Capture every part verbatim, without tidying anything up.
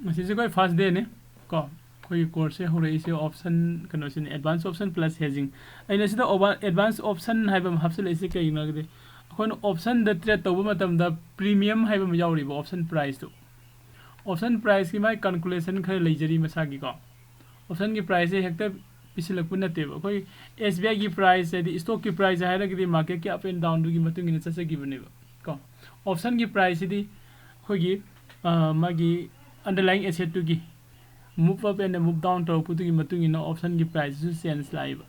ꯉꯁꯤꯁꯦ ꯑꯩꯈꯣꯏ ꯐꯥꯔꯁ ꯗꯦꯅꯤ ꯀꯣ꯫ ꯑꯩꯈꯣꯏꯒꯤ ꯀꯣꯔꯁꯁꯦ ꯍꯧꯔꯛꯏꯁꯦ ꯑꯣꯞꯁꯟ ꯀꯩꯅꯣꯁꯤꯅ, ꯑꯦꯗꯚꯥꯟꯁ ꯑꯣꯞꯁꯟ ꯄ꯭ꯂꯁ ꯍꯦꯖꯤꯡ꯫ ꯑꯩꯅ ꯁꯤꯗ ꯑꯦꯗꯚꯥꯟꯁ ꯑꯣꯞꯁꯟ ꯍꯥꯏꯕ ꯑꯃ ꯍꯥꯞꯆꯤꯜꯂꯛꯏꯁꯦ ꯀꯩꯒꯤꯅꯣ ꯍꯥꯏꯔꯒꯗꯤ, ꯑꯩꯈꯣꯏꯅ ꯑꯣꯞꯁꯟꯗ ꯇ꯭ꯔꯦꯠ ꯇꯧꯕ ꯃꯇꯝꯗ ꯄ꯭ꯔꯤꯃꯤꯌꯝ ꯍꯥꯏꯕ ꯑꯃ ꯌꯥꯎꯔꯤꯕ ꯑꯣꯞꯁꯟ ꯄ꯭ꯔꯥꯏꯁꯇꯨ꯫ ꯑꯣꯞꯁꯟ ꯄ꯭ꯔꯥꯏꯁꯀꯤ ꯃꯥꯒꯤ ꯀꯥꯜꯀꯨꯂꯦꯁꯟ ꯈꯔ ꯂꯩꯖꯔꯤ ꯃꯁꯥꯒꯤꯀꯣ꯫ ꯑꯣꯞꯁꯟꯒꯤ ꯄ꯭ꯔꯥꯏꯁꯁꯦ ꯍꯦꯛꯇ ꯄꯤꯁꯤꯜꯂꯛꯄ ꯅꯠꯇꯦꯕ꯫ ꯑꯩꯈꯣꯏ ꯑꯦꯁ ꯕꯤ ꯑꯥꯏꯒꯤ ꯄ꯭ꯔꯥꯏꯁ, ꯍꯥꯏꯗꯤ ꯏꯁꯇꯣꯛꯀꯤ ꯄ꯭ꯔꯥꯏꯁ ꯍꯥꯏꯔꯒꯗꯤ ꯃꯥꯔꯀꯦꯠꯀꯤ ꯑꯞ ꯑꯦꯟ ꯗꯥꯎꯟꯗꯨꯒꯤ ꯃꯇꯨꯡ ꯏꯟꯅ ꯆꯠꯆꯈꯤꯕꯅꯦꯕ ꯀꯣ꯫ ꯑꯣꯞꯁꯟꯒꯤ ꯄ꯭ꯔꯥꯏꯁꯁꯤꯗꯤ ꯑꯩꯈꯣꯏꯒꯤ, ꯑ, ꯃꯥꯒꯤ ꯑꯟꯗꯔꯂꯥꯏꯡ ꯑꯦꯁꯦꯠꯇꯨꯒꯤ ꯃꯨꯞ ꯑꯞ ꯑꯦꯟ ꯃꯨꯞ ꯗꯥꯎꯟ ꯇꯧꯔꯛꯄꯗꯨꯒꯤ ꯃꯇꯨꯡ ꯏꯟꯅ ꯑꯣꯞꯁꯟꯒꯤ ꯄ꯭ꯔꯥꯏꯁꯁꯤꯁꯨ ꯆꯦꯟꯖ ꯂꯥꯛꯏꯕ꯫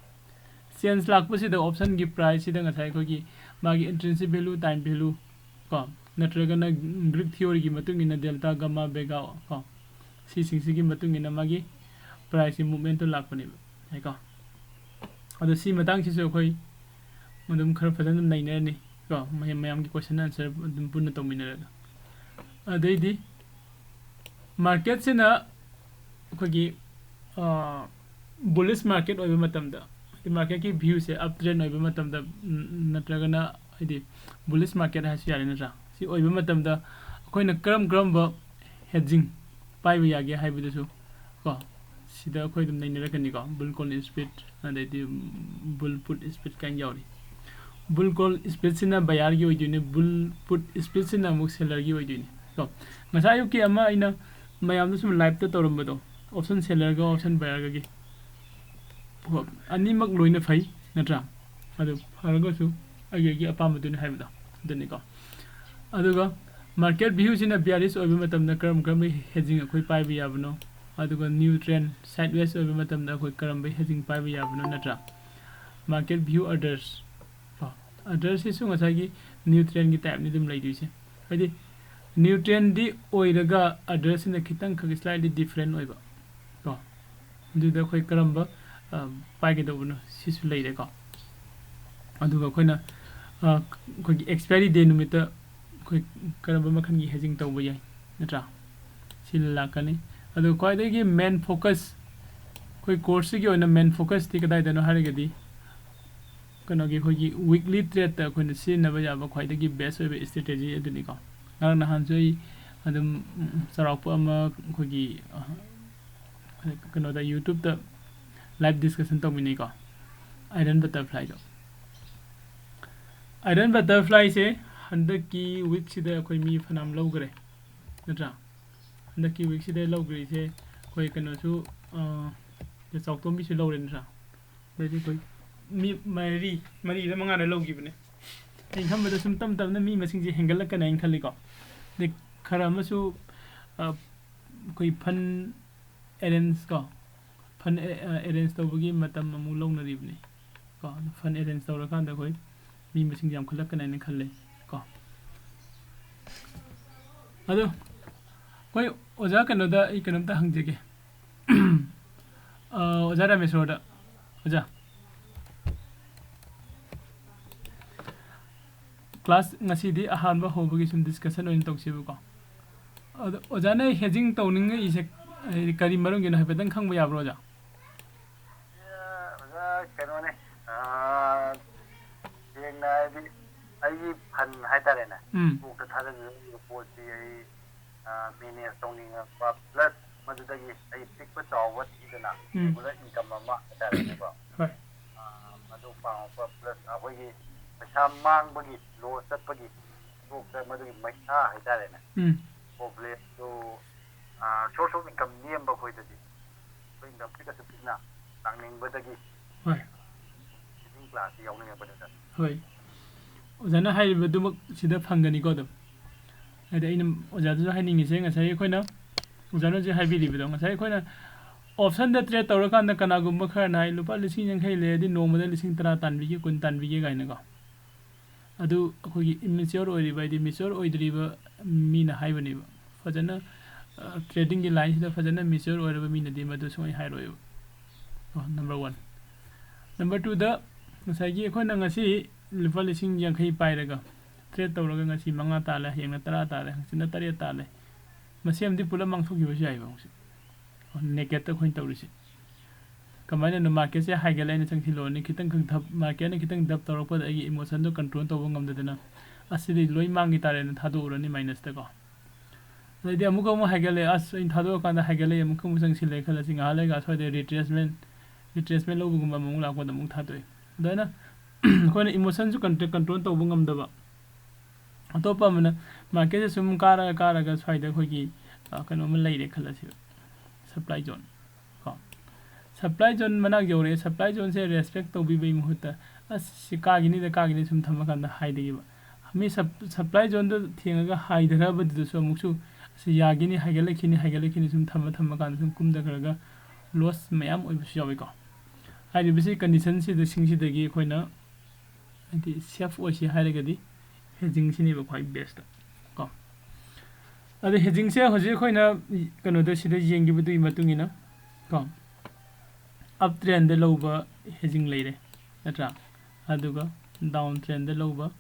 ꯆꯦꯟꯖ ꯂꯥꯛꯄꯁꯤꯗ ꯑꯣꯞꯁꯟꯒꯤ ꯄ꯭ꯔꯥꯏꯁꯁꯤꯗ ꯉꯁꯥꯏ ꯑꯩꯈꯣꯏꯒꯤ ꯃꯥꯒꯤ ꯏꯟꯇ꯭ꯔꯤꯟꯁꯤꯛ ꯚꯦꯂꯨ, ꯇꯥꯏꯝ ꯚꯦꯂꯨ ꯀꯣ, ꯅꯠꯇ꯭ꯔꯒꯅ ꯒ꯭ꯔꯤꯛ ꯊꯤꯑꯣꯔꯤꯒꯤ ꯃꯇꯨꯡ ꯏꯟꯅ ꯗꯦꯜꯇꯥ, ꯒꯃꯥ, ꯕꯦꯒꯥ ꯀꯣ, ꯁꯤꯁꯤꯡꯁꯤꯒꯤ ꯃꯇꯨꯡ ꯏꯟꯅ ꯃꯥꯒꯤ ꯄ꯭ꯔꯥꯏꯁꯀꯤ ꯃꯨꯞꯃꯦꯟꯠꯇꯣ ꯂꯥꯛꯄꯅꯦꯕ ꯍꯥꯏꯀꯣ꯫ ꯑꯗꯣ ꯁꯤ ꯃꯇꯥꯡꯁꯤꯁꯨ ꯑꯩꯈꯣꯏ ꯑꯗꯨꯝ ꯈꯔ ꯐꯖꯅ ꯑꯗꯨꯝ ꯅꯩꯅꯔꯅꯤ ꯀꯣ, ꯃꯌꯥꯝ, ꯃꯌꯥꯝꯒꯤ ꯀꯣꯏꯁꯟ ꯑꯟꯁꯔ ꯑꯗꯨꯝ ꯄꯨꯟꯅ ꯇꯧꯃꯤꯟꯅꯔꯒ꯫ ꯑꯗꯩꯗꯤ ꯃꯥꯔꯀꯦꯠꯁꯤꯅ ꯑꯩꯈꯣꯏꯒꯤ, ꯑ, ꯕꯨꯂꯤꯁ ꯃꯥꯔꯀꯦꯠ ꯑꯣꯏꯕ ꯃꯇꯝꯗ, ꯍꯥꯏꯗꯤ ꯃꯥꯔꯀꯦꯠꯀꯤ ꯚ꯭ꯌꯨꯁꯦ ꯑꯞ ꯇ꯭ꯔꯦꯟ ꯑꯣꯏꯕ ꯃꯇꯝꯗ, ꯎꯝ, ꯅꯠꯇ꯭ꯔꯒꯅ ꯍꯥꯏꯗꯤ ꯕꯨꯂꯤꯁ ꯃꯥꯔꯀꯦꯠ ꯍꯥꯏꯁꯨ ꯌꯥꯔꯦ ꯅꯠꯇ꯭ꯔꯥ? ꯁꯤ ꯑꯣꯏꯕ ꯃꯇꯝꯗ ꯑꯩꯈꯣꯏꯅ ꯀꯔꯝ ꯀꯔꯝꯕ ꯍꯦꯖꯤꯡ ꯄꯥꯏꯕ ꯌꯥꯒꯦ ꯍꯥꯏꯕꯗꯨꯁꯨ ꯀꯣ, ꯁꯤꯗ ꯑꯩꯈꯣꯏ ꯑꯗꯨꯝ ꯅꯩꯅꯔꯛꯀꯅꯤꯀꯣ꯫ ꯕꯨꯜ ꯀꯣꯜ ꯏꯁꯄꯤꯠ, ꯑꯗꯩꯗꯤ ꯕꯨꯜ ꯄꯨꯠ ꯏꯁꯄꯤꯠ ꯀꯥꯏꯅ ꯌꯥꯎꯔꯤ꯫ ꯕꯨꯜ ꯀꯣꯜ ꯏꯁꯄꯤꯠꯁꯤꯅ ꯕꯌꯥꯔꯒꯤ ꯑꯣꯏꯗꯣꯏꯅꯤ, ꯕꯨꯜ ꯄꯨꯠ ꯏꯁꯄꯤꯠꯁꯤꯅ ꯑꯃꯨꯛ ꯁꯦꯂꯔꯒꯤ ꯑꯣꯏꯗꯣꯏꯅꯤ ꯀꯣ꯫ ꯉꯁꯥꯏ ꯑꯌꯨꯛꯀꯤ ꯑꯃ ꯑꯩꯅ ꯃꯌꯥꯝꯗ ꯁꯨꯝ ꯂꯥꯏꯞꯇ ꯇꯧꯔꯝꯕꯗꯣ, ꯑꯣꯞꯁꯟ ꯁꯦꯂꯔꯒ ꯑꯣꯞꯁꯟ ꯕꯌꯥꯔꯒꯒꯤ, ꯀꯣ, ꯑꯅꯤꯃꯛ ꯂꯣꯏꯅ ꯐꯩ ꯅꯠꯇ꯭ꯔꯥ? ꯑꯗꯨ ꯐꯔꯒꯁꯨ ꯑꯩꯒꯤ, ꯑꯩꯒꯤ ꯑꯄꯥꯝꯕꯗꯨꯅꯤ ꯍꯥꯏꯕꯗꯣ ꯑꯗꯨꯅꯤꯀꯣ꯫ ꯑꯗꯨꯒ ꯃꯥꯔꯀꯦꯠ ꯚ꯭ꯌꯨꯁꯤꯅ ꯕꯤꯌꯥꯔꯤꯁ ꯑꯣꯏꯕ ꯃꯇꯝꯗ ꯀꯔꯝ ꯀꯔꯝꯕ ꯍꯦꯖꯤꯡ ꯑꯩꯈꯣꯏ ꯄꯥꯏꯕ ꯌꯥꯕꯅꯣ, ꯑꯗꯨꯒ ꯅ꯭ꯌꯨ ꯇ꯭ꯔꯦꯟ ꯁꯥꯏꯠꯋꯦꯁ ꯑꯣꯏꯕ ꯃꯇꯝꯗ ꯑꯩꯈꯣꯏ ꯀꯔꯝꯕ ꯍꯦꯖꯤꯡ ꯄꯥꯏꯕ ꯌꯥꯕꯅꯣ ꯅꯠꯇ꯭ꯔꯥ? ꯃꯥꯔꯀꯦꯠ ꯚ꯭ꯌꯨ ꯑꯗꯔꯁ ꯀꯣ, ꯑꯗꯔꯁꯤꯁꯨ ꯉꯁꯥꯏꯒꯤ ꯅ꯭ꯌꯨ ꯇ꯭ꯔꯦꯟꯒꯤ ꯇꯥꯏꯞꯅꯤ ꯑꯗꯨꯝ ꯂꯩꯗꯣꯏꯁꯦ꯫ ꯍꯥꯏꯗꯤ ꯅ꯭ꯌꯨ ꯇ꯭ꯔꯦꯟꯗꯤ ꯑꯣꯏꯔꯒ ꯑꯗꯔꯁꯤꯅ ꯈꯤꯇꯪꯈꯛ ꯁ꯭ꯂꯥꯏꯠꯂꯤ ꯗꯤꯐ꯭ꯔꯦꯟ ꯑꯣꯏꯕ ꯀꯣ꯫ ꯑꯗꯨꯗ ꯑꯩꯈꯣꯏ ꯀꯔꯝꯕ, ꯑ, ꯄꯥꯏꯒꯗꯧꯕꯅꯣ ꯁꯤꯁꯨ ꯂꯩꯔꯦꯀꯣ꯫ ꯑꯗꯨꯒ ꯑꯩꯈꯣꯏꯅ, ꯑ, ꯑꯩꯈꯣꯏꯒꯤ ꯑꯦꯛꯁꯄꯥꯏꯔꯤ ꯗꯦ ꯅꯨꯃꯤꯠꯇ ꯑꯩꯈꯣꯏ ꯀꯔꯝꯕ ꯃꯈꯜꯒꯤ ꯍꯦꯖꯤꯡ ꯇꯧꯕ ꯌꯥꯏ ꯅꯠꯇ꯭ꯔꯥ? ꯁꯤ ꯂꯥꯛꯀꯅꯤ꯫ ꯑꯗꯣ ꯈ꯭ꯋꯥꯏꯗꯒꯤ ꯃꯦꯟ ꯐꯣꯀꯁ, ꯑꯩꯈꯣꯏ ꯀꯣꯔꯁꯁꯤꯒꯤ ꯑꯣꯏꯅ ꯃꯦꯟ ꯐꯣꯀꯁꯇꯤ ꯀꯗꯥꯏꯗꯅꯣ ꯍꯥꯏꯔꯒꯗꯤ ꯀꯩꯅꯣꯒꯤ ꯑꯩꯈꯣꯏꯒꯤ ꯋꯤꯛꯂꯤ ꯇ꯭ꯔꯦꯠꯇ ꯑꯩꯈꯣꯏꯅ ꯁꯤꯖꯤꯟꯅꯕ ꯌꯥꯕ ꯈ꯭ꯋꯥꯏꯗꯒꯤ ꯕꯦꯁ ꯑꯣꯏꯕ ꯏꯁꯇ꯭ꯔꯦꯇꯦꯖꯤ ꯑꯗꯨꯅꯤꯀꯣ꯫ ꯉꯔꯥꯡ ꯅꯍꯥꯟꯁꯨ ꯑꯩ ꯑꯗꯨꯝ ꯆꯥꯎꯔꯥꯛꯄ ꯑꯃ ꯑꯩꯈꯣꯏꯒꯤ ꯀꯩꯅꯣꯗ, ꯌꯨꯇ꯭ꯌꯨꯕꯇ ꯂꯥꯏꯚ ꯗꯤꯁꯀꯁꯟ ꯇꯧꯃꯤꯟꯅꯩꯀꯣ, ꯑꯥꯏꯔꯟ ꯕꯇꯔꯐ꯭ꯂꯥꯏꯗꯣ꯫ ꯑꯥꯏꯔꯟ ꯕꯇꯔꯐ꯭ꯂꯥꯏꯁꯦ ꯍꯟꯗꯛꯀꯤ ꯋꯤꯛꯁꯤꯗ ꯑꯩꯈꯣꯏ ꯃꯤ ꯐꯅꯌꯥꯝ ꯂꯧꯈ꯭ꯔꯦ, ꯅꯠꯇ꯭ꯔꯥ? ꯍꯟꯗꯛꯀꯤ ꯋꯤꯛꯁꯤꯗ ꯂꯧꯈ꯭ꯔꯤꯁꯦ ꯑꯩꯈꯣꯏ ꯀꯩꯅꯣꯁꯨ, ꯆꯥꯎꯇꯣꯝꯕꯤꯁꯨ ꯂꯧꯔꯦ, ꯅꯠꯇ꯭ꯔꯥ? ꯑꯗꯩꯗꯤ ꯑꯩꯈꯣꯏ ꯃꯤ ꯃꯔꯤ, ꯃꯔꯤꯗ ꯃꯉꯥꯗ ꯂꯧꯈꯤꯕꯅꯦ꯫ ꯑꯩꯅ ꯈꯟꯕꯗ ꯁꯨꯝ ꯇꯞ ꯇꯞꯅ ꯃꯤ ꯃꯁꯤꯡꯁꯦ ꯍꯦꯟꯒꯠꯂꯛꯀꯅꯤ ꯍꯥꯏꯅ ꯈꯜꯂꯤꯀꯣ꯫ ꯑꯗꯩ ꯈꯔ ꯑꯃꯁꯨ ꯑꯩꯈꯣꯏ ꯐꯟ ꯑꯦꯔꯦꯟꯖ ꯀꯣ, ꯐꯟ ꯑꯦꯔꯦꯟꯖ ꯇꯧꯕꯒꯤ ꯃꯇꯝ ꯑꯃꯨꯛ ꯂꯧꯅꯔꯤꯕꯅꯤ ꯀꯣ꯫ ꯐꯟ ꯑꯦꯔꯦꯟꯖ ꯇꯧꯔꯀꯥꯟꯗ ꯑꯩꯈꯣꯏ ꯃꯤ ꯃꯁꯤꯡ ꯌꯥꯝꯈꯠꯂꯛꯀꯅꯤ ꯍꯥꯏꯅ ꯈꯜꯂꯦ ꯀꯣ꯫ ꯑꯗꯣ ꯑꯩꯈꯣꯏ ꯑꯣꯖꯥ ꯀꯩꯅꯣꯗ ꯑꯩ ꯀꯩꯅꯣꯝꯇ ꯍꯪꯖꯒꯦ꯫ ꯑꯣꯖꯥ ꯔꯥꯃꯦꯁꯣꯔꯗ꯫ ꯑꯣꯖꯥ, ꯀ꯭ꯂꯥꯁ ꯉꯁꯤꯗꯤ ꯑꯍꯥꯟꯕ ꯍꯧꯕꯒꯤ ꯁꯨꯝ ꯗꯤꯁꯀꯁꯟ ꯑꯣꯏꯅ ꯇꯧꯁꯦꯕꯀꯣ꯫ ꯑꯗꯣ ꯑꯣꯖꯥꯅ ꯍꯦꯖꯤꯡ ꯇꯧꯅꯤꯡꯉꯛꯏꯁꯦ ꯀꯔꯤ ꯃꯔꯝꯒꯤꯅꯣ ꯍꯥꯏꯐꯦꯠꯇꯪ ꯈꯪꯕ ꯌꯥꯕ꯭ꯔꯣ, ꯑꯣꯖꯥ? ꯑꯣꯖꯥ, ꯀꯩꯅꯣꯅꯦ, ꯁꯦꯡꯅ ꯍꯥꯏꯗꯤ ꯑꯩꯒꯤ ꯐꯟ ꯍꯥꯏꯇꯥꯔꯦꯅꯦ, ꯎꯝ꯫ ꯀꯣꯛꯇ ꯊꯥꯗꯅꯤꯡꯉꯤꯕ ꯄꯣꯠꯁꯤ ꯑꯩ ꯃꯦꯅꯦꯖ ꯇꯧꯅꯤꯡꯉꯛꯄ, ꯄ꯭ꯂꯁ ꯃꯗꯨꯗꯒꯤ ꯑꯩ ꯄꯤꯛꯄ ꯆꯥꯎꯕ ꯊꯤꯗꯅ ꯎꯝ꯫ ꯔꯤꯒꯨꯂꯔ ꯏꯟꯀꯝ ꯑꯃ ꯍꯥꯏꯇꯥꯔꯦꯅꯦꯀꯣ꯫ ꯍꯣꯏ꯫ ꯃꯗꯨ ꯄꯥꯝꯃꯛꯄ, ꯄ꯭ꯂꯁ ꯑꯩꯈꯣꯏꯒꯤ ꯄꯩꯁꯥ ꯃꯥꯡꯕꯒꯤ, ꯂꯣꯁ ꯆꯠꯄꯒꯤ ꯀꯣꯛꯇ ꯃꯗꯨꯒꯤ ꯃꯩꯁꯥ ꯍꯥꯏꯇꯥꯔꯦꯅꯦ, ꯎꯝ꯫ ꯄ꯭ꯔꯣꯕ꯭ꯂꯦꯝꯗꯨ, ꯁꯣꯔꯁ ꯑꯣꯐ ꯏꯟꯀꯝ ꯅꯦꯝꯕ ꯑꯩꯈꯣꯏꯗꯗꯤ ꯑꯩꯈꯣꯏ ꯏꯟꯀꯝ ꯄꯤꯛꯑꯁꯨ ꯄꯤꯛꯅ ꯂꯥꯛꯅꯤꯡꯕꯗꯒꯤ ꯍꯣꯏ꯫ ꯁꯤꯇꯤꯡ ꯀ꯭ꯂꯥꯁꯁꯤ ꯌꯥꯎꯅꯤꯡꯉꯛꯄꯅꯤꯗ꯫ ꯍꯣꯏ꯫ ꯑꯣꯖꯥꯅ ꯍꯥꯏꯔꯤꯕꯗꯨꯃꯛ ꯁꯤꯗ ꯐꯪꯒꯅꯤꯀꯣ ꯑꯗꯨꯝ꯫ ꯍꯥꯏꯗꯤ ꯑꯩꯅ ꯑꯣꯖꯥꯗꯁꯨ ꯍꯥꯏꯅꯤꯡꯉꯤꯁꯦ, ꯉꯁꯥꯏ ꯑꯩꯈꯣꯏꯅ, ꯑꯣꯖꯥꯅ ꯍꯧꯖꯤꯛ ꯍꯥꯏꯕꯤꯔꯤꯕꯗꯣ, ꯉꯁꯥꯏ ꯑꯩꯈꯣꯏꯅ ꯑꯣꯞꯁꯟꯗ ꯇ꯭ꯔꯦꯗ ꯇꯧꯔꯀꯥꯟꯗ ꯀꯅꯥꯒꯨꯝꯕ ꯈꯔꯅ ꯍꯥꯏ, "ꯂꯨꯄꯥ ꯂꯤꯁꯤꯡ ꯌꯥꯡꯈꯩ ꯂꯩꯔꯗꯤ ꯅꯣꯡꯃꯗ ꯂꯤꯁꯤꯡ ꯇꯔꯥ ꯇꯥꯟꯕꯤꯒꯦ, ꯀꯨꯟ ꯇꯥꯟꯕꯤꯒꯦ" ꯀꯥꯏꯅꯀꯣ꯫ ꯑꯗꯨ ꯑꯩꯈꯣꯏꯒꯤ ꯏꯝꯃꯦꯆ꯭ꯌꯣꯔ ꯑꯣꯏꯔꯤꯕ, ꯍꯥꯏꯗꯤ ꯃꯦꯆ꯭ꯌꯣꯔ ꯑꯣꯏꯗ꯭ꯔꯤꯕ ꯃꯤꯅ ꯍꯥꯏꯕꯅꯦꯕ꯫ ꯐꯖꯅ, ꯑ, ꯇ꯭ꯔꯦꯗꯤꯡꯒꯤ ꯂꯥꯏꯟꯁꯤꯗ ꯐꯖꯅ ꯃꯦꯆ꯭ꯌꯣꯔ ꯑꯣꯏꯔꯕ ꯃꯤꯅꯗꯤ ꯃꯗꯨ ꯁꯨꯡꯍꯥꯏ ꯍꯥꯏꯔꯣꯏꯕ꯫ ꯀꯣ, ꯅꯝꯕꯔ ꯋꯥꯟ꯫ ꯅꯝꯕꯔ ꯇꯨꯗ, ꯉꯁꯥꯏꯒꯤ ꯑꯩꯈꯣꯏꯅ ꯉꯁꯤ ꯂꯨꯄꯥ ꯂꯤꯁꯤꯡ ꯌꯥꯡꯈꯩ ꯄꯥꯏꯔꯒ, ꯇ꯭ꯔꯦꯗ ꯇꯧꯔꯒ ꯉꯁꯤ ꯃꯉꯥ ꯇꯥꯜꯂꯦ, ꯍꯌꯦꯡꯅ ꯇꯔꯥ ꯇꯥꯜꯂꯦ, ꯍꯪꯆꯤꯠꯅ ꯇꯔꯦꯠ ꯇꯥꯜꯂꯦ, ꯃꯁꯤ ꯑꯃꯗꯤ ꯄꯨꯂꯞ ꯃꯥꯡꯊꯣꯛꯈꯤꯕꯁꯨ ꯌꯥꯏꯕ ꯍꯧꯖꯤꯛ꯫ ꯅꯦꯀꯦꯠꯇ ꯑꯩꯈꯣꯏꯅ ꯇꯧꯔꯤꯁꯦ꯫ ꯀꯃꯥꯏꯅꯅꯣ, ꯃꯥꯔꯀꯦꯠꯁꯦ ꯍꯥꯏꯒꯠꯂꯦ, ꯑꯩꯅ ꯆꯪꯁꯤꯜꯂꯨꯔꯅꯤ, ꯈꯤꯇꯪ ꯈꯛ ꯙꯞ, ꯃꯥꯔꯀꯦꯠꯅ ꯈꯤꯇꯪ ꯙꯞ ꯇꯧꯔꯛꯄꯗ ꯑꯩꯒꯤ ꯏꯃꯣꯁꯟꯗꯣ ꯀꯟꯇ꯭ꯔꯣꯜ ꯇꯧꯕ ꯉꯝꯗꯗꯅ, "ꯑꯁꯤꯗꯤ ꯂꯣꯏ ꯃꯥꯡꯈꯤ ꯇꯥꯔꯦꯅ" ꯊꯥꯗꯣꯛꯎꯔꯅꯤ ꯃꯥꯏꯅꯁꯇꯀꯣ꯫ ꯑꯗꯩꯗꯤ ꯑꯃꯨꯛꯀ ꯑꯃꯨꯛ ꯍꯥꯏꯒꯠꯂꯦ, ꯑꯁ, ꯑꯩꯅ ꯊꯥꯗꯣꯛꯑꯀꯥꯟꯗ ꯍꯥꯏꯒꯠꯂꯛꯑꯦ, ꯑꯃꯨꯛꯀ ꯑꯃꯨꯛ ꯆꯪꯁꯤꯜꯂꯦ ꯈꯜꯂꯁꯤ, ꯉꯥꯏꯍꯥꯛ ꯂꯩꯔꯒ ꯑꯁ꯭ꯋꯥꯏꯗ retracement, retracement ꯂꯧꯕꯒꯨꯝꯕ ꯑꯃꯨꯛ ꯂꯥꯛꯄꯗ ꯑꯃꯨꯛ ꯊꯥꯗꯣꯛꯑꯦ꯫ ꯑꯗꯨꯃꯥꯏꯅ ꯑꯩꯈꯣꯏꯅ emotionꯁꯨ control, control ꯇꯧꯕ ꯉꯝꯗꯕ꯫ ꯑꯇꯣꯞꯄ ꯑꯃꯅ marketꯁꯦ ꯁꯨꯝ ꯀꯥꯔꯒ ꯀꯥꯔꯒ ꯁ꯭ꯋꯥꯏꯗ ꯑꯩꯈꯣꯏꯒꯤ, ꯑ, ꯀꯩꯅꯣꯝꯃ ꯂꯩꯔꯦ ꯈꯜꯂꯁꯦꯕ, supply zone ꯀꯣ꯫ Supply zone ꯃꯅꯥꯛ ꯌꯧꯔꯛꯑꯦ, supply zoneꯁꯦ respect ꯇꯧꯕꯤꯕꯒꯤ ꯃꯍꯨꯠꯇ, "ꯑꯁ, ꯁꯤ ꯀꯥꯈꯤꯅꯤꯗ, ꯀꯥꯈꯤꯅꯤ" ꯁꯨꯝ ꯊꯝꯃꯀꯥꯟꯗ ꯍꯥꯏꯗꯈꯤꯕ꯫ ꯃꯤ sup-, supply zoneꯗ ꯊꯦꯡꯉꯒ ꯍꯥꯏꯊꯔꯕꯗꯨꯗꯁꯨ ꯑꯃꯨꯛꯁꯨ, "ꯑꯁꯤ ꯌꯥꯈꯤꯅꯤ, ꯍꯥꯏꯒꯠꯂꯛꯈꯤꯅꯤ, ꯍꯥꯏꯒꯠꯂꯛꯈꯤꯅꯤ" ꯁꯨꯝ ꯊꯝꯃ ꯊꯝꯃꯀꯥꯟꯗ ꯁꯨꯝ ꯀꯨꯝꯊꯈ꯭ꯔꯒ loss ꯃꯌꯥꯝ ꯑꯣꯏꯕꯁꯨ ꯌꯥꯎꯏꯀꯣ꯫ ꯍꯥꯏꯔꯤꯕꯁꯤ conditionꯁꯤꯡꯁꯤꯗꯒꯤ ꯑꯩꯈꯣꯏꯅ ꯍꯥꯏꯗꯤ safe ꯑꯣꯏꯁꯤ ꯍꯥꯏꯔꯒꯗꯤ hedgingꯁꯤꯅꯦꯕ ꯈ꯭ꯋꯥꯏ best ꯀꯣ꯫ ꯑꯗ hedgingꯁꯦ ꯍꯧꯖꯤꯛ ꯑꯩꯈꯣꯏꯅ ꯀꯩꯅꯣꯗ ꯁꯤꯗ ꯌꯦꯡꯈꯤꯕꯗꯨꯒꯤ ꯃꯇꯨꯡ ꯏꯟꯅ ꯀꯣ, up trendꯗ ꯂꯧꯕ hedging ꯂꯩꯔꯦ, ꯅꯠꯇ꯭ꯔꯥ? ꯑꯗꯨꯒ down trendꯗ ꯂꯧꯕ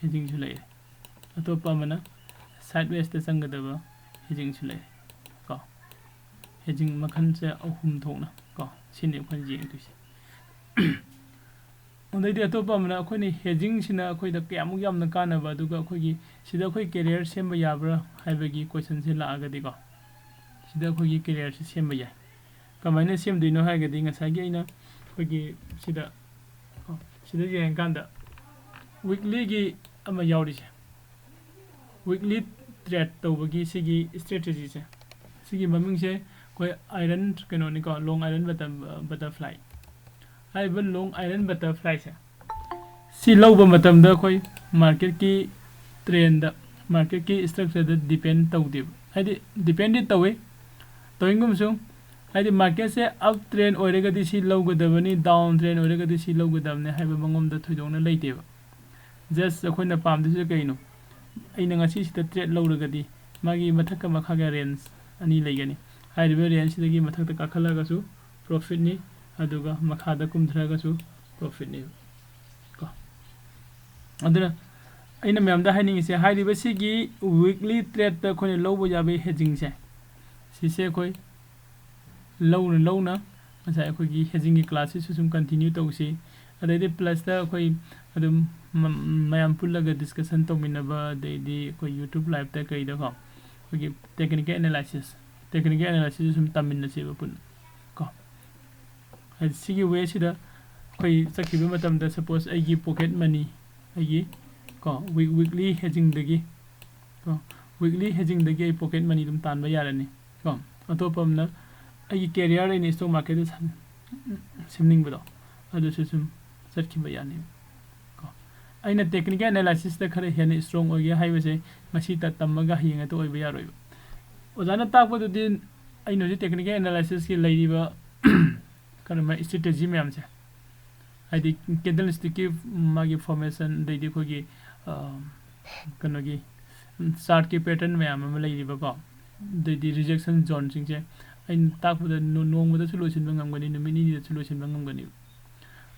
hedgingꯁꯨ ꯂꯩꯔꯦ꯫ ꯑꯇꯣꯞꯄ ꯑꯃꯅ sidewaysꯇ ꯆꯪꯒꯗꯕ hedgingꯁꯨ ꯂꯩꯔꯦ ꯀꯣ꯫ Hedging ꯃꯈꯜꯁꯦ ꯑꯍꯨꯝ ꯊꯣꯛꯅ ꯀꯣ, ꯁꯤꯅꯤ ꯑꯩꯈꯣꯏꯅ ꯌꯦꯡꯗꯣꯏꯁꯦ꯫ ꯑꯗꯩꯗꯤ ꯑꯇꯣꯞꯄ ꯑꯃꯅ ꯑꯩꯈꯣꯏꯅ hedgingꯁꯤꯅ ꯑꯩꯈꯣꯏꯗ ꯀꯌꯥꯃꯨꯛ ꯌꯥꯝꯅ ꯀꯥꯟꯅꯕ, ꯑꯗꯨꯒ ꯑꯩꯈꯣꯏꯒꯤ ꯁꯤꯗ ꯑꯩꯈꯣꯏ career ꯁꯦꯝꯕ ꯌꯥꯕ꯭ꯔꯥ ꯍꯥꯏꯕꯒꯤ questionꯁꯦ ꯂꯥꯛꯑꯒꯗꯤꯀꯣ, ꯁꯤꯗ ꯑꯩꯈꯣꯏꯒꯤ careerꯁꯦ ꯁꯦꯝꯕ ꯌꯥꯏ꯫ ꯀꯃꯥꯏꯅ ꯁꯦꯝꯗꯣꯏꯅꯣ ꯍꯥꯏꯔꯒꯗꯤ, ꯉꯁꯥꯏꯒꯤ ꯑꯩꯅ ꯑꯩꯈꯣꯏꯒꯤ ꯁꯤꯗ, ꯀꯣ, ꯁꯤꯗ ꯌꯦꯡꯉꯀꯥꯟꯗ weeklyꯒꯤ ꯑꯃ ꯌꯥꯎꯔꯤꯁꯦ, weekly trade ꯇꯧꯕꯒꯤ ꯁꯤꯒꯤ strategyꯁꯦ, ꯁꯤꯒꯤ ꯃꯃꯤꯡꯁꯦ ꯑꯩꯈꯣꯏ iron ꯀꯩꯅꯣꯅꯤꯀꯣ, long iron button-, butterfly꯫ ꯍꯥꯏꯔꯤꯕ long iron butterflyꯁꯦ, ꯁꯤ ꯂꯧꯕ ꯃꯇꯝꯗ ꯑꯩꯈꯣꯏ marketꯀꯤ trendꯗ, marketꯀꯤ structureꯗ depend ꯇꯧꯗꯦꯕ꯫ ꯍꯥꯏꯗꯤ dependꯗꯤ ꯇꯧꯋꯤ, ꯇꯧꯏꯒꯨꯝꯕꯁꯨ, ꯍꯥꯏꯗꯤ marketꯁꯦ up trend ꯑꯣꯏꯔꯒꯗꯤ ꯁꯤ ꯂꯧꯒꯗꯕꯅꯤ, down trend ꯑꯣꯏꯔꯒꯗꯤ ꯁꯤ ꯂꯧꯒꯗꯕꯅꯤ ꯍꯥꯏꯕ ꯃꯉꯣꯟꯗ ꯊꯣꯏꯗꯣꯛꯅ ꯂꯩꯇꯦꯕ꯫ Just ꯑꯩꯈꯣꯏꯅ ꯄꯥꯝꯗꯣꯏꯁꯦ ꯀꯩꯅꯣ? ꯑꯩꯅ ꯉꯁꯤ ꯁꯤꯗ trade ꯂꯧꯔꯒꯗꯤ ꯃꯥꯒꯤ ꯃꯊꯛꯀ ꯃꯈꯥꯒ range ꯑꯅꯤ ꯂꯩꯒꯅꯤ꯫ ꯍꯥꯏꯔꯤꯕ rangeꯁꯤꯗꯒꯤ ꯃꯊꯛꯇ ꯀꯥꯈꯠꯂꯒꯁꯨ profitꯅꯤ, ꯑꯗꯨꯒ ꯃꯈꯥꯗ ꯀꯨꯝꯊꯔꯒꯁꯨ profitꯅꯦꯕ ꯀꯣ꯫ ꯑꯗꯨꯅ ꯑꯩꯅ ꯃꯌꯥꯝꯗ ꯍꯥꯏꯅꯤꯡꯉꯤꯁꯦ, ꯍꯥꯏꯔꯤꯕ ꯁꯤꯒꯤ weekly tradeꯇ ꯑꯩꯈꯣꯏꯅ ꯂꯧꯕ ꯌꯥꯕꯒꯤ hedgingꯁꯦ, ꯁꯤꯁꯦ ꯑꯩꯈꯣꯏ ꯂꯧꯅ ꯂꯧꯅ ꯉꯁꯥꯏ ꯑꯩꯈꯣꯏꯒꯤ hedgingꯒꯤ classꯁꯤꯁꯨ ꯁꯨꯝ continue ꯇꯧꯁꯤ꯫ ꯑꯗꯩꯗꯤ plusꯇ ꯑꯩꯈꯣꯏ ꯑꯗꯨꯝ ꯃ-, ꯃꯌꯥꯝ ꯄꯨꯜꯂꯒ discussion ꯇꯧꯃꯤꯟꯅꯕ, ꯑꯗꯩꯗꯤ ꯑꯩꯈꯣꯏ YouTube liveꯇ ꯀꯩꯗꯀꯣ, ꯇꯦꯛꯅꯤꯀꯦꯜ ꯑꯦꯅꯥꯂꯥꯏꯁꯤꯁ ꯇꯦꯛꯅꯤꯀꯦꯜ ꯑꯦꯅꯥꯂꯥꯏꯁꯤꯁ ꯁꯨꯝ ꯇꯝꯃꯤꯟꯅꯁꯦꯕ ꯄꯨꯟꯅ ꯀꯣ꯫ ꯍꯥꯏꯗꯤ ꯁꯤꯒꯤ ꯋꯦꯁꯤꯗ ꯑꯩꯈꯣꯏ ꯆꯠꯈꯤꯕ ꯃꯇꯝꯗ, ꯁꯄꯣꯁ, ꯑꯩꯒꯤ ꯄꯣꯀꯦꯠ ꯃꯅꯤ, ꯑꯩꯒꯤ ꯀꯣ ꯋꯤꯛ ꯋꯤꯛꯂꯤ ꯍꯦꯖꯤꯡꯗꯒꯤ ꯀꯣ ꯋꯤꯛꯂꯤ ꯍꯦꯖꯤꯡꯗꯒꯤ ꯑꯩ ꯄꯣꯀꯦꯠ ꯃꯅꯤ ꯑꯗꯨꯝ ꯇꯥꯟꯕ ꯌꯥꯔꯅꯤ ꯀꯣ꯫ ꯑꯇꯣꯞꯄ ꯑꯃꯅ ꯑꯩꯒꯤ ꯀꯦꯔꯤꯌꯔ ꯑꯩꯅ ꯏꯁꯇꯣꯛ ꯃꯥꯔꯀꯦꯠꯇ ꯁꯦꯝꯅꯤꯡꯕꯗꯣ, ꯑꯗꯨꯁꯨ ꯁꯨꯝ ꯆꯠꯈꯤꯕ ꯌꯥꯅꯤ ꯀꯣ꯫ ꯑꯩꯅ ꯇꯦꯛꯅꯤꯀꯦꯜ ꯑꯦꯅꯥꯂꯥꯏꯁꯤꯁꯇ ꯈꯔ ꯍꯦꯟꯅ ꯏꯁꯇ꯭ꯔꯣꯡ ꯑꯣꯏꯒꯦ ꯍꯥꯏꯕꯁꯦ ꯉꯁꯤ ꯇꯝꯃꯒ ꯍꯌꯦꯡ ꯍꯦꯛꯇ ꯑꯣꯏꯕ ꯌꯥꯔꯣꯏꯕ꯫ ꯑꯣꯖꯥꯅ ꯇꯥꯛꯄꯗꯨꯗꯤ ꯑꯩꯅ ꯍꯧꯖꯤꯛ ꯇꯦꯛꯅꯤꯀꯦꯜ ꯑꯦꯅꯥꯂꯥꯏꯁꯤꯁꯀꯤ ꯂꯩꯔꯤꯕ ꯀꯔꯝꯕ ꯏꯁꯇ꯭ꯔꯦꯇꯦꯖꯤ ꯃꯌꯥꯝꯁꯦ, ꯍꯥꯏꯗꯤ ꯀꯦꯟꯗꯜꯁꯇꯤꯛꯀꯤ ꯃꯥꯒꯤ ꯐꯣꯔꯃꯦꯁꯟ, ꯑꯗꯩꯗꯤ ꯑꯩꯈꯣꯏꯒꯤ ꯀꯩꯅꯣꯒꯤ ꯆꯥꯔꯠꯀꯤ ꯄꯦꯇꯔꯟ ꯃꯌꯥꯝ ꯑꯃ ꯂꯩꯔꯤꯕꯀꯣ, ꯑꯗꯩꯗꯤ ꯔꯤꯖꯦꯛꯁꯟ ꯖꯣꯟꯁꯤꯡꯁꯦ ꯑꯩꯅ ꯇꯥꯛꯄꯗ ꯅꯣꯡꯃꯗꯁꯨ ꯂꯣꯏꯁꯤꯟꯕ ꯉꯝꯒꯅꯤ, ꯅꯨꯃꯤꯠ ꯅꯤꯅꯤꯗꯁꯨ ꯂꯣꯏꯁꯤꯟꯕ ꯉꯝꯒꯅꯤ꯫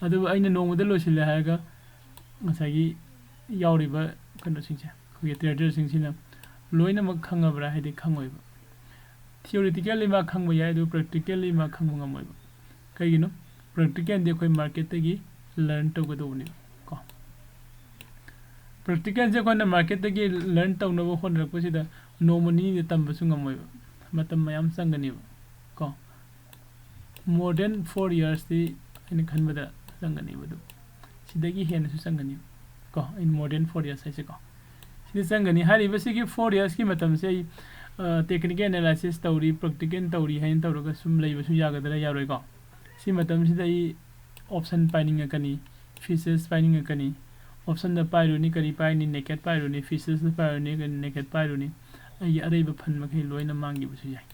ꯑꯗꯨꯕꯨ ꯑꯩꯅ ꯅꯣꯡꯃꯗ ꯂꯣꯏꯁꯤꯜꯂꯦ ꯍꯥꯏꯔꯒ ꯉꯁꯥꯏꯒꯤ ꯌꯥꯎꯔꯤꯕ ꯀꯩꯅꯣꯁꯤꯡꯁꯦ, ꯑꯩꯈꯣꯏꯒꯤ ꯇ꯭ꯔꯦꯗꯔꯁꯤꯡꯁꯤꯅ ꯂꯣꯏꯅꯃꯛ ꯈꯪꯉꯕ꯭ꯔꯥ ꯍꯥꯏꯗꯤ ꯈꯪꯉꯣꯏꯕ꯫ ꯊꯤꯑꯣꯔꯤꯇꯤꯀꯦꯜꯂꯤ ꯃꯥ ꯈꯪꯕ ꯌꯥꯏ, ꯑꯗꯨ ꯄ꯭ꯔꯦꯛꯇꯤꯀꯦꯜꯂꯤ ꯃꯥ ꯈꯪꯕ ꯉꯝꯃꯣꯏꯕ꯫ ꯀꯩꯒꯤꯅꯣ? ꯄ꯭ꯔꯦꯛꯇꯤꯀꯦꯜꯗꯤ ꯑꯩꯈꯣꯏ ꯃꯥꯔꯀꯦꯠꯇꯒꯤ ꯂꯔꯟ ꯇꯧꯒꯗꯧꯕꯅꯦꯕ ꯀꯣ꯫ ꯄ꯭ꯔꯦꯛꯇꯤꯀꯦꯜꯁꯦ ꯑꯩꯈꯣꯏꯅ ꯃꯥꯔꯀꯦꯠꯇꯒꯤ ꯂꯔꯟ ꯇꯧꯅꯕ ꯍꯣꯠꯅꯔꯛꯄꯁꯤꯗ ꯅꯣꯡꯃ ꯅꯤꯅꯤꯗ ꯇꯝꯕꯁꯨ ꯉꯝꯃꯣꯏꯕ, ꯃꯇꯝ ꯃꯌꯥꯝ ꯆꯪꯒꯅꯦꯕ ꯀꯣ꯫ ꯃꯣꯔ ꯗꯦꯟ ꯐꯣꯔ ꯌꯔꯁꯇꯤ ꯑꯩꯅ ꯈꯟꯕꯗ ꯆꯪꯒꯅꯦꯕ꯫ ꯑꯗꯨ ꯁꯤꯗꯒꯤ ꯍꯦꯟꯅꯁꯨ ꯆꯪꯒꯅꯤ ꯀꯣ꯫ ꯑꯩꯅ ꯃꯣꯔ ꯗꯦꯟ ꯐꯣꯔ ꯌꯔꯁ ꯍꯥꯏꯁꯦꯀꯣ, ꯁꯤꯗ ꯆꯪꯒꯅꯤ꯫ ꯍꯥꯏꯔꯤꯕꯁꯤꯒꯤ ꯐꯣꯔ ꯌꯔꯁꯀꯤ ꯃꯇꯝꯁꯦ ꯑꯩ ꯇꯦꯛꯅꯤꯀꯦꯜ ꯑꯦꯅꯥꯂꯥꯏꯁꯤꯁ ꯇꯧꯔꯤ, ꯄ꯭ꯔꯦꯛꯇꯤꯀꯦꯜ ꯇꯧꯔꯤ ꯍꯥꯏꯅ ꯇꯧꯔꯒ ꯁꯨꯝ ꯂꯩꯕꯁꯨ ꯌꯥꯒꯗ꯭ꯔꯥ? ꯌꯥꯔꯣꯏꯀꯣ꯫ ꯁꯤ ꯃꯇꯝꯁꯤꯗ ꯑꯩ ꯑꯣꯞꯁꯟ ꯄꯥꯏꯅꯤꯡꯉꯛꯀꯅꯤ, ꯐ꯭ꯌꯨꯆꯔꯁ ꯄꯥꯏꯅꯤꯡꯉꯛꯀꯅꯤ꯫ ꯑꯣꯞꯁꯟꯗ ꯄꯥꯏꯔꯨꯅꯤ, ꯀꯔꯤ ꯄꯥꯏꯅꯤ? Naked ꯄꯥꯏꯔꯨꯅꯤ, ꯐ꯭ꯌꯨꯆꯔꯁꯇ ꯄꯥꯏꯔꯨꯅꯤ, naked ꯄꯥꯏꯔꯨꯅꯤ꯫ ꯑꯩꯒꯤ ꯑꯔꯩꯕ ꯐꯟ ꯃꯈꯩ ꯂꯣꯏꯅ ꯃꯥꯡꯈꯤꯕꯁꯨ ꯌꯥꯏ꯫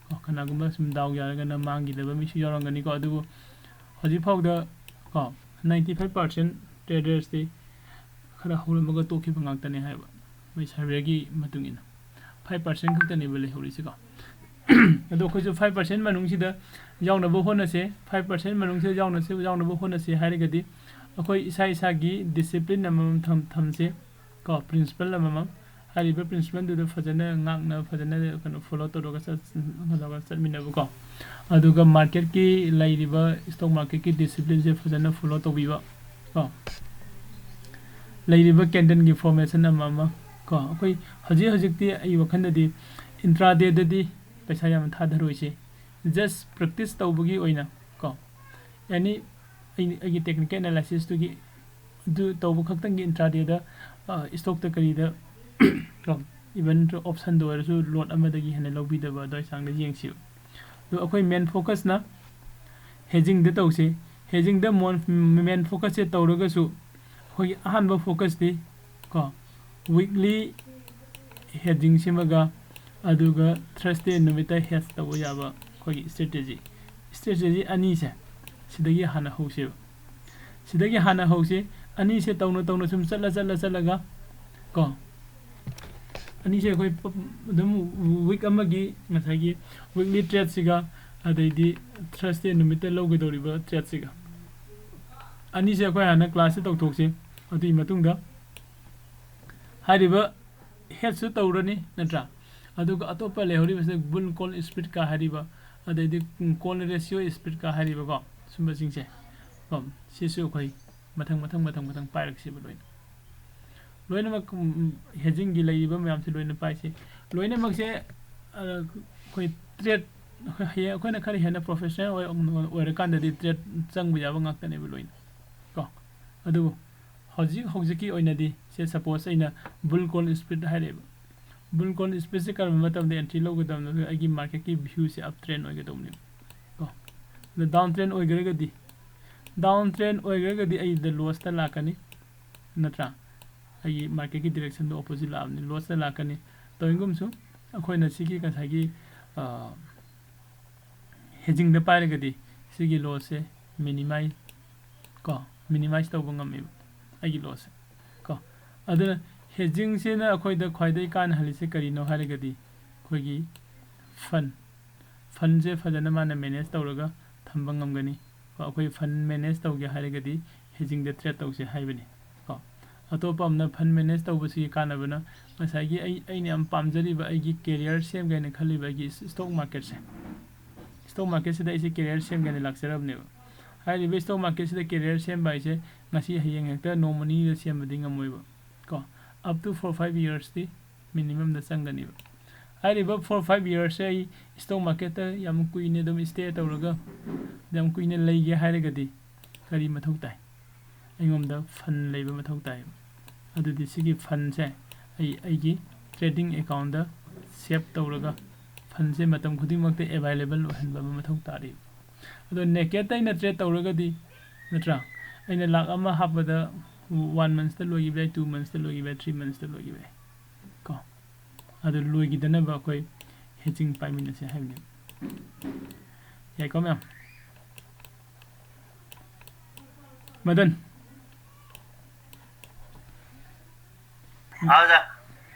ꯀꯣ, ꯀꯅꯥꯒꯨꯝꯕ ꯁꯨꯝ ꯗꯥꯎ ꯌꯥꯔꯒꯅ ꯃꯥꯡꯈꯤꯗꯕ ꯃꯤꯁꯨ ꯌꯥꯎꯔꯝꯒꯅꯤꯀꯣ꯫ ꯑꯗꯨꯕꯨ ꯍꯧꯖꯤꯛ ꯐꯥꯎꯗ ꯀꯣ, ꯅꯥꯏꯟꯇꯤ ꯐꯥꯏꯚ ꯄꯥꯔꯁꯦꯟ ꯇ꯭ꯔꯦꯗꯔꯁꯇꯤ ꯈꯔ ꯍꯧꯔꯝꯃꯒ ꯇꯣꯛꯈꯤꯕ ꯉꯥꯛꯇꯅꯦ ꯍꯥꯏꯕ, ꯃꯣꯏ ꯁꯔꯚꯦꯒꯤ ꯃꯇꯨꯡ ꯏꯟꯅ꯫ ꯐꯥꯏꯚ ꯄꯥꯔꯁꯦꯟ ꯈꯛꯇꯅꯦꯕ ꯂꯩꯍꯧꯔꯤꯁꯤꯀꯣ꯫ ꯑꯗꯣ ꯑꯩꯈꯣꯏꯁꯨ ꯐꯥꯏꯚ ꯄꯥꯔꯁꯦꯟ ꯃꯅꯨꯡꯁꯤꯗ ꯌꯥꯎꯅꯕ ꯍꯣꯠꯅꯁꯦ, ꯐꯥꯏꯚ ꯄꯥꯔꯁꯦꯟ ꯃꯅꯨꯡꯁꯤꯗ ꯌꯥꯎꯅꯁꯦ, ꯌꯥꯎꯅꯕ ꯍꯣꯠꯅꯁꯦ ꯍꯥꯏꯔꯒꯗꯤ ꯑꯩꯈꯣꯏ ꯏꯁꯥ ꯏꯁꯥꯒꯤ ꯗꯤꯁꯤꯄ꯭ꯂꯤꯟ ꯑꯃꯃꯝ ꯊꯝ-, ꯊꯝꯁꯦ ꯀꯣ, ꯄ꯭ꯔꯤꯟꯁꯤꯄꯜ ꯑꯃꯃꯝ꯫ ꯍꯥꯏꯔꯤꯕ ꯄ꯭ꯔꯤꯟꯁꯤꯄꯜꯗꯨꯗ ꯐꯖꯅ ꯉꯥꯛꯅ, ꯐꯖꯅ ꯀꯩꯅꯣ, ꯐꯣꯂꯣ ꯇꯧꯔꯒ ꯆꯠ-, ꯇꯧꯔꯒ ꯆꯠꯃꯤꯟꯅꯕꯀꯣ꯫ ꯑꯗꯨꯒ ꯃꯥꯔꯀꯦꯠꯀꯤ ꯂꯩꯔꯤꯕ ꯏꯁꯇꯣꯛ ꯃꯥꯔꯀꯦꯠꯀꯤ ꯗꯤꯁꯤꯄ꯭ꯂꯤꯟꯁꯦ ꯐꯖꯅ ꯐꯣꯂꯣ ꯇꯧꯕꯤꯕ ꯀꯣ꯫ ꯂꯩꯔꯤꯕ ꯀꯦꯟꯗꯜꯒꯤ ꯐꯣꯔꯃꯦꯁꯟ ꯑꯃ ꯑꯃ, ꯀꯣ ꯑꯩꯈꯣꯏ ꯍꯧꯖꯤꯛ ꯍꯧꯖꯤꯛꯇꯤ ꯑꯩ ꯋꯥꯈꯜꯗꯗꯤ ꯏꯟꯇ꯭ꯔꯥꯗꯦꯗꯗꯤ ꯄꯩꯁꯥ ꯌꯥꯝꯅ ꯊꯥꯗꯔꯣꯏꯁꯤ꯫ ꯖꯁ ꯄ꯭ꯔꯦꯛꯇꯤꯁ ꯇꯧꯕꯒꯤ ꯑꯣꯏꯅ ꯀꯣ ꯑꯦꯅꯤ ꯑꯩ ꯑꯩꯒꯤ ꯇꯦꯛꯅꯤꯀꯦꯜ ꯑꯦꯅꯥꯂꯥꯏꯁꯤꯁꯇꯨꯒꯤ ꯑꯗꯨ ꯇꯧꯕ ꯈꯛꯇꯪꯒꯤ ꯏꯟꯇ꯭ꯔꯥꯗꯦꯗ ꯏꯁꯇꯣꯛꯇ ꯀꯔꯤꯗ ꯀꯣ ꯏꯚꯟ ꯑꯣꯞꯁꯟꯗ ꯑꯣꯏꯔꯁꯨ ꯂꯣꯠ ꯑꯃꯗꯒꯤ ꯍꯦꯟꯅ ꯂꯧꯕꯤꯗꯕ ꯑꯗꯨꯋꯥꯏ ꯆꯥꯡꯗ ꯌꯦꯡꯁꯤꯕ꯫ ꯑꯗꯣ ꯑꯩꯈꯣꯏ ꯃꯦꯟ ꯐꯣꯀꯁꯅ ꯍꯦꯖꯤꯡꯗ ꯇꯧꯁꯤ꯫ ꯍꯦꯖꯤꯡꯗ ꯃꯦꯟ ꯐꯣꯀꯁꯁꯦ ꯇꯧꯔꯒꯁꯨ ꯑꯩꯈꯣꯏꯒꯤ ꯑꯍꯥꯟꯕ ꯐꯣꯀꯁꯇꯤ ꯀꯣ ꯋꯤꯛꯂꯤ ꯍꯦꯖꯤꯡꯁꯤꯃꯒ ꯑꯗꯨꯒ ꯊꯔꯁꯗꯦ ꯅꯨꯃꯤꯠꯇ ꯍꯦꯖ ꯇꯧꯕ ꯌꯥꯕ ꯑꯩꯈꯣꯏꯒꯤ ꯏꯁꯇ꯭ꯔꯦꯇꯦꯖꯤ ꯏꯁꯇ꯭ꯔꯦꯇꯦꯖꯤ ꯑꯅꯤꯁꯦ ꯁꯤꯗꯒꯤ ꯍꯥꯟꯅ ꯍꯧꯁꯦꯕ꯫ ꯁꯤꯗꯒꯤ ꯍꯥꯟꯅ ꯍꯧꯁꯤ꯫ ꯑꯅꯤꯁꯦ ꯇꯧꯅ ꯇꯧꯅ ꯁꯨꯝ ꯆꯠꯂ ꯆꯠꯂ ꯆꯠꯂꯒ ꯀꯣ ꯑꯅꯤꯁꯦ ꯑꯩꯈꯣꯏ ꯑꯗꯨꯝ ꯋꯤꯛ ꯑꯃꯒꯤ ꯉꯁꯥꯏꯒꯤ ꯋꯤꯛꯂꯤ ꯇ꯭ꯔꯦꯠꯁꯤꯒ ꯑꯗꯩꯗꯤ ꯊꯔꯁꯗꯦ ꯅꯨꯃꯤꯠꯇ ꯂꯧꯒꯗꯧꯔꯤꯕ ꯇ꯭ꯔꯦꯠꯁꯤꯒ ꯑꯅꯤꯁꯦ ꯑꯩꯈꯣꯏ ꯍꯥꯟꯅ ꯀ꯭ꯂꯥꯁꯁꯦ ꯇꯧꯊꯣꯛꯁꯤ꯫ ꯑꯗꯨꯒꯤ ꯃꯇꯨꯡꯗ ꯍꯥꯏꯔꯤꯕ ꯍꯦꯖꯁꯨ ꯇꯧꯔꯅꯤ ꯅꯠꯇ꯭ꯔꯥ? ꯑꯗꯨꯒ ꯑꯇꯣꯞꯄ ꯂꯩꯍꯧꯔꯤꯕꯁꯤꯗ ꯕꯨꯜ ꯀꯣꯜ ꯏꯁꯄꯤꯠꯀ ꯍꯥꯏꯔꯤꯕ ꯑꯗꯩꯗꯤ ꯀꯣꯜ ꯔꯦꯁꯤꯌꯣ ꯏꯁꯄꯤꯠꯀ ꯍꯥꯏꯔꯤꯕꯀꯣ ꯁꯨꯝꯕꯁꯤꯡꯁꯦ ꯀꯣ ꯁꯤꯁꯨ ꯑꯩꯈꯣꯏ ꯃꯊꯪ ꯃꯊꯪ ꯃꯊꯪ ꯃꯊꯪ ꯄꯥꯏꯔꯛꯁꯤꯕ ꯂꯣꯏꯅ ꯂꯣꯏꯅꯃꯛ ꯍꯦꯖꯤꯡꯒꯤ ꯂꯩꯔꯤꯕ ꯃꯌꯥꯝꯁꯦ ꯂꯣꯏꯅ ꯄꯥꯏꯁꯤ꯫ ꯂꯣꯏꯅꯃꯛꯁꯦ ꯑꯩꯈꯣꯏ ꯇ꯭ꯔꯦꯠ ꯍꯌꯦꯡ ꯑꯩꯈꯣꯏꯅ ꯈꯔ ꯍꯦꯟꯅ ꯄ꯭ꯔꯣꯐꯦꯁꯅꯦꯜ ꯑꯣꯏꯔꯀꯥꯟꯗꯗꯤ ꯇ꯭ꯔꯦꯠ ꯆꯪꯕ ꯌꯥꯕ ꯉꯥꯛꯇꯅꯦꯕ ꯂꯣꯏꯅ ꯀꯣ ꯑꯗꯨꯕꯨ ꯍꯧꯖꯤꯛ ꯍꯧꯖꯤꯛꯀꯤ ꯑꯣꯏꯅꯗꯤ ꯁꯦ ꯁꯄꯣꯁ ꯑꯩꯅ ꯕꯨꯜ ꯀꯣꯜ ꯏꯁꯄꯤꯠ ꯍꯥꯏꯔꯛꯑꯦꯕ꯫ ꯕꯨꯜ ꯀꯣꯜ ꯏꯁꯄꯤꯠꯁꯦ ꯀꯔꯝꯕ ꯃꯇꯝꯗ ꯑꯦꯟꯇ꯭ꯔꯤ ꯂꯧꯒꯗꯕꯅꯣ? ꯑꯩꯒꯤ ꯃꯥꯔꯀꯦꯠꯀꯤ ꯚ꯭ꯌꯨꯁꯦ ꯑꯞ ꯇ꯭ꯔꯦꯟ ꯑꯣꯏꯒꯗꯧꯕꯅꯦꯕ ꯀꯣ ꯑꯗꯣ ꯗꯥꯎꯟ ꯇ꯭ꯔꯦꯟ ꯑꯣꯏꯈ꯭ꯔꯒꯗꯤ ꯗꯥꯎꯟ ꯇ꯭ꯔꯦꯟ ꯑꯣꯏꯈ꯭ꯔꯒꯗꯤ ꯑꯩꯗ ꯂꯣꯁꯇ ꯂꯥꯛꯀꯅꯤ ꯅꯠꯇ꯭ꯔꯥ? ꯑꯩꯒꯤ ꯃꯥꯔꯀꯦꯠꯀꯤ ꯗꯤꯔꯦꯛꯁꯟꯗꯣ ꯑꯣꯄꯣꯖꯤꯠ ꯂꯥꯛꯑꯕꯅꯤ ꯂꯣꯁꯇ ꯂꯥꯛꯀꯅꯤ꯫ ꯇꯧꯔꯤꯒꯨꯝꯁꯨ ꯑꯩꯈꯣꯏꯅ ꯁꯤꯒꯤ ꯉꯁꯥꯏꯒꯤ ꯍꯦꯖꯤꯡꯗ ꯄꯥꯏꯔꯒꯗꯤ ꯁꯤꯒꯤ ꯂꯣꯁꯁꯦ ꯃꯤꯅꯤꯃꯥꯏ ꯀꯣ ꯃꯤꯅꯤꯃꯥꯏꯁ ꯇꯧꯕ ꯉꯝꯃꯦꯕ ꯑꯩꯒꯤ ꯂꯣꯁꯁꯦ ꯀꯣ ꯑꯗꯨꯅ ꯍꯦꯖꯤꯡꯁꯤꯅ ꯑꯩꯈꯣꯏꯗ ꯈ꯭ꯋꯥꯏꯗꯒꯤ ꯀꯥꯟꯅꯍꯜꯂꯤꯁꯦ ꯀꯔꯤꯅꯣ ꯍꯥꯏꯔꯒꯗꯤ ꯑꯩꯈꯣꯏꯒꯤ ꯐꯟ ꯐꯟꯁꯦ ꯐꯖꯅ ꯃꯥꯅ ꯃꯦꯅꯦꯖ ꯇꯧꯔꯒ ꯊꯝꯕ ꯉꯝꯒꯅꯤ꯫ ꯑꯩꯈꯣꯏ ꯐꯟ ꯃꯦꯅꯦꯖ ꯇꯧꯒꯦ ꯍꯥꯏꯔꯒꯗꯤ ꯍꯦꯖꯤꯡꯗ ꯇ꯭ꯔꯦꯠ ꯇꯧꯁꯦ ꯍꯥꯏꯕꯅꯤ ꯀꯣ ꯑꯇꯣꯞꯄ ꯑꯃꯅ ꯐꯟ ꯃꯦꯅꯦꯖ ꯇꯧꯕꯁꯤꯒꯤ ꯀꯥꯟꯅꯕꯅ ꯉꯁꯥꯏꯒꯤ ꯑꯩ ꯑꯩꯅ ꯌꯥꯝ ꯄꯥꯝꯖꯔꯤꯕ ꯑꯩꯒꯤ ꯀꯦꯔꯤꯌꯔ ꯁꯦꯝꯒꯦ ꯍꯥꯏꯅ ꯈꯜꯂꯤꯕ ꯑꯩꯒꯤ ꯏꯁꯇꯣꯛ ꯃꯥꯔꯀꯦꯠꯁꯦ ꯏꯁꯇꯣꯛ ꯃꯥꯔꯀꯦꯠꯁꯤꯗ ꯑꯩꯁꯦ ꯀꯦꯔꯤꯌꯔ ꯁꯦꯝꯒꯦ ꯍꯥꯏꯅ ꯂꯥꯛꯆꯔꯕꯅꯦꯕ꯫ ꯍꯥꯏꯔꯤꯕ ꯏꯁꯇꯣꯛ ꯃꯥꯔꯀꯦꯠꯁꯤꯗ ꯀꯦꯔꯤꯌꯔ ꯁꯦꯝꯕ ꯍꯥꯏꯁꯦ ꯉꯁꯤ ꯍꯌꯦꯡ ꯍꯦꯛꯇ ꯅꯣꯡꯃ ꯅꯤꯅꯤꯗ ꯁꯦꯝꯕꯗꯤ ꯉꯝꯃꯣꯏꯕ ꯀꯣ Up to four five yearsꯇꯤ minimumꯗ ꯆꯪꯒꯅꯤꯕ꯫ ꯍꯥꯏꯔꯤꯕ four five yearsꯁꯦ ꯑꯩ stock marketꯇ ꯌꯥꯝ ꯀꯨꯏꯅ ꯑꯗꯨꯝ stay ꯇꯧꯔꯒ, ꯌꯥꯝ ꯀꯨꯏꯅ ꯂꯩꯒꯦ ꯍꯥꯏꯔꯒꯗꯤ ꯀꯔꯤ ꯃꯊꯧ ꯇꯥꯏ? ꯑꯩꯉꯣꯟꯗ fund ꯂꯩꯕ ꯃꯊꯧ ꯇꯥꯏ꯫ ꯑꯗꯨꯗꯤ ꯁꯤꯒꯤ fundꯁꯦ ꯑꯩ ꯑꯩꯒꯤ trading accountꯇ save ꯇꯧꯔꯒ, fundꯁꯦ ꯃꯇꯝ ꯈꯨꯗꯤꯡꯃꯛꯇ available ꯑꯣꯏꯍꯟꯕ ꯑꯃ ꯃꯊꯧ ꯇꯥꯔꯤꯕ꯫ ꯑꯗꯣ nakedꯇ ꯑꯩꯅ trade ꯇꯧꯔꯒꯗꯤ, ꯅꯠꯇ꯭ꯔꯥ, ꯑꯩꯅ ꯂꯥꯛ ꯑꯃ ꯍꯥꯞꯄꯗ one monthsꯇ ꯂꯣꯏꯈꯤꯕ ꯌꯥꯏ, two monthsꯇ ꯂꯣꯏꯈꯤꯕ ꯌꯥꯏ, three monthsꯇ ꯂꯣꯏꯈꯤꯕ ꯌꯥꯏ ꯀꯣ꯫ ꯑꯗꯨ ꯂꯣꯏꯈꯤꯗꯅꯕ ꯑꯩꯈꯣꯏ hedging ꯄꯥꯏꯃꯤꯟꯅꯁꯦ ꯍꯥꯏꯕꯅꯦꯕ꯫ ꯌꯥꯏꯀꯣ ꯃꯌꯥꯝ? ꯃꯗꯟ, ꯍꯥꯎꯗ꯫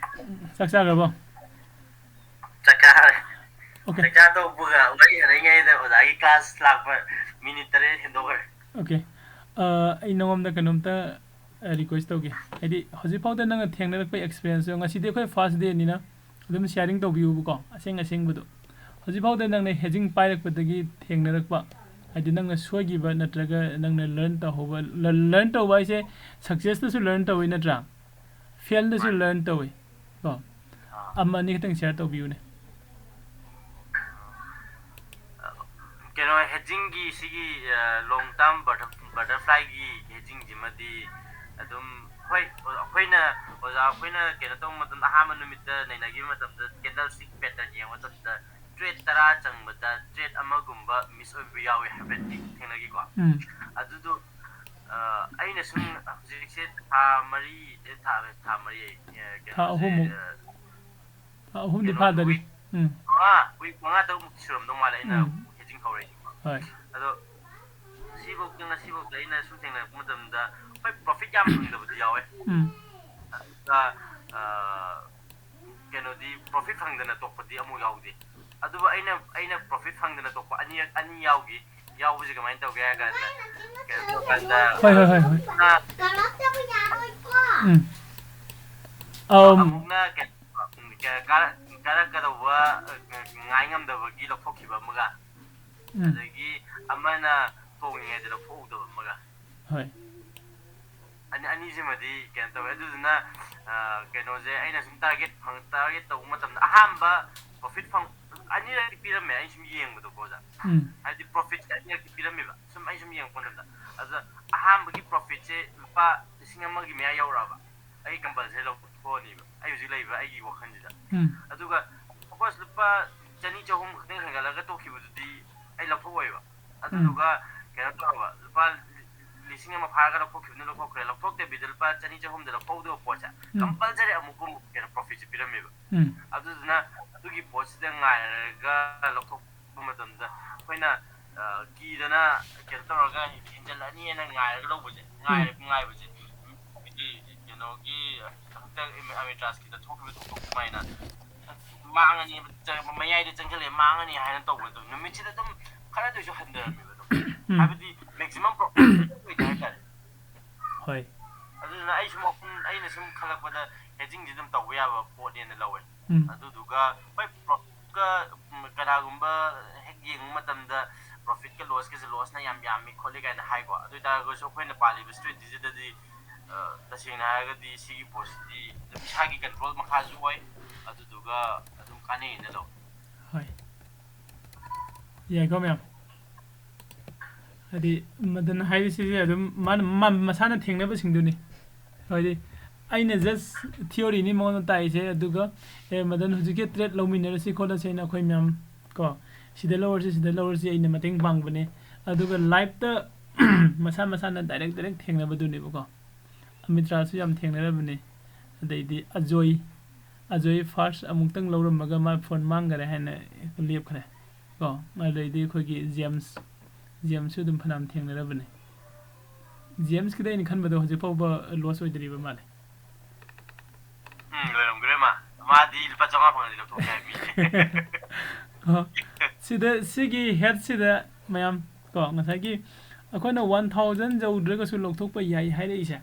ꯆꯥꯛ ꯆꯥꯈ꯭ꯔꯕꯣ? ꯆꯥꯛ ꯆꯥꯔꯦ꯫ Okay. ꯆꯥꯛ ꯆꯥ ꯇꯣꯛꯄꯒ ꯋꯥꯔꯤ ꯁꯥꯟꯅꯔꯤꯉꯩꯗ ꯑꯣꯖꯥꯒꯤ class ꯂꯥꯛꯄ minute ꯇꯔꯦꯠ ꯍꯦꯟꯗꯣꯛꯈ꯭ꯔꯦ꯫ Okay. ꯑ, ꯑꯩ ꯅꯉꯣꯟꯗ ꯀꯩꯅꯣꯝꯇ request ꯇꯧꯒꯦ꯫ ꯍꯥꯏꯗꯤ ꯍꯧꯖꯤꯛꯐꯥꯎꯗ ꯅꯪꯅ ꯊꯦꯡꯅꯔꯛꯄ experienceꯇꯣ, ꯉꯁꯤꯗꯤ ꯑꯩꯈꯣꯏ first dayꯅꯤꯅ ꯑꯗꯨꯝ sharing ꯇꯧꯕꯤꯌꯨꯕꯀꯣ, ꯑꯁꯦꯡ ꯑꯁꯦꯡꯕꯗꯣ꯫ ꯍꯧꯖꯤꯛꯐꯥꯎꯗ ꯅꯪꯅ hedging ꯄꯥꯏꯔꯛꯄꯗꯒꯤ ꯊꯦꯡꯅꯔꯛꯄ, ꯍꯥꯏꯗꯤ ꯅꯪꯅ ꯁꯣꯏꯈꯤꯕ ꯅꯠꯇ꯭ꯔꯒ ꯅꯪꯅ learn ꯇꯧꯍꯧꯕ, learn ꯇꯧꯕ ꯍꯥꯏꯁꯦ successꯇꯁꯨ learn ꯇꯧꯋꯤ ꯅꯠꯇ꯭ꯔꯥ? Failꯗꯁꯨ learn ꯇꯧꯋꯤ ꯀꯣ꯫ ꯑꯃ ꯑꯅꯤ ꯈꯛꯇꯪ share ꯇꯧꯕꯤꯌꯨꯅꯦ꯫ ꯀꯩꯅꯣ, hedgingꯒꯤ ꯁꯤꯒꯤ, ꯑ, long term butterflyꯒꯤ hedgingꯁꯤꯃꯗꯤ ꯑꯗꯨꯝ, ꯍꯣꯏ, ꯑꯩꯈꯣꯏꯅ, ꯑꯣꯖꯥ, ꯑꯩꯈꯣꯏꯅ ꯀꯩꯅꯣ ꯇꯧꯕ ꯃꯇꯝꯗ, ꯑꯍꯥꯟꯕ ꯅꯨꯃꯤꯠꯇ ꯅꯩꯅꯈꯤꯕ ꯃꯇꯝꯗ candlestick pattern ꯌꯦꯡꯕ ꯃꯇꯝꯗ trade ꯇꯔꯥ ꯆꯪꯕꯗ trade ꯑꯃꯒꯨꯝꯕ miss ꯑꯣꯏꯕ ꯌꯥꯎꯋꯦ ꯍꯥꯏꯐꯦꯠꯇꯤ ꯊꯦꯡꯅꯈꯤꯀꯣ꯫ ꯎꯝ꯫ ꯑꯗꯨꯗꯣ, ꯑ, ꯑꯩꯅ ꯁꯨꯝ ꯍꯧꯖꯤꯛꯁꯦ ꯊꯥ ꯃꯔꯤ, ꯑꯦ, ꯊꯥ, ꯊꯥ ꯃꯔꯤ, ꯑꯦ, ꯀꯩꯅꯣꯁꯦ, ꯑꯍꯨꯝꯃꯨꯛ꯫ ꯑ, ꯊꯥ ꯑꯍꯨꯝꯗꯤ ꯀꯩꯅꯣ, ꯐꯥꯗꯔꯤ꯫ week ꯎꯝ꯫ ꯃꯉꯥ, week ꯃꯉꯥ ꯇꯔꯨꯛꯃꯨꯛꯇꯤ ꯁꯨꯔꯝꯗꯧ ꯃꯥꯜꯂꯦ ꯑꯩꯅ ꯎꯝ꯫ hedging ꯍꯧꯔꯛꯏꯁꯦ꯫ ꯍꯣꯏ꯫ ꯑꯗꯣ ꯁꯤꯐꯧꯗ, ꯉꯁꯤꯐꯧꯗ ꯑꯩꯅ ꯁꯨꯝ ꯊꯦꯡꯅꯔꯛꯄ ꯃꯇꯝꯗ ꯍꯣꯏ profit ꯌꯥꯝ ꯐꯪꯗꯕꯗꯤ ꯌꯥꯎꯋꯦ꯫ ꯎꯝ꯫ ꯑꯗꯨꯒ, ꯑ, ꯀꯩꯅꯣꯗꯤ profit ꯐꯪꯗꯅ ꯇꯣꯛꯄꯗꯤ ꯑꯃꯨꯛ ꯌꯥꯎꯗꯦ꯫ ꯑꯗꯨꯕꯨ ꯑꯩꯅ, ꯑꯩꯅ profit ꯐꯪꯗꯅ ꯇꯣꯛꯄ ꯑꯅꯤꯔꯛ, ꯑꯅꯤ ꯌꯥꯎꯈꯤ꯫ ꯌꯥꯎꯕꯁꯦ ꯀꯃꯥꯏꯅ ꯇꯧꯒꯦ ꯍꯥꯏ ꯀꯥꯟꯗ, ꯀꯩꯅꯣ ꯇꯧꯔꯀꯥꯟꯗ, ꯍꯣꯏ, ꯍꯣꯏ, ꯍꯣꯏ, ꯍꯣꯏ꯫ ꯑ, ꯎꯝ꯫ ꯑꯝ, ꯑꯃꯨꯛꯅ ꯀꯩꯅꯣ, ꯀꯥꯔꯛ-, ꯀꯥꯔꯛꯀꯗꯧꯕ, ꯑ, ꯉꯥꯏ ꯉꯝꯗꯕꯒꯤ ꯂꯧꯊꯣꯛꯈꯤꯕ ꯑꯃꯒ, ꯎꯝ꯫ ꯑꯗꯒꯤ ꯑꯃꯅ ꯇꯣꯡꯉꯤꯉꯩꯗ ꯂꯧꯊꯣꯛꯍꯧꯗꯕ ꯑꯃꯒ꯫ ꯍꯣꯏ꯫ ꯑꯅꯤ ꯑꯅꯤꯁꯤꯃꯗꯤ ꯀꯩꯅꯣ ꯇꯧꯋꯦ꯫ ꯑꯗꯨꯗꯨꯅ ꯀꯩꯅꯣꯁꯦ ꯑꯩꯅ ꯁꯨꯝ ꯇꯥꯔꯒꯦꯠ ꯐꯪ ꯇꯥꯔꯒꯦꯠ ꯇꯧꯕ ꯃꯇꯝꯗ ꯑꯍꯥꯟꯕ ꯄ꯭ꯔꯣꯐꯤꯠ ꯐꯪ ꯑꯅꯤꯔꯛꯇꯤ ꯄꯤꯔꯝꯃꯦ ꯑꯩ ꯁꯨꯝ ꯌꯦꯡꯕꯗꯀꯣ ꯑꯣꯖꯥ꯫ ꯍꯥꯏꯗꯤ ꯄ꯭ꯔꯣꯐꯤꯠꯁꯦ ꯑꯅꯤꯔꯛꯇꯤ ꯄꯤꯔꯝꯃꯦꯕ ꯁꯨꯝ ꯑꯩ ꯁꯨꯝ ꯌꯦꯡꯉꯛꯄ ꯃꯇꯝꯗ꯫ ꯑꯗꯨꯗ ꯑꯍꯥꯟꯕꯒꯤ ꯄ꯭ꯔꯣꯐꯤꯠꯁꯦ ꯂꯨꯄꯥ ꯂꯤꯁꯤꯡ ꯑꯃꯒꯤ ꯃꯌꯥ ꯌꯧꯔꯛꯑꯕ꯫ ꯑꯩ ꯀꯝꯄꯜꯁꯔꯤ ꯂꯧꯊꯣꯛꯑꯅꯤꯕ ꯑꯩ ꯍꯧꯖꯤꯛ ꯂꯩꯕ ꯑꯩꯒꯤ ꯋꯥꯈꯜꯁꯤꯗ꯫ ꯑꯗꯨꯒ ꯁꯄꯣꯁ ꯂꯨꯄꯥ ꯆꯅꯤ ꯆꯍꯨꯝ ꯈꯛꯇꯪ ꯍꯦꯟꯒꯠꯂꯒ ꯇꯣꯛꯈꯤꯕꯗꯨꯗꯤ ꯑꯩ ꯂꯧꯊꯣꯛꯑꯣꯏꯕ꯫ ꯑꯗꯨꯗꯨꯒ ꯀꯩꯅꯣ ꯇꯧꯔꯕ ꯂꯨꯄꯥ ꯂꯤꯁꯤꯡ ꯑꯃ ꯐꯥꯔꯒ ꯂꯧꯊꯣꯛꯈꯤꯕꯅ ꯂꯧꯊꯣꯛꯈ꯭ꯔꯦ, ꯂꯧꯊꯣꯛꯇꯕꯤꯗ ꯂꯨꯄꯥ ꯆꯅꯤ ꯆꯍꯨꯝꯗ ꯂꯧꯍꯧꯗꯕ ꯄꯣꯠꯁꯦ ꯎꯝ. ꯀꯝꯄꯜꯁꯔꯤ ꯑꯃꯨꯛꯀꯨꯝ ꯀꯩꯅꯣ ꯄ꯭ꯔꯣꯐꯤꯠꯁꯦ ꯄꯤꯔꯝꯃꯦꯕ꯫ ꯎꯝ. ꯑꯗꯨꯗꯨꯅ ꯑꯗꯨꯒꯤ ꯄꯣꯠꯁꯤꯗ ꯉꯥꯏꯔꯒ ꯂꯧꯊꯣꯛꯄ ꯃꯇꯝꯗ ꯑꯩꯈꯣꯏꯅ ꯀꯤꯗꯅ ꯀꯩꯅꯣ ꯇꯧꯔꯒ ꯍꯦꯟꯖꯜꯂꯛꯑꯅꯤꯅ ꯉꯥꯏꯔꯒ ꯂꯧꯕꯁꯦ ꯉꯥꯏ ꯉꯥꯏꯕꯁꯦ ꯍꯥꯏꯗꯤ ꯀꯩꯅꯣꯒꯤ ꯍꯟꯗꯛ ꯑꯃꯤꯇ꯭ꯔꯥꯁꯀꯤꯗ ꯊꯣꯛꯈꯤꯕ ꯊꯧꯗꯣꯛ ꯑꯗꯨꯃꯥꯏꯅ ꯃꯥꯡꯉꯅꯤ, ꯃꯌꯥꯏꯗ ꯆꯪꯁꯤꯜꯂꯛꯑꯦ ꯃꯥꯡꯉꯅꯤ ꯍꯥꯏꯅ ꯇꯧꯕꯗꯣ ꯅꯨꯃꯤꯠꯁꯤꯗ ꯑꯗꯨꯝ ꯈꯔꯗ ꯑꯣꯏꯁꯨ ꯍꯟꯊꯔꯝꯃꯦꯕ ꯑꯗꯨꯝ꯫ ꯎꯝ. ꯍꯥꯏꯕꯗꯤ ꯃꯦꯛꯁꯤꯃꯝ ꯄ꯭ꯔꯣꯐꯤꯠ ꯑꯣꯏꯗꯦ ꯍꯥꯏꯇꯥꯔꯦ꯫ ꯍꯣꯏ. ꯑꯗꯨꯗꯨꯅ ꯑꯩ ꯁꯨꯝ ꯋꯥꯈꯜ ꯑꯩꯅ ꯁꯨꯝ ꯈꯜꯂꯛꯄꯗ ꯍꯦꯖꯤꯡꯁꯦ ꯑꯗꯨꯝ ꯇꯧꯕ ꯌꯥꯕ ꯄꯣꯠꯅꯦꯅ ꯂꯧꯋꯦ꯫ ꯎꯝ. ꯑꯗꯨꯗꯨꯒ ꯍꯣꯏ ꯄ꯭ꯔꯣꯐꯤꯠꯀ ꯀꯅꯥꯒꯨꯝꯕ ꯍꯦꯛ ꯌꯦꯡꯕ ꯃꯇꯝꯗ ꯄ꯭ꯔꯣꯐꯤꯠꯀ ꯂꯣꯁꯀꯁꯦ ꯂꯣꯁꯅ ꯌꯥꯝ ꯌꯥꯝꯃꯤ ꯈꯣꯠꯂꯤ ꯀꯥꯏꯅ ꯍꯥꯏꯀꯣ꯫ ꯑꯗꯨ ꯑꯣꯏꯇꯥꯔꯒꯁꯨ ꯑꯩꯈꯣꯏꯅ ꯄꯥꯜꯂꯤꯕ ꯁ꯭ꯇ꯭ꯔꯦꯇꯦꯖꯤꯗꯗꯤ ꯇꯁꯦꯡꯅ ꯍꯥꯏꯔꯒꯗꯤ ꯁꯤꯒꯤ ꯄꯣꯠꯁꯤꯗꯤ ꯑꯗꯨꯝ ꯏꯁꯥꯒꯤ ꯀꯟꯇ꯭ꯔꯣꯜ ꯃꯈꯥꯁꯨ ꯑꯣꯏ꯫ ꯑꯗꯨꯗꯨꯒ ꯑꯗꯨꯝ ꯀꯥꯟꯅꯩꯅ ꯂꯧꯋꯦ꯫ ꯍꯣꯏ. ꯌꯥꯏꯀꯣ ꯃꯌꯥꯝ? ꯍꯥꯏꯗꯤ ꯃꯗꯟ ꯍꯥꯏꯔꯤꯁꯤꯗꯤ ꯑꯗꯨꯝ ꯃꯥꯅ ꯃꯥ ꯃꯁꯥꯅ ꯊꯦꯡꯅꯕꯁꯤꯡꯗꯨꯅꯤ꯫ ꯍꯥꯏꯗꯤ ꯑꯩꯅ ꯖꯁ ꯊꯤꯑꯣꯔꯤꯅꯤ ꯃꯉꯣꯟꯗ ꯇꯥꯛꯏꯁꯦ꯫ ꯑꯗꯨꯒ ꯑꯦ ꯃꯗꯟ ꯍꯧꯖꯤꯛꯀꯤ ꯇ꯭ꯔꯦꯠ ꯂꯧꯃꯤꯟꯅꯔꯁꯤ ꯈꯣꯠꯂꯁꯤ ꯍꯥꯏꯅ ꯑꯩꯈꯣꯏ ꯃꯌꯥꯝ ꯀꯣ ꯁꯤꯗ ꯂꯧꯔꯁꯤ ꯁꯤꯗ ꯂꯧꯔꯁꯤ ꯑꯩꯅ ꯃꯇꯦꯡ ꯄꯥꯡꯕꯅꯦ꯫ ꯑꯗꯨꯒ ꯂꯥꯏꯞꯇ ꯃꯁꯥ ꯃꯁꯥꯅ ꯗꯥꯏꯔꯦꯛ ꯗꯥꯏꯔꯦꯛ ꯊꯦꯡꯅꯕꯗꯨꯅꯦꯕꯀꯣ꯫ ꯑꯃꯤꯇ꯭ꯔꯥꯁꯨ ꯌꯥꯝ ꯊꯦꯡꯅꯔꯕꯅꯤ꯫ ꯑꯗꯩꯗꯤ ꯑꯖꯣꯏ ꯑꯖꯣꯏ ꯐꯥꯔꯁ ꯑꯃꯨꯛꯇꯪ ꯂꯧꯔꯝꯃꯒ ꯃꯥ ꯐꯣꯟ ꯃꯥꯡꯈꯔꯦ ꯍꯥꯏꯅ ꯂꯦꯞꯈ꯭ꯔꯦ ꯀꯣ꯫ ꯑꯗꯩꯗꯤ ꯑꯩꯈꯣꯏꯒꯤ ꯖꯦꯝꯁ ꯖꯦꯝꯁꯁꯨ ꯑꯗꯨꯝ ꯐꯅꯌꯥꯝ ꯊꯦꯡꯅꯔꯕꯅꯤ꯫ ꯖꯦꯝꯁꯀꯤꯗ ꯑꯩꯅ ꯈꯟꯕꯗꯣ ꯍꯧꯖꯤꯛ ꯐꯥꯎꯕ ꯂꯣꯁ ꯑꯣꯏꯗ꯭ꯔꯤꯕ ꯃꯥꯜꯂꯦ꯫ ꯎꯝ, ꯂꯣꯏꯔꯝꯈ꯭ꯔꯦ ꯃꯥ꯫ ꯃꯥꯗꯤ ꯂꯨꯄꯥ ꯆꯥꯝꯃꯉꯥ ꯐꯪꯉꯗꯤ ꯂꯧꯊꯣꯛꯀꯦ ꯍꯥꯏꯕ ꯃꯤꯅꯦ꯫ ꯀꯣ, ꯁꯤꯗ ꯁꯤꯒꯤ ꯍꯦꯠꯁꯤꯗ ꯃꯌꯥꯝ ꯀꯣ ꯉꯁꯥꯏꯒꯤ ꯑꯩꯈꯣꯏꯅ ꯋꯥꯟ ꯊꯥꯎꯖꯟ ꯌꯧꯗ꯭ꯔꯒꯁꯨ ꯂꯧꯊꯣꯛꯄ ꯌꯥꯏ ꯍꯥꯏꯔꯛꯏꯁꯦ꯫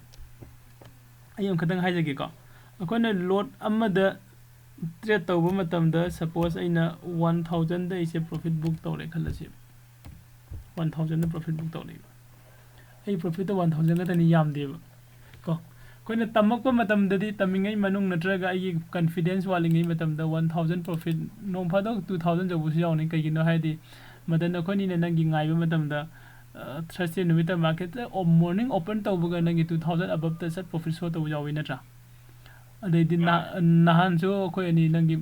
ꯑꯩ ꯑꯃꯈꯛꯇꯪ ꯍꯥꯏꯖꯒꯦꯀꯣ꯫ ꯑꯩꯈꯣꯏꯅ ꯂꯣꯠ ꯑꯃꯗ ꯇ꯭ꯔꯦꯠ ꯇꯧꯕ ꯃꯇꯝꯗ ꯁꯄꯣꯁ ꯑꯩꯅ ꯋꯥꯟ ꯊꯥꯎꯖꯟꯗ ꯑꯩꯁꯦ ꯄ꯭ꯔꯣꯐꯤꯠ ꯕꯨꯛ ꯇꯧꯔꯦ ꯈꯜꯂꯁꯦꯕ꯫ ꯋꯥꯟ ꯊꯥꯎꯖꯟꯗ ꯄ꯭ꯔꯣꯐꯤꯠ ꯕꯨꯛ ꯇꯧꯔꯦꯕ꯫ ꯑꯩ ꯄ꯭ꯔꯣꯐꯤꯠꯇꯣ ꯋꯥꯟ ꯊꯥꯎꯖꯟ ꯈꯛꯇꯅꯤ, ꯌꯥꯝꯗꯦꯕ꯫ ꯀꯣ ꯑꯩꯈꯣꯏꯅ ꯇꯝꯃꯛꯄ ꯃꯇꯝꯗꯗꯤ, ꯇꯝꯃꯤꯉꯩ ꯃꯅꯨꯡ ꯅꯠꯇ꯭ꯔꯒ ꯑꯩꯒꯤ ꯀꯟꯐꯤꯗꯦꯟꯁ ꯋꯥꯠꯂꯤꯉꯩ ꯃꯇꯝꯗ ꯋꯥꯟ ꯊꯥꯎꯖꯟ ꯄ꯭ꯔꯣꯐꯤꯠ, ꯅꯣꯡ ꯐꯥꯗꯣꯛ ꯇꯨ ꯊꯥꯎꯖꯟ ꯌꯧꯕꯁꯨ ꯌꯥꯎꯅꯤ꯫ ꯀꯩꯒꯤꯅꯣ ꯍꯥꯏꯗꯤ ꯃꯗꯟ, ꯑꯩꯈꯣꯏꯅꯤꯅ ꯅꯪꯒꯤ ꯉꯥꯏꯕ ꯃꯇꯝꯗ ꯊꯔꯁꯗꯦ ꯅꯨꯃꯤꯠꯇ ꯃꯥꯔꯀꯦꯠꯇ ꯃꯣꯔꯅꯤꯡ ꯑꯣꯄꯟ ꯇꯧꯕꯒ ꯅꯪꯒꯤ ꯇꯨ ꯊꯥꯎꯖꯟ ꯑꯕꯞꯇ ꯆꯠ ꯄ꯭ꯔꯣꯐꯤꯠ ꯁꯣ ꯇꯧꯕ ꯌꯥꯎꯋꯤ ꯅꯠꯇ꯭ꯔꯥ? ꯑꯗꯩꯗꯤ ꯅꯍꯥꯟꯁꯨ ꯑꯩꯈꯣꯏ ꯑꯅꯤ ꯅꯪꯒꯤ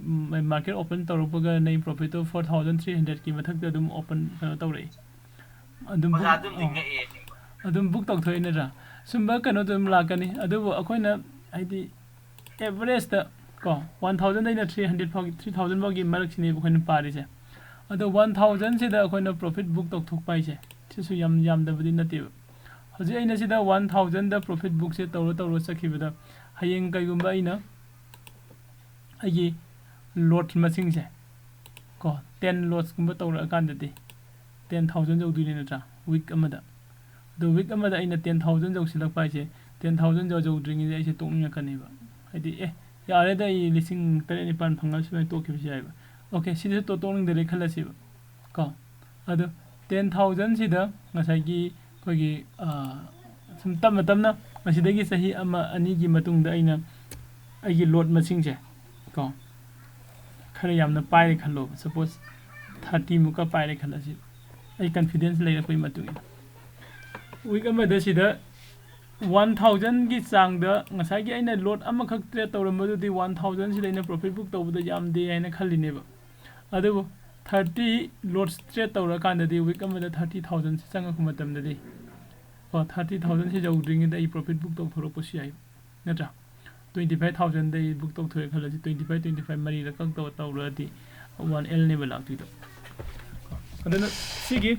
ꯃꯥꯔꯀꯦꯠ ꯑꯣꯄꯟ ꯇꯧꯔꯛꯄꯒ ꯅꯪꯒꯤ ꯄ꯭ꯔꯣꯐꯤꯠꯇꯣ ꯐꯣꯔ ꯊꯥꯎꯖꯟ ꯊ꯭ꯔꯤ ꯍꯟꯗ꯭ꯔꯦꯗꯀꯤ ꯃꯊꯛꯇ ꯑꯗꯨꯝ ꯑꯣꯄꯟ ꯀꯩꯅꯣ ꯇꯧꯔꯛꯏ꯫ ꯑꯗꯨꯝ ꯑꯗꯨꯝ ꯕꯨꯛ ꯇꯧꯊꯣꯛꯑꯦ ꯅꯠꯇ꯭ꯔꯥ? ꯁꯨꯝꯕ ꯀꯩꯅꯣꯗꯣ ꯑꯗꯨꯝ ꯂꯥꯛꯀꯅꯤ꯫ ꯑꯗꯨꯕꯨ ꯑꯩꯈꯣꯏꯅ ꯍꯥꯏꯗꯤ ꯑꯦꯚꯔꯦꯖꯇ ꯀꯣ ꯋꯥꯟ ꯊꯥꯎꯖꯟꯗꯩꯅ ꯊ꯭ꯔꯤ ꯍꯟꯗ꯭ꯔꯦꯗ ꯐꯥꯎꯒꯤ, ꯊ꯭ꯔꯤ ꯊꯥꯎꯖꯟ ꯐꯥꯎꯒꯤ ꯃꯔꯛꯁꯤꯅꯦꯕ ꯑꯩꯈꯣꯏꯅ ꯄꯥꯔꯤꯁꯦ꯫ ꯑꯗꯣ ꯋꯥꯟ ꯊꯥꯎꯖꯟꯁꯤꯗ ꯑꯩꯈꯣꯏꯅ ꯄ꯭ꯔꯣꯐꯤꯠ ꯕꯨꯛ ꯇꯧꯊꯣꯛꯄ ꯍꯥꯏꯁꯦ, ꯁꯤꯁꯨ ꯌꯥꯝ ꯌꯥꯝꯗꯕꯗꯤ ꯅꯠꯇꯦꯕ꯫ ꯍꯧꯖꯤꯛ ꯑꯩꯅ ꯁꯤꯗ ꯋꯥꯟ ꯊꯥꯎꯖꯟꯗ ꯄ꯭ꯔꯣꯐꯤꯠ ꯕꯨꯛꯁꯦ ꯇꯧꯔ ꯇꯧꯔ ꯆꯠꯈꯤꯕꯗ, ꯍꯌꯦꯡ ꯀꯩꯒꯨꯝꯕ ꯑꯩꯅ ꯑꯩꯒꯤ ꯂꯣꯠ ꯃꯁꯤꯡꯁꯦ ꯀꯣ ꯇꯦꯟ ꯂꯣꯠꯁꯀꯨꯝꯕ ꯇꯧꯔꯛꯑꯀꯥꯟꯗꯗꯤ ꯇꯦꯟ ꯊꯥꯎꯖꯟ ꯌꯧꯗꯣꯏꯅꯤ ꯅꯠꯇ꯭ꯔꯥ, ꯋꯤꯛ ꯑꯃꯗ? ꯑꯗꯣ ꯋꯤꯛ ꯑꯃꯗ ꯑꯩꯅ ꯇꯦꯟ ꯊꯥꯎꯖꯟ ꯌꯧꯁꯤꯜꯂꯛꯄ ꯍꯥꯏꯁꯦ, ꯇꯦꯟ ꯊꯥꯎꯖꯟ ꯌꯧꯗ꯭ꯔꯤꯉꯩꯗ ꯑꯩꯁꯦ ꯇꯣꯛꯅꯤꯡꯉꯛꯀꯅꯦꯕ꯫ ꯍꯥꯏꯗꯤ, "ꯑꯦ, ꯌꯥꯔꯦꯗ, ꯑꯩ ꯂꯤꯁꯤꯡ ꯇꯔꯦꯠ ꯅꯤꯄꯥꯜ ꯐꯪꯉ ꯁꯨꯃꯥꯏꯅ ꯇꯣꯛꯈꯤꯕꯁꯨ ꯌꯥꯏꯕ"꯫ ꯑꯣꯀꯦ, ꯁꯤꯗꯁꯨ ꯇꯣ-, ꯇꯣꯛꯅꯤꯡꯗꯔꯦ ꯈꯜꯂꯁꯦꯕ ꯀꯣ꯫ ꯑꯗꯣ ꯇꯦꯟ ꯊꯥꯎꯖꯟꯁꯤꯗ ꯉꯁꯥꯏꯒꯤ ꯑꯩꯈꯣꯏꯒꯤ, ꯑ, ꯁꯨꯝ ꯇꯞꯅ ꯇꯞꯅ ꯃꯁꯤꯗꯒꯤ ꯆꯍꯤ ꯑꯃ ꯑꯅꯤꯒꯤ ꯃꯇꯨꯡꯗ ꯑꯩꯅ ꯑꯩꯒꯤ ꯂꯣꯠ ꯃꯁꯤꯡꯁꯦ ꯀꯣ ꯈꯔ ꯌꯥꯝꯅ ꯄꯥꯏꯔꯦ ꯈꯜꯂꯣꯕ, ꯁꯄꯣꯁ ꯊꯥꯔꯇꯤꯃꯨꯛꯀ ꯄꯥꯏꯔꯦ ꯈꯜꯂꯁꯤ, ꯑꯩ ꯀꯟꯐꯤꯗꯦꯟꯁ ꯂꯩꯔꯛꯄꯒꯤ ꯃꯇꯨꯡ ꯏꯟꯅ꯫ ꯋꯤꯛ ꯑꯃꯗ ꯁꯤꯗ ꯋꯥꯟ ꯊꯥꯎꯖꯟꯒꯤ ꯆꯥꯡꯗ ꯉꯁꯥꯏꯒꯤ ꯑꯩꯅ ꯂꯣꯠ ꯑꯃꯈꯛ ꯇ꯭ꯔꯦꯠ ꯇꯧꯔꯝꯕꯗꯨꯗꯤ ꯋꯥꯟ ꯊꯥꯎꯖꯟꯁꯤꯗ ꯑꯩꯅ ꯄ꯭ꯔꯣꯐꯤꯠ ꯕꯨꯛ ꯇꯧꯕꯗ ꯌꯥꯝꯗꯦ ꯍꯥꯏꯅ ꯈꯜꯂꯤꯅꯦꯕ꯫ ꯑꯗꯨꯕꯨ ꯊꯥꯔꯇꯤ ꯂꯣꯠꯁ ꯇ꯭ꯔꯦꯠ ꯇꯧꯔꯀꯥꯟꯗꯗꯤ ꯋꯤꯛ ꯑꯃꯗ ꯊꯥꯔꯇꯤ ꯊꯥꯎꯖꯟꯁꯤ ꯆꯪꯉꯛꯄ ꯃꯇꯝꯗꯗꯤ, ꯀꯣ, ꯊꯥꯔꯇꯤ ꯊꯥꯎꯖꯟꯁꯤ ꯌꯧꯗ꯭ꯔꯤꯉꯩꯗ ꯑꯩ ꯄ꯭ꯔꯣꯐꯤꯠ ꯕꯨꯛ ꯇꯧꯊꯣꯔꯛꯄꯁꯨ ꯌꯥꯏ, ꯅꯠꯇ꯭ꯔꯥ? ꯇ꯭ꯋꯦꯟꯇꯤ ꯐꯥꯏꯚ ꯊꯥꯎꯖꯟꯗ ꯑꯩ ꯕꯨꯛ ꯇꯧꯊꯣꯛꯑꯦ ꯈꯜꯂꯁꯤ, ꯇ꯭ꯋꯦꯟꯇꯤ ꯐꯥꯏꯚ, ꯇ꯭ꯋꯦꯟꯇꯤ ꯐꯥꯏꯚ ꯃꯔꯤꯔꯛ ꯀꯛ ꯇꯧ-, ꯇꯧꯔꯗꯤ ꯋꯥꯟ ꯑꯦꯜꯅꯦꯕ ꯂꯥꯛꯇꯣꯏꯗꯣ꯫ ꯑꯗꯨꯅ ꯁꯤꯒꯤ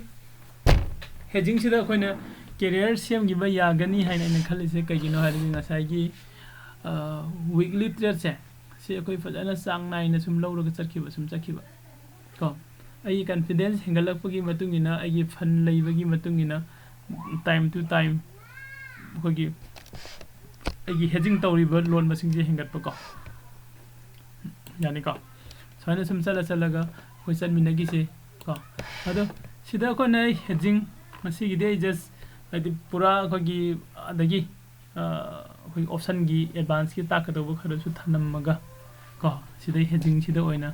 ꯍꯦꯖꯤꯡꯁꯤꯗ ꯑꯩꯈꯣꯏꯅ ꯀꯦꯔꯤꯌꯔ ꯁꯦꯝꯈꯤꯕ ꯌꯥꯒꯅꯤ ꯍꯥꯏꯅ ꯑꯩꯅ ꯈꯜꯂꯤꯁꯦ ꯀꯩꯒꯤꯅꯣ ꯍꯥꯏꯔꯗꯤ ꯉꯁꯥꯏꯒꯤ, ꯑ, ꯋꯤꯛꯂꯤ ꯇ꯭ꯔꯦꯠꯁꯦ ꯁꯤ ꯑꯩꯈꯣꯏ ꯐꯖꯅ ꯆꯥꯡ ꯅꯥꯏꯅ ꯁꯨꯝ ꯂꯧꯔꯒ ꯆꯠꯈꯤꯕ, ꯁꯨꯝ ꯆꯠꯈꯤꯕ꯫ ꯀꯣ, ꯑꯩꯒꯤ ꯀꯟꯐꯤꯗꯦꯟꯁ ꯍꯦꯟꯒꯠꯂꯛꯄꯒꯤ ꯃꯇꯨꯡ ꯏꯟꯅ, ꯑꯩꯒꯤ ꯐꯟ ꯂꯩꯕꯒꯤ ꯃꯇꯨꯡ ꯏꯟꯅ, time to time ꯑꯩꯈꯣꯏꯒꯤ ꯑꯩꯒꯤ ꯍꯦꯖꯤꯡ ꯇꯧꯔꯤꯕ ꯂꯣꯟ ꯃꯁꯤꯡꯁꯦ ꯍꯦꯟꯒꯠꯄ ꯀꯣ꯫ ꯌꯥꯅꯤꯀꯣ? ꯁꯨꯃꯥꯏꯅ ꯁꯨꯝ ꯆꯠꯂ ꯆꯠꯂꯒ ꯑꯩꯈꯣꯏ ꯆꯠꯃꯤꯟꯅꯈꯤꯁꯦ ꯀꯣ꯫ ꯑꯗꯣ ꯁꯤꯗ ꯑꯩꯈꯣꯏꯅ ꯍꯦꯖꯤꯡ ꯉꯁꯤꯒꯤꯗꯤ ꯑꯩ just ꯍꯥꯏꯗꯤ ꯄꯨꯔꯥ ꯑꯩꯈꯣꯏꯒꯤ ꯑꯗꯒꯤ ꯑꯩꯈꯣꯏ optionꯒꯤ advanceꯀꯤ ꯇꯥꯛꯀꯗꯧꯕ ꯈꯔꯁꯨ ꯊꯅꯝꯃꯒ ꯀꯣ, ꯁꯤꯗꯩ hedgingꯁꯤꯗ ꯑꯣꯏꯅ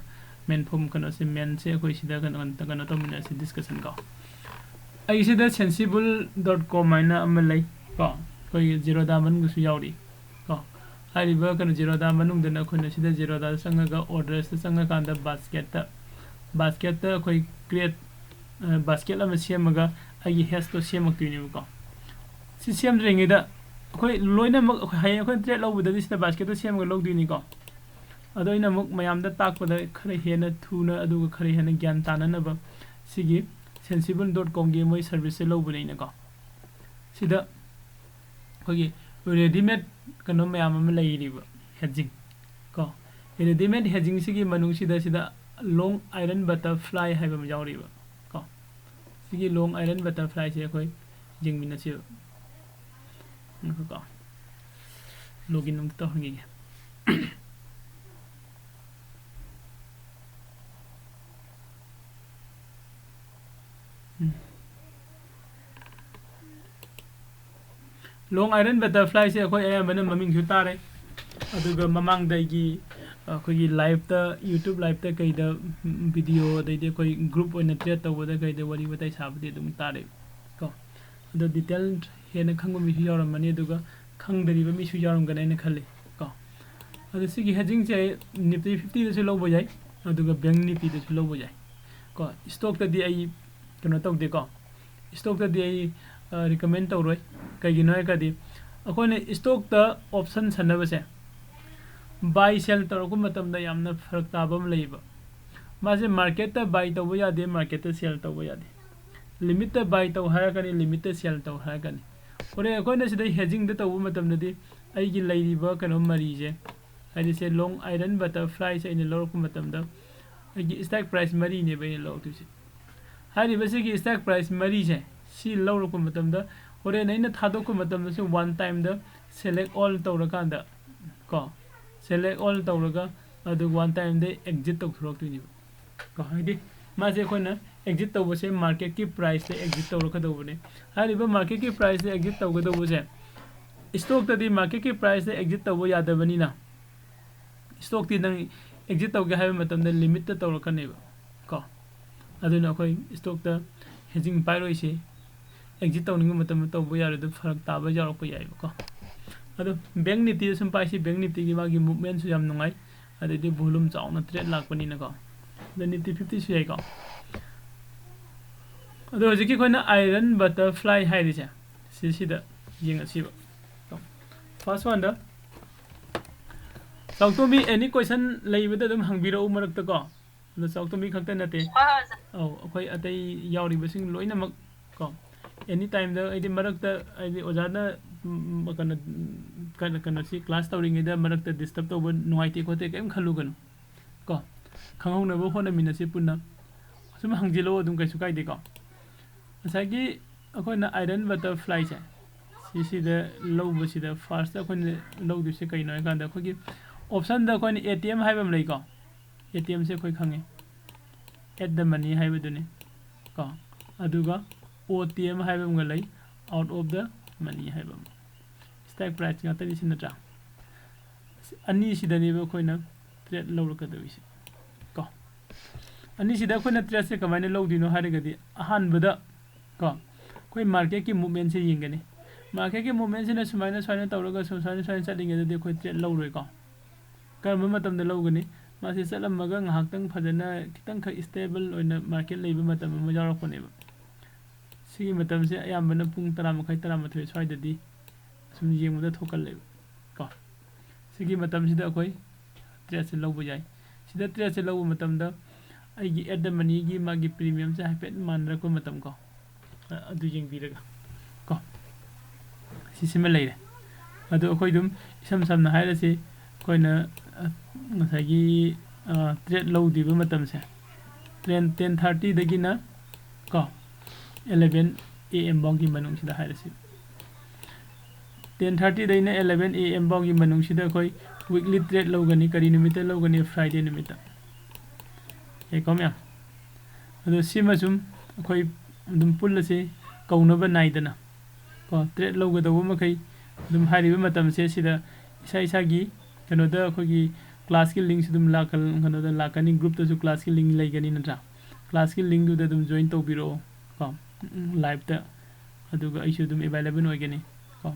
main form ꯀꯩꯅꯣꯁꯦ, mainꯁꯦ ꯑꯩꯈꯣꯏ ꯁꯤꯗ ꯀꯩꯅꯣ ꯀꯩꯅꯣ ꯇꯧꯃꯤꯟꯅꯔꯁꯤ, discussion ꯀꯣ꯫ ꯑꯩ ꯁꯤꯗ sensible dot com ꯍꯥꯏꯅ ꯑꯃ ꯂꯩ ꯀꯣ, ꯑꯩꯈꯣꯏꯒꯤ Zerodha ꯃꯅꯨꯡꯗꯁꯨ ꯌꯥꯎꯔꯤ ꯀꯣ꯫ ꯍꯥꯏꯔꯤꯕ ꯀꯩꯅꯣ Zerodha ꯃꯅꯨꯡꯗꯅ ꯑꯩꯈꯣꯏꯅ ꯁꯤꯗ Zerodhaꯗ ꯆꯪꯉꯒ ordersꯇ ꯆꯪꯉꯀꯥꯟꯗ basketꯇ, basketꯇ ꯑꯩꯈꯣꯏ create basket ꯑꯃ ꯁꯦꯝꯃꯒ ꯑꯩꯒꯤ hedgeꯇꯣ ꯁꯦꯝꯃꯛꯇꯣꯏꯅꯦꯕꯀꯣ꯫ ꯁꯤ ꯁꯦꯝꯗ꯭ꯔꯤꯉꯩꯗ ꯑꯩꯈꯣꯏ ꯂꯣꯏꯅꯃꯛ, ꯑꯩꯈꯣꯏ ꯍꯌꯦꯡ ꯑꯩꯈꯣꯏꯅ trade ꯂꯧꯕꯗꯗꯤ ꯁꯤꯗ basketꯇꯣ ꯁꯦꯝꯃꯒ ꯂꯧꯗꯣꯏꯅꯤꯀꯣ꯫ ꯑꯗꯣ ꯑꯩꯅ ꯑꯃꯨꯛ ꯃꯌꯥꯝꯗ ꯇꯥꯛꯄꯗ ꯈꯔ ꯍꯦꯟꯅ ꯊꯨꯅ ꯑꯗꯨꯒ ꯈꯔ ꯍꯦꯟꯅ ꯒ꯭ꯌꯥꯟ ꯇꯥꯅꯅꯕ ꯁꯤꯒꯤ sensible dot comꯒꯤ ꯃꯣꯏ serviceꯁꯦ ꯂꯧꯕꯅꯦ ꯑꯩꯅꯀꯣ꯫ ꯁꯤꯗ ꯑꯩꯈꯣꯏꯒꯤ readymade ꯀꯩꯅꯣ ꯃꯌꯥꯝ ꯑꯃ ꯂꯩꯔꯤꯕ hedging ꯀꯣ꯫ Readymade hedgingꯁꯤꯒꯤ ꯃꯅꯨꯡꯁꯤꯗ ꯁꯤꯗ long iron butterfly ꯍꯥꯏꯕ ꯑꯃ ꯌꯥꯎꯔꯤꯕ ꯀꯣ꯫ ꯁꯤꯒꯤ long iron butterflyꯁꯦ ꯑꯩꯈꯣꯏ ꯌꯦꯡꯃꯤꯟꯅꯁꯦꯕ꯫ ꯉꯥꯏꯈꯣꯀꯣ, login ꯑꯃꯨꯛ ꯇꯧꯍꯟꯈꯤꯒꯦ꯫ ꯎꯝ꯫ Long iron butterflyꯁꯦ ꯑꯩꯈꯣꯏ ꯑꯌꯥꯝꯕꯅ ꯃꯃꯤꯡꯁꯨ ꯇꯥꯔꯦ, ꯑꯗꯨꯒ ꯃꯃꯥꯡꯗ ꯑꯩꯒꯤ, ꯑꯩꯈꯣꯏꯒꯤ liveꯇ, YouTube liveꯇ ꯀꯩꯗ video, ꯑꯗꯩꯗꯤ ꯑꯩꯈꯣꯏ group ꯑꯣꯏꯅ trade ꯇꯧꯕꯗ ꯀꯩꯗ ꯋꯥꯔꯤ ꯋꯥꯇꯥꯏ ꯁꯥꯕꯗꯤ ꯑꯗꯨꯝ ꯇꯥꯔꯦ ꯀꯣ꯫ ꯑꯗꯣ detail ꯍꯦꯟꯅ ꯈꯪꯕ ꯃꯤꯁꯨ ꯌꯥꯎꯔꯝꯃꯅꯤ, ꯑꯗꯨꯒ ꯈꯪꯗꯔꯤꯕ ꯃꯤꯁꯨ ꯌꯥꯎꯔꯝꯒꯅꯤ ꯍꯥꯏꯅ ꯈꯜꯂꯤ ꯀꯣ꯫ ꯑꯗꯣ ꯁꯤꯒꯤ hedgingꯁꯦ Nifty fiftyꯗꯁꯨ ꯂꯧꯕ ꯌꯥꯏ, ꯑꯗꯨꯒ bank Niftyꯗꯁꯨ ꯂꯧꯕ ꯌꯥꯏ ꯀꯣ꯫ Stockꯇꯗꯤ ꯑꯩ ꯀꯩꯅꯣ ꯇꯧꯗꯦꯀꯣ, stockꯇꯗꯤ ꯑꯩ recommend ꯇꯧꯔꯣꯏ꯫ ꯀꯩꯒꯤꯅꯣ ꯍꯥꯏꯔꯒꯗꯤ ꯑꯩꯈꯣꯏꯅ stockꯇ option ꯁꯥꯟꯅꯕꯁꯦ buy sell ꯇꯧꯔꯛꯄ ꯃꯇꯝꯗ ꯌꯥꯝꯅ ꯐꯔꯛ ꯇꯥꯕ ꯑꯃ ꯂꯩꯌꯦꯕ꯫ ꯃꯥꯁꯦ marketꯇ buy ꯇꯧꯕ ꯌꯥꯗꯦ, marketꯇ sell ꯇꯧꯕ ꯌꯥꯗꯦ꯫ Limitꯇ buy ꯇꯧ ꯍꯥꯏꯔꯛꯀꯅꯤ, limitꯇ sell ꯇꯧ ꯍꯥꯏꯔꯛꯀꯅꯤ꯫ ꯍꯣꯔꯦꯟ ꯑꯩꯈꯣꯏꯅ ꯁꯤꯗ hedgingꯗ ꯇꯧꯕ ꯃꯇꯝꯗꯗꯤ ꯑꯩꯒꯤ ꯂꯩꯔꯤꯕ ꯀꯩꯅꯣ ꯃꯔꯤꯁꯦ, ꯍꯥꯏꯗꯤ ꯁꯦ long iron butterflyꯁꯦ ꯑꯩꯅ ꯂꯧꯔꯛꯄ ꯃꯇꯝꯗ ꯑꯩꯒꯤ strike price ꯃꯔꯤꯅꯦꯕ ꯑꯩꯅ ꯂꯧꯔꯛꯇꯣꯏꯁꯦ꯫ ꯍꯥꯏꯔꯤꯕꯁꯤꯒꯤ strike price ꯃꯔꯤꯁꯦ ꯁꯤ ꯂꯧꯔꯛꯄ ꯃꯇꯝꯗ ꯍꯣꯔꯦꯟ ꯑꯩꯅ ꯊꯥꯗꯣꯛꯄ ꯃꯇꯝꯗꯁꯨ one timeꯗ select all ꯇꯧꯔꯀꯥꯟꯗ ꯀꯣ, select all ꯇꯧꯔꯒ ꯑꯗꯨ one timeꯗ exit ꯇꯧꯊꯣꯔꯛꯇꯣꯏꯅꯦꯕ ꯀꯣ꯫ ꯍꯥꯏꯗꯤ ꯃꯥꯁꯦ ꯑꯩꯈꯣꯏꯅ exit ꯇꯧꯕꯁꯦ marketꯀꯤ priceꯇ exit ꯇꯧꯔꯛꯀꯗꯧꯕꯅꯦ꯫ ꯍꯥꯏꯔꯤꯕ marketꯀꯤ priceꯇ exit ꯇꯧꯒꯗꯧꯕꯁꯦ ꯏꯁꯇꯣꯛꯇꯗꯤ ꯃꯥꯔꯀꯦꯠꯀꯤ ꯄ꯭ꯔꯥꯏꯁꯇ ꯑꯦꯛꯖꯤꯠ ꯇꯧꯕ ꯌꯥꯗꯕꯅꯤꯅ, ꯏꯁꯇꯣꯛꯇꯤ ꯅꯪ ꯑꯦꯛꯖꯤꯠ ꯇꯧꯒꯦ ꯍꯥꯏꯕ ꯃꯇꯝꯗ ꯂꯤꯃꯤꯠꯇ ꯇꯧꯔꯛꯀꯅꯦꯕ ꯀꯣ꯫ ꯑꯗꯨꯅ ꯑꯩꯈꯣꯏ ꯏꯁꯇꯣꯛꯇ ꯍꯦꯖꯤꯡ ꯄꯥꯏꯔꯣꯏꯁꯤ꯫ ꯑꯦꯛꯖꯤꯠ ꯇꯧꯅꯤꯡꯕ ꯃꯇꯝꯗ ꯇꯧꯕ ꯌꯥꯔꯣꯏꯗꯕ ꯐꯔꯛ ꯇꯥꯕ ꯌꯥꯎꯔꯛꯄ ꯌꯥꯏꯕꯀꯣ꯫ ꯑꯗꯣ ꯕꯦꯡ ꯅꯤꯐꯇꯤꯗ ꯁꯨꯝ ꯄꯥꯏꯁꯤ, ꯕꯦꯡ ꯅꯤꯐꯇꯤꯒꯤ ꯃꯥꯒꯤ ꯃꯨꯞꯃꯦꯟꯁꯨ ꯌꯥꯝ ꯅꯨꯡꯉꯥꯏ, ꯑꯗꯩꯗꯤ ꯚꯣꯂꯨꯝ ꯆꯥꯎꯅ ꯇ꯭ꯔꯦꯠ ꯂꯥꯛꯄꯅꯤꯅꯀꯣ꯫ ꯑꯗꯣ ꯅꯤꯐꯇꯤ ꯐꯤꯐꯇꯤꯁꯨ ꯌꯥꯏꯀꯣ꯫ ꯑꯗꯣ ꯍꯧꯖꯤꯛꯀꯤ ꯑꯩꯈꯣꯏꯅ ꯑꯥꯏꯔꯟ ꯕꯇꯔꯐ꯭ꯂꯥꯏ ꯍꯥꯏꯔꯤꯁꯦ, ꯁꯤꯁꯤꯗ ꯌꯦꯡꯉꯁꯤꯕ꯫ ꯐꯥꯔꯁ ꯋꯥꯟꯗ ꯆꯥꯎꯊꯣꯛꯃꯤ, ꯑꯦꯅꯤ ꯀꯣꯏꯁꯟ ꯂꯩꯕꯗ ꯑꯗꯨꯝ ꯍꯪꯕꯤꯔꯛꯎ ꯃꯔꯛꯇ ꯀꯣ꯫ ꯑꯗꯣ ꯆꯥꯎꯊꯣꯛꯃꯤ ꯈꯛꯇ ꯅꯠꯇꯦ, ꯍꯣꯏ, ꯍꯣꯏ, ꯑꯣꯖꯥ꯫ ꯑꯧ, ꯑꯩꯈꯣꯏ ꯑꯇꯩ ꯌꯥꯎꯔꯤꯕꯁꯤꯡ ꯂꯣꯏꯅꯃꯛ ꯀꯣ, ꯑꯦꯅꯤ ꯇꯥꯏꯝꯗ, ꯍꯥꯏꯗꯤ ꯃꯔꯛꯇ, ꯍꯥꯏꯗꯤ ꯑꯣꯖꯥꯅ, ꯎꯝ, ꯀꯩꯅꯣ, ꯀꯩꯅꯣ, ꯀꯩꯅꯣꯁꯤ ꯀ꯭ꯂꯥꯁ ꯇꯧꯔꯤꯉꯩꯗ ꯃꯔꯛꯇ ꯗꯤꯁꯇꯔꯕ ꯇꯧꯕ ꯅꯨꯡꯉꯥꯏꯇꯦ ꯈꯣꯠꯇꯦ ꯀꯔꯤꯝ ꯈꯜꯂꯨꯒꯅꯨ ꯀꯣ꯫ ꯈꯪꯍꯧꯅꯕ ꯍꯣꯠꯅꯃꯤꯟꯅꯁꯤ ꯄꯨꯟꯅ꯫ ꯁꯨꯝ ꯍꯪꯖꯤꯜꯂꯛꯑꯣ ꯑꯗꯨꯝ, ꯀꯩꯁꯨ ꯀꯥꯏꯗꯦꯀꯣ꯫ ꯉꯁꯥꯏꯒꯤ ꯑꯩꯈꯣꯏꯅ ꯑꯥꯏꯔꯟ ꯕꯇꯔꯐ꯭ꯂꯥꯏꯁꯦ ꯁꯤꯁꯤꯗ ꯂꯧꯕꯁꯤꯗ ꯐꯥꯔꯁꯇ ꯑꯩꯈꯣꯏꯅ ꯂꯧꯗꯣꯏꯁꯦ ꯀꯩꯅꯣ ꯍꯥꯏꯀꯥꯟꯗ, ꯑꯩꯈꯣꯏꯒꯤ ꯑꯣꯞꯁꯟꯗ ꯑꯩꯈꯣꯏꯅ ꯑꯦ ꯇꯤ ꯑꯦꯝ ꯍꯥꯏꯕ ꯑꯃ ꯂꯩꯀꯣ꯫ ꯑꯦ ꯇꯤ ꯑꯦꯝꯁꯦ ꯑꯩꯈꯣꯏ ꯈꯪꯉꯦ, ꯑꯦꯠ ꯗ ꯃꯅꯤ ꯍꯥꯏꯕꯗꯨꯅꯤ ꯀꯣ꯫ ꯑꯗꯨꯒ ꯑꯣ ꯇꯤ ꯑꯦꯝ ꯍꯥꯏꯕ ꯑꯃꯒ ꯂꯩ, ꯑꯥꯎꯠ ꯑꯣꯐ ꯗ ꯃꯅꯤ ꯍꯥꯏꯕ ꯑꯃ꯫ ꯁ꯭ꯇ꯭ꯔꯥꯏꯛ ꯄ꯭ꯔꯥꯏꯁ ꯉꯥꯛꯇꯅꯤ ꯁꯤ, ꯅꯠꯇ꯭ꯔꯥ? ꯑꯅꯤꯁꯤꯗꯅꯦꯕ ꯑꯩꯈꯣꯏꯅ ꯇ꯭ꯔꯦꯠ ꯂꯧꯔꯛꯀꯗꯧꯔꯤꯁꯦ ꯀꯣ꯫ ꯑꯅꯤꯁꯤꯗ ꯑꯩꯈꯣꯏꯅ ꯇ꯭ꯔꯦꯠꯁꯦ ꯀꯃꯥꯏꯅ ꯂꯧꯗꯣꯏꯅꯣ ꯍꯥꯏꯔꯒꯗꯤ, ꯑꯍꯥꯟꯕꯗ ꯀꯣ, ꯑꯩꯈꯣꯏ ꯃꯥꯔꯀꯦꯠꯀꯤ ꯃꯨꯞꯃꯦꯟꯁꯦ ꯌꯦꯡꯒꯅꯤ꯫ ꯃꯥꯔꯀꯦꯠꯀꯤ ꯃꯨꯞꯃꯦꯟꯁꯤꯅ ꯁꯨꯃꯥꯏꯅ, ꯁꯨꯃꯥꯏꯅ ꯇꯧꯔꯒ ꯁꯨꯝ ꯁꯨꯃꯥꯏꯅ, ꯁꯨꯃꯥꯏꯅ ꯆꯠꯂꯤꯉꯩꯗꯗꯤ ꯑꯩꯈꯣꯏ ꯇ꯭ꯔꯦꯠ ꯂꯧꯔꯣꯏꯀꯣ꯫ ꯀꯔꯝꯕ ꯃꯇꯝꯗ ꯂꯧꯒꯅꯤ? ꯃꯥꯁꯦ ꯆꯠꯂꯝꯃꯒ ꯉꯥꯏꯍꯥꯛꯇꯪ ꯐꯖꯅ ꯈꯤꯇꯪꯈꯛ ꯁ꯭ꯇꯦꯕꯜ ꯑꯣꯏꯅ ꯃꯥꯔꯀꯦꯠ ꯂꯩꯕ ꯃꯇꯝ ꯑꯃ ꯌꯥꯎꯔꯛꯄꯅꯦꯕ꯫ ꯁꯤꯒꯤ ꯃꯇꯝꯁꯦ ꯑꯌꯥꯝꯕꯅ ꯄꯨꯡ ꯇꯔꯥ ꯃꯈꯥꯏ, ꯇꯔꯥꯃꯥꯊꯣꯏ ꯁ꯭ꯋꯥꯏꯗꯗꯤ ꯁꯨꯝ ꯌꯦꯡꯕꯗ ꯊꯣꯛꯀꯜꯂꯦꯕ ꯀꯣ꯫ ꯁꯤꯒꯤ ꯃꯇꯝꯁꯤꯗ ꯑꯩꯈꯣꯏ ꯇ꯭ꯔꯦꯠꯁꯦ ꯂꯧꯕ ꯌꯥꯏ꯫ ꯁꯤꯗ ꯇ꯭ꯔꯦꯠꯁꯦ ꯂꯧꯕ ꯃꯇꯝꯗ ꯑꯩꯒꯤ ꯑꯦꯠ ꯗ ꯃꯅꯤꯒꯤ ꯃꯥꯒꯤ ꯄ꯭ꯔꯤꯃꯤꯌꯝꯁꯦ ꯍꯥꯏꯐꯦꯠ ꯃꯥꯟꯅꯔꯛꯄ ꯃꯇꯝ ꯀꯣ, ꯑ-, ꯑꯗꯨ ꯌꯦꯡꯕꯤꯔꯒ ꯀꯣ, ꯁꯤꯁꯤꯃ ꯂꯩꯔꯦ꯫ ꯑꯗꯣ ꯑꯩꯈꯣꯏ ꯑꯗꯨꯝ ꯏꯁꯝ ꯁꯝꯅ ꯍꯥꯏꯔꯁꯤ, ꯑꯩꯈꯣꯏꯅ, ꯑ, ꯉꯁꯥꯏꯒꯤ, ꯑ, ꯇ꯭ꯔꯦꯠ ꯂꯧꯗ꯭ꯔꯤꯕ ꯃꯇꯝꯁꯦ, ꯇ꯭ꯔꯦꯟ ꯇꯦꯟ ꯊꯥꯔꯇꯤꯗꯒꯤꯅ ꯀꯣ ꯑꯦꯂꯦꯚꯦꯟ ꯑꯦ ꯑꯦꯝ ꯐꯥꯎꯒꯤ ꯃꯅꯨꯡꯁꯤꯗ ꯍꯥꯏꯔꯁꯤ꯫ ꯇꯦꯟ ꯊꯥꯔꯇꯤꯗꯩꯅ ꯑꯦꯂꯦꯚꯦꯟ ꯑꯦ ꯑꯦꯝ ꯐꯥꯎꯒꯤ ꯃꯅꯨꯡꯁꯤꯗ ꯑꯩꯈꯣꯏ ꯋꯤꯛꯂꯤ ꯇ꯭ꯔꯦꯠ ꯂꯧꯒꯅꯤ꯫ ꯀꯔꯤ ꯅꯨꯃꯤꯠꯇ ꯂꯧꯒꯅꯤ? ꯐ꯭ꯔꯥꯏꯗꯦ ꯅꯨꯃꯤꯠꯇ꯫ ꯌꯥꯏꯀꯣ ꯃꯌꯥꯝ? ꯑꯗꯣ ꯁꯤꯃ ꯁꯨꯝ ꯑꯩꯈꯣꯏ ꯑꯗꯨꯝ ꯄꯨꯜꯂꯁꯤ, ꯀꯧꯅꯕ ꯅꯥꯏꯗꯅ ꯀꯣ꯫ ꯇ꯭ꯔꯦꯠ ꯂꯧꯒꯗꯧꯕ ꯃꯈꯩ ꯑꯗꯨꯝ ꯍꯥꯏꯔꯤꯕ ꯃꯇꯝꯁꯦ ꯁꯤꯗ ꯏꯁꯥ ꯏꯁꯥꯒꯤ ꯀꯩꯅꯣꯗ ꯑꯩꯈꯣꯏꯒꯤ classꯀꯤ linkꯁꯨ ꯑꯗꯨꯝ ꯂꯥꯛꯀ-, ꯀꯩꯅꯣꯗ ꯂꯥꯛꯀꯅꯤ, groupꯇꯁꯨ classꯀꯤ link ꯂꯩꯒꯅꯤ ꯅꯠꯇ꯭ꯔꯥ? Classꯀꯤ linkꯗꯨꯗ ꯑꯗꯨꯝ join ꯇꯧꯕꯤꯔꯛꯑꯣ ꯀꯣ, liveꯇ꯫ ꯑꯗꯨꯒ ꯑꯩꯁꯨ ꯑꯗꯨꯝ available ꯑꯣꯏꯒꯅꯤ ꯀꯣ꯫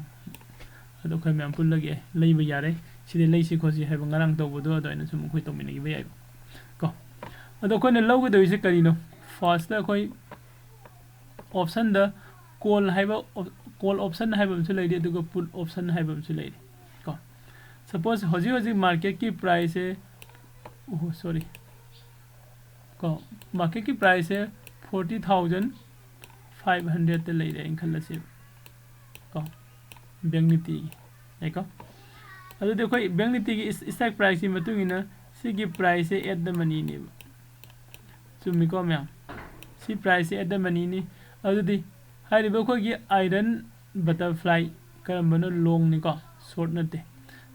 ꯑꯗꯣ ꯑꯩꯈꯣꯏ ꯃꯌꯥꯝ ꯄꯨꯜꯂꯒ, "ꯑꯦ, ꯂꯩꯕ ꯌꯥꯔꯦ, ꯁꯤꯗꯤ ꯂꯩꯁꯤ ꯈꯣꯠꯁꯤ" ꯍꯥꯏꯕ ꯉꯔꯥꯡ ꯇꯧꯕꯗꯣ ꯑꯗꯨꯃꯥꯏꯅ ꯁꯨꯝ ꯑꯩꯈꯣꯏ ꯇꯧꯃꯤꯟꯅꯈꯤꯕ ꯌꯥꯏꯕ ꯀꯣ꯫ ꯑꯗꯣ ꯑꯩꯈꯣꯏꯅ ꯂꯧꯒꯗꯧꯔꯤꯁꯦ ꯀꯔꯤꯅꯣ? Firstꯇ ꯑꯩꯈꯣꯏ optionꯗ call ꯍꯥꯏꯕ, call option ꯍꯥꯏꯕ ꯑꯃꯁꯨ ꯂꯩꯔꯤ, ꯑꯗꯨꯒ put option ꯍꯥꯏꯕ ꯑꯃꯁꯨ ꯂꯩꯔꯤ ꯀꯣ꯫ Suppose ꯍꯧꯖꯤꯛ ꯍꯧꯖꯤꯛ marketꯀꯤ priceꯁꯦ, ꯑꯣꯍꯣ, sorry ꯀꯣ, marketꯀꯤ priceꯁꯦ forty thousand five hundredꯇ ꯂꯩꯔꯦ ꯍꯥꯏꯅ ꯈꯜꯂꯁꯦꯕ ꯀꯣ, Bank Niftyꯒꯤ, ꯌꯥꯏꯀꯣ? ꯑꯗꯨꯗꯤ ꯑꯩꯈꯣꯏ Bank Niftyꯒꯤ is-, strike priceꯀꯤ ꯃꯇꯨꯡ ꯏꯟꯅ ꯁꯤꯒꯤ priceꯁꯦ at the moneyꯅꯦꯕ꯫ ꯆꯨꯝꯃꯤꯀꯣ ꯃꯌꯥꯝ? ꯁꯤ priceꯁꯦ at the moneyꯅꯤ꯫ ꯑꯗꯨꯗꯤ ꯍꯥꯏꯔꯤꯕ ꯑꯩꯈꯣꯏꯒꯤ iron butterfly ꯀꯔꯝꯕꯅꯣ? Longꯅꯤꯀꯣ, short ꯅꯠꯇꯦ꯫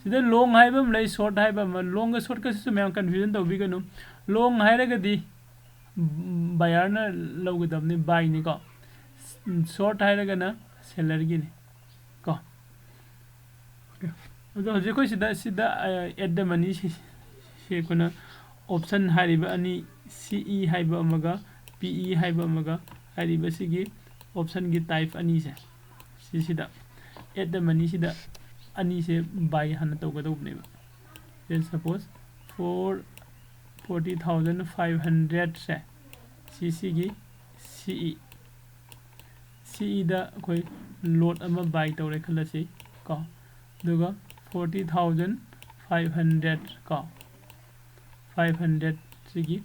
ꯁꯤꯗ long ꯍꯥꯏꯕ ꯑꯃ ꯂꯩ, short ꯍꯥꯏꯕ ꯑꯃ꯫ Longꯒ shortꯀꯁꯤꯁꯨ ꯃꯌꯥꯝ confusion ꯇꯧꯕꯤꯒꯅꯨ꯫ Long ꯍꯥꯏꯔꯒꯗꯤ, ꯎꯝ, buyerꯅ ꯂꯧꯒꯗꯕꯅꯤ, buyꯅꯤꯀꯣ꯫ Short ꯍꯥꯏꯔꯒꯅ sellerꯒꯤꯅꯤ ꯀꯣ꯫ Okay꯫ ꯑꯗꯣ ꯍꯧꯖꯤꯛ ꯑꯩꯈꯣꯏ ꯁꯤꯗ, ꯁꯤꯗ, ꯑ, at the money ꯁꯤ, ꯁꯤ ꯑꯩꯈꯣꯏꯅ option ꯍꯥꯏꯔꯤꯕ ꯑꯅꯤ, C E ꯍꯥꯏꯕ ꯑꯃꯒ P E ꯍꯥꯏꯕ ꯑꯃꯒ, ꯍꯥꯏꯔꯤꯕ ꯁꯤꯒꯤ optionꯒꯤ type ꯑꯅꯤꯁꯦ, ꯁꯤꯁꯤꯗ at the moneyꯁꯤꯗ ꯑꯅꯤꯁꯦ buy ꯍꯥꯟꯅ ꯇꯧꯒꯗꯧꯕꯅꯦꯕ꯫ Then suppose four, forty thousand five hundredꯁꯦ, ꯁꯤꯁꯤꯒꯤ C E, C Eꯗ ꯑꯩꯈꯣꯏ lot ꯑꯃ buy ꯇꯧꯔꯦ ꯈꯜꯂꯁꯤ ꯀꯣ, ꯑꯗꯨꯒ forty thousand five hundred ꯀꯣ, five hundred ꯁꯤꯒꯤ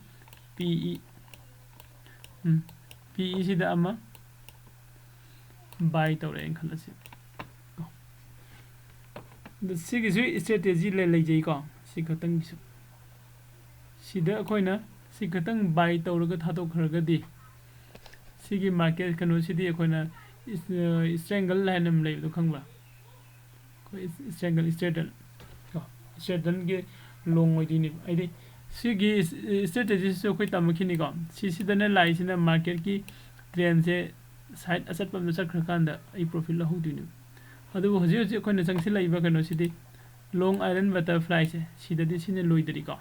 P E, ꯎꯝ, P Eꯁꯤꯗ ꯑꯃ buy ꯇꯧꯔꯦꯅ ꯈꯜꯂꯁꯤ ꯀꯣ꯫ ꯑꯗ ꯁꯤꯒꯤꯁꯨ strategy ꯂꯩ-, ꯂꯩꯖꯩꯀꯣ, ꯁꯤ ꯈꯛꯇꯪꯒꯤꯁꯨ꯫ ꯁꯤꯗ ꯑꯩꯈꯣꯏꯅ ꯁꯤ ꯈꯛꯇꯪ buy ꯇꯧꯔꯒ ꯊꯥꯗꯣꯛꯈ꯭ꯔꯒꯗꯤ, ꯁꯤꯒꯤ market ꯀꯩꯅꯣꯁꯤꯗꯤ ꯑꯩꯈꯣꯏꯅ is-, ꯑ, strangle ꯍꯥꯏꯅ ꯑꯃ ꯂꯩꯕꯗꯣ ꯈꯪꯕ꯭ꯔꯥ? ꯑꯩꯈꯣꯏ is-, strangle, straddle ꯀꯣ, straddleꯒꯤ long ꯑꯣꯏꯗꯣꯏꯅꯦꯕ꯫ ꯍꯥꯏꯗꯤ ꯁꯤꯒꯤ is-, strategyꯁꯤꯁꯨ ꯑꯩꯈꯣꯏ ꯇꯝꯃꯛꯈꯤꯅꯤꯀꯣ꯫ ꯁꯤꯁꯤꯗꯅ ꯂꯥꯛꯏꯁꯤꯅ marketꯀꯤ trendꯁꯦ side ꯑꯆꯠꯄ ꯑꯃꯗ ꯆꯠꯈ꯭ꯔꯀꯥꯟꯗ ꯑꯩ profit ꯂꯧꯍꯧꯗꯣꯏꯅꯦꯕ꯫ ꯑꯗꯨꯕꯨ ꯍꯧꯖꯤꯛ ꯍꯧꯖꯤꯛ ꯑꯩꯈꯣꯏꯅ ꯆꯪꯁꯤꯜꯂꯛꯏꯕ ꯀꯩꯅꯣꯁꯤꯗꯤ, long island butterfly ꯁꯦ, ꯁꯤꯗꯗꯤ ꯁꯤꯅ ꯂꯣꯏꯗ꯭ꯔꯤꯀꯣ꯫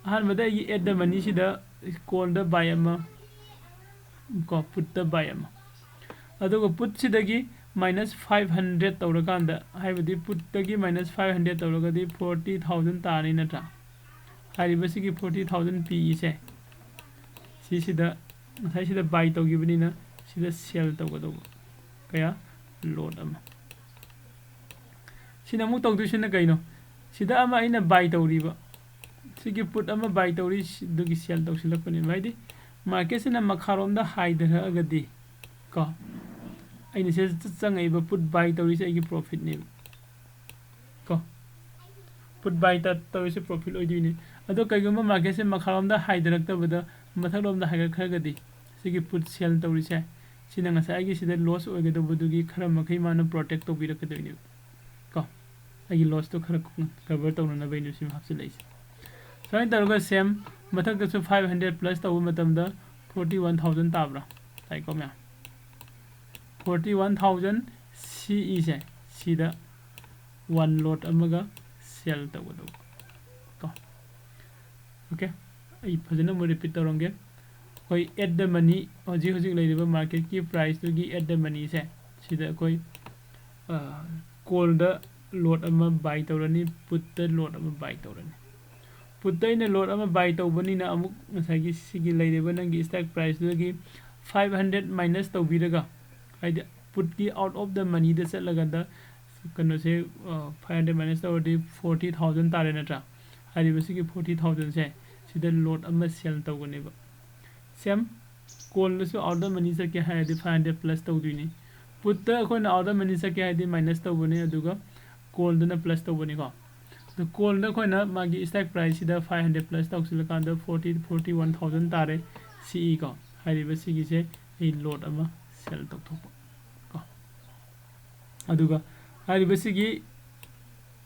ꯑꯍꯥꯟꯕꯗ ꯑꯩꯒꯤ at the money ꯁꯤꯗ call ꯗ buy ꯑꯃ, ꯀꯣ, put ꯇ buy ꯑꯃ, ꯑꯗꯨꯒ put ꯁꯤꯗꯒꯤ minus five hundred ꯇꯧꯔꯀꯥꯟꯗ, ꯍꯥꯏꯕꯗꯤ put ꯇꯒꯤ minus five hundred ꯇꯧꯔꯒꯗꯤ forty thousand ꯇꯥꯔꯅꯤ ꯅꯠꯇ꯭ꯔꯥ? ꯍꯥꯏꯔꯤꯕꯁꯤꯒꯤ forty thousand ꯄꯤꯁꯦ, ꯁꯤꯁꯤꯗ ꯉꯁꯥꯏ ꯁꯤꯗ buy ꯇꯧꯈꯤꯕꯅꯤꯅ ꯁꯤꯗ sell ꯇꯧꯒꯗꯧꯕ꯫ ꯀꯌꯥ? Lot ꯑꯃ꯫ ꯁꯤꯅ ꯑꯃꯨꯛ ꯇꯧꯗꯣꯏꯁꯤꯅ ꯀꯩꯅꯣ? ꯁꯤꯗ ꯑꯃ ꯑꯩꯅ buy ꯇꯧꯔꯤꯕ, ꯁꯤꯒꯤ put ꯑꯃ buy ꯇꯧꯔꯤ, ꯁꯤ-, ꯑꯗꯨꯒꯤ sell ꯇꯧꯁꯤꯜꯂꯛꯄꯅꯦꯕ꯫ ꯍꯥꯏꯗꯤ market ꯁꯤꯅ ꯃꯈꯥꯔꯣꯝꯗ ꯍꯥꯏꯊꯔꯛꯑꯒꯗꯤ, ꯀꯣ, ꯑꯩꯅ ꯁꯤꯗ ꯆ-, ꯆꯪꯉꯛꯏꯕ put buy ꯇꯧꯔꯤꯁꯦ ꯑꯩꯒꯤ profit ꯅꯦꯕ, ꯀꯣ꯫ Put buy ꯇ-, ꯇꯧꯔꯤꯁꯦ profit ꯑꯣꯏꯗꯣꯏꯅꯤ꯫ ꯑꯗꯣ ꯀꯩꯒꯨꯝꯕ market ꯁꯦ ꯃꯈꯥꯔꯣꯝꯗ ꯍꯥꯏꯊꯔꯛꯇꯕꯗ ꯃꯊꯛꯂꯣꯝꯗ ꯍꯥꯏꯒꯠꯈ꯭ꯔꯒꯗꯤ, ꯁꯤꯒꯤ put sell ꯇꯧꯔꯤꯁꯦ, ꯁꯤꯅ ꯉꯁꯥꯏꯒꯤ ꯁꯤꯗ loss ꯑꯣꯏꯒꯗꯧꯕꯗꯨꯒꯤ ꯈꯔ ꯃꯈꯩ ꯃꯥꯅ protect ꯇꯧꯕꯤꯔꯛꯀꯗꯣꯏꯅꯦꯕ, ꯀꯣ꯫ ꯑꯩꯒꯤ loss ꯇꯣ ꯈꯔ cover ꯇꯧꯅꯅꯕ ꯑꯩꯅ ꯁꯤ ꯍꯥꯞꯆꯤꯜꯂꯛꯏꯁꯦ꯫ ꯁꯨꯃꯥꯏꯅ ꯇꯧꯔꯒ same, ꯃꯊꯛꯇꯁꯨ five hundred plus ꯇꯧꯕ ꯃꯇꯝꯗ forty one thousand ꯇꯥꯕ꯭ꯔꯥ? ꯇꯥꯏꯀꯣ ꯃꯌꯥꯝ? Forty one thousand C E ꯁꯦ, ꯁꯤꯗ one lot ꯑꯃꯒ sell ꯇꯧꯒꯗꯧꯕ, ꯀꯣ꯫ Okay, ꯑꯩ ꯐꯖꯅ ꯑꯃꯨꯛ repeat ꯇꯧꯔꯝꯒꯦ꯫ ꯑꯩꯈꯣꯏ at the money, ꯍꯧꯖꯤꯛ ꯍꯧꯖꯤꯛ ꯂꯩꯔꯤꯕ market ꯀꯤ price ꯇꯨꯒꯤ at the money ꯁꯦ, ꯁꯤꯗ ꯑꯩꯈꯣꯏ, ꯑ, call ꯗ lot ꯑꯃ buy ꯇꯧꯔꯅꯤ, put ꯇ lot ꯑꯃ buy ꯇꯧꯔꯅꯤ꯫ Put ꯇ ꯑꯩꯅ lot ꯑꯃ buy ꯇꯧꯕꯅꯤꯅ ꯑꯃꯨꯛ ꯉꯁꯥꯏꯒꯤ ꯁꯤꯒꯤ ꯂꯩꯔꯤꯕ ꯅꯪꯒꯤ strike price ꯇꯨꯗꯒꯤ five hundred minus ꯇꯧꯕꯤꯔꯒ, ꯍꯥꯏꯗꯤ put ꯀꯤ out of the money ꯗ ꯆꯠꯂꯀꯥꯟꯗ ꯀꯩꯅꯣꯁꯦ, ꯑ, five hundred minus ꯇꯧꯔꯗꯤ forty thousand ꯇꯥꯔꯦ ꯅꯠꯇ꯭ꯔꯥ? ꯍꯥꯏꯔꯤꯕꯁꯤꯒꯤ forty thousand ꯁꯦ ꯁꯤꯗ lot ꯑꯃ sell ꯇꯧꯒꯅꯦꯕ꯫ Same, call ꯗꯁꯨ out of the money ꯆꯠꯀꯦ ꯍꯥꯏꯔꯗꯤ five hundred plus ꯇꯧꯗꯣꯏꯅꯤ꯫ Put ꯇ ꯑꯩꯈꯣꯏꯅ out of the money ꯆꯠꯀꯦ ꯍꯥꯏꯔꯗꯤ minus ꯇꯧꯕꯅꯤ, ꯑꯗꯨꯒ call ꯗꯅ plus ꯇꯧꯕꯅꯤꯀꯣ꯫ ꯑꯗꯣ call ꯗ ꯑꯩꯈꯣꯏꯅ ꯃꯥꯒꯤ strike price ꯁꯤꯗ five hundred plus ꯇꯧꯁꯤꯜꯂꯀꯥꯟꯗ forty, forty one thousand ꯇꯥꯔꯦ, C E ꯀꯣ꯫ ꯍꯥꯏꯔꯤꯕ ꯁꯤꯒꯤꯁꯦ ꯑꯩ lot ꯑꯃ sell ꯇꯧꯊꯣꯛꯄ, ꯀꯣ꯫ ꯑꯗꯨꯒ ꯍꯥꯏꯔꯤꯕꯁꯤꯒꯤ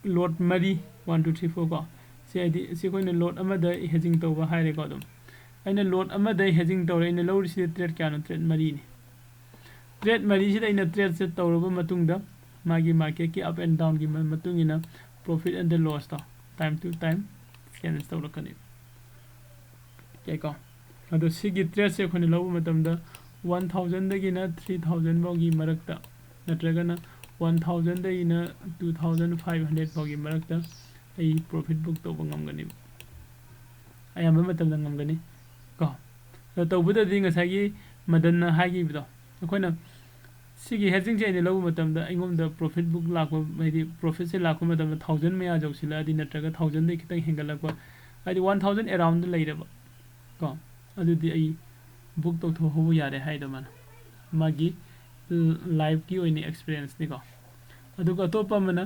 lot ꯃꯔꯤ, one, two, three, four ꯀꯣ, ꯁꯤ ꯍꯥꯏꯗꯤ ꯁꯤ ꯑꯩꯈꯣꯏꯅ lot ꯑꯃꯗ hedging ꯇꯧꯕ ꯍꯥꯏꯔꯦꯀꯣ꯫ ꯑꯗꯨꯝ ꯑꯩꯅ lot ꯑꯃꯗ hedging ꯇꯧꯔꯦ, ꯑꯩꯅ ꯂꯧꯔꯤꯁꯤꯗ trade ꯀꯌꯥꯅꯣ? Trade ꯃꯔꯤꯅꯤ꯫ Trade ꯃꯔꯤꯁꯤꯗ ꯑꯩꯅ trade ꯁꯦ ꯇꯧꯔꯕ ꯃꯇꯨꯡꯗ, ꯃꯥꯒꯤ marketꯀꯤ up and downꯒꯤ ꯃꯇꯨꯡ ꯏꯟꯅ profit and the lossꯇꯣ time to time change ꯇꯧꯔꯛꯀꯅꯤ꯫ ꯑꯣꯀꯦꯀꯣ? ꯑꯗꯣ ꯁꯤꯒꯤ tradeꯁꯦ ꯑꯩꯈꯣꯏꯅ ꯂꯧꯕ ꯃꯇꯝꯗ one thousandꯗꯒꯤꯅ three thousand ꯐꯥꯎꯒꯤ ꯃꯔꯛꯇ, ꯅꯠꯇ꯭ꯔꯒꯅ one thousandꯗꯒꯤꯅ two thousand five hundred ꯐꯥꯎꯒꯤ ꯃꯔꯛꯇ ꯑꯩ profit book ꯇꯧꯕ ꯉꯝꯒꯅꯦꯕ꯫ ꯑꯌꯥꯝꯕ ꯃꯇꯝꯗ ꯉꯝꯒꯅꯤ ꯀꯣ꯫ ꯑꯗꯣ ꯇꯧꯕꯗꯗꯤ ꯉꯁꯥꯏꯒꯤ ꯃꯗꯟꯅ ꯍꯥꯏꯈꯤꯕꯗꯣ, ꯑꯩꯈꯣꯏꯅ ꯁꯤꯒꯤ hedgingꯁꯦ ꯑꯩꯅ ꯂꯧꯕ ꯃꯇꯝꯗ ꯑꯩꯉꯣꯟꯗ profit book ꯂꯥꯛꯄ, ꯍꯥꯏꯗꯤ profitꯁꯦ ꯂꯥꯛꯄ ꯃꯇꯝꯗ thousand ꯃꯌꯥ ꯌꯧꯁꯤꯜꯂꯛꯑꯗꯤ, ꯅꯠꯇ꯭ꯔꯒ thousandꯗꯒꯤ ꯈꯤꯇꯪ ꯍꯦꯟꯒꯠꯂꯛꯄ, ꯍꯥꯏꯗꯤ one thousand aroundꯗ ꯂꯩꯔꯕ ꯀꯣ, ꯑꯗꯨꯗꯤ ꯑꯩ book ꯇꯧꯊꯣꯛꯍꯧꯕ ꯌꯥꯔꯦ ꯍꯥꯏꯗꯣ ꯃꯥꯅ꯫ ꯃꯥꯒꯤ lifeꯀꯤ ꯑꯣꯏꯅ experienceꯅꯤꯀꯣ꯫ ꯑꯗꯨꯒ ꯑꯇꯣꯞꯄ ꯑꯃꯅ,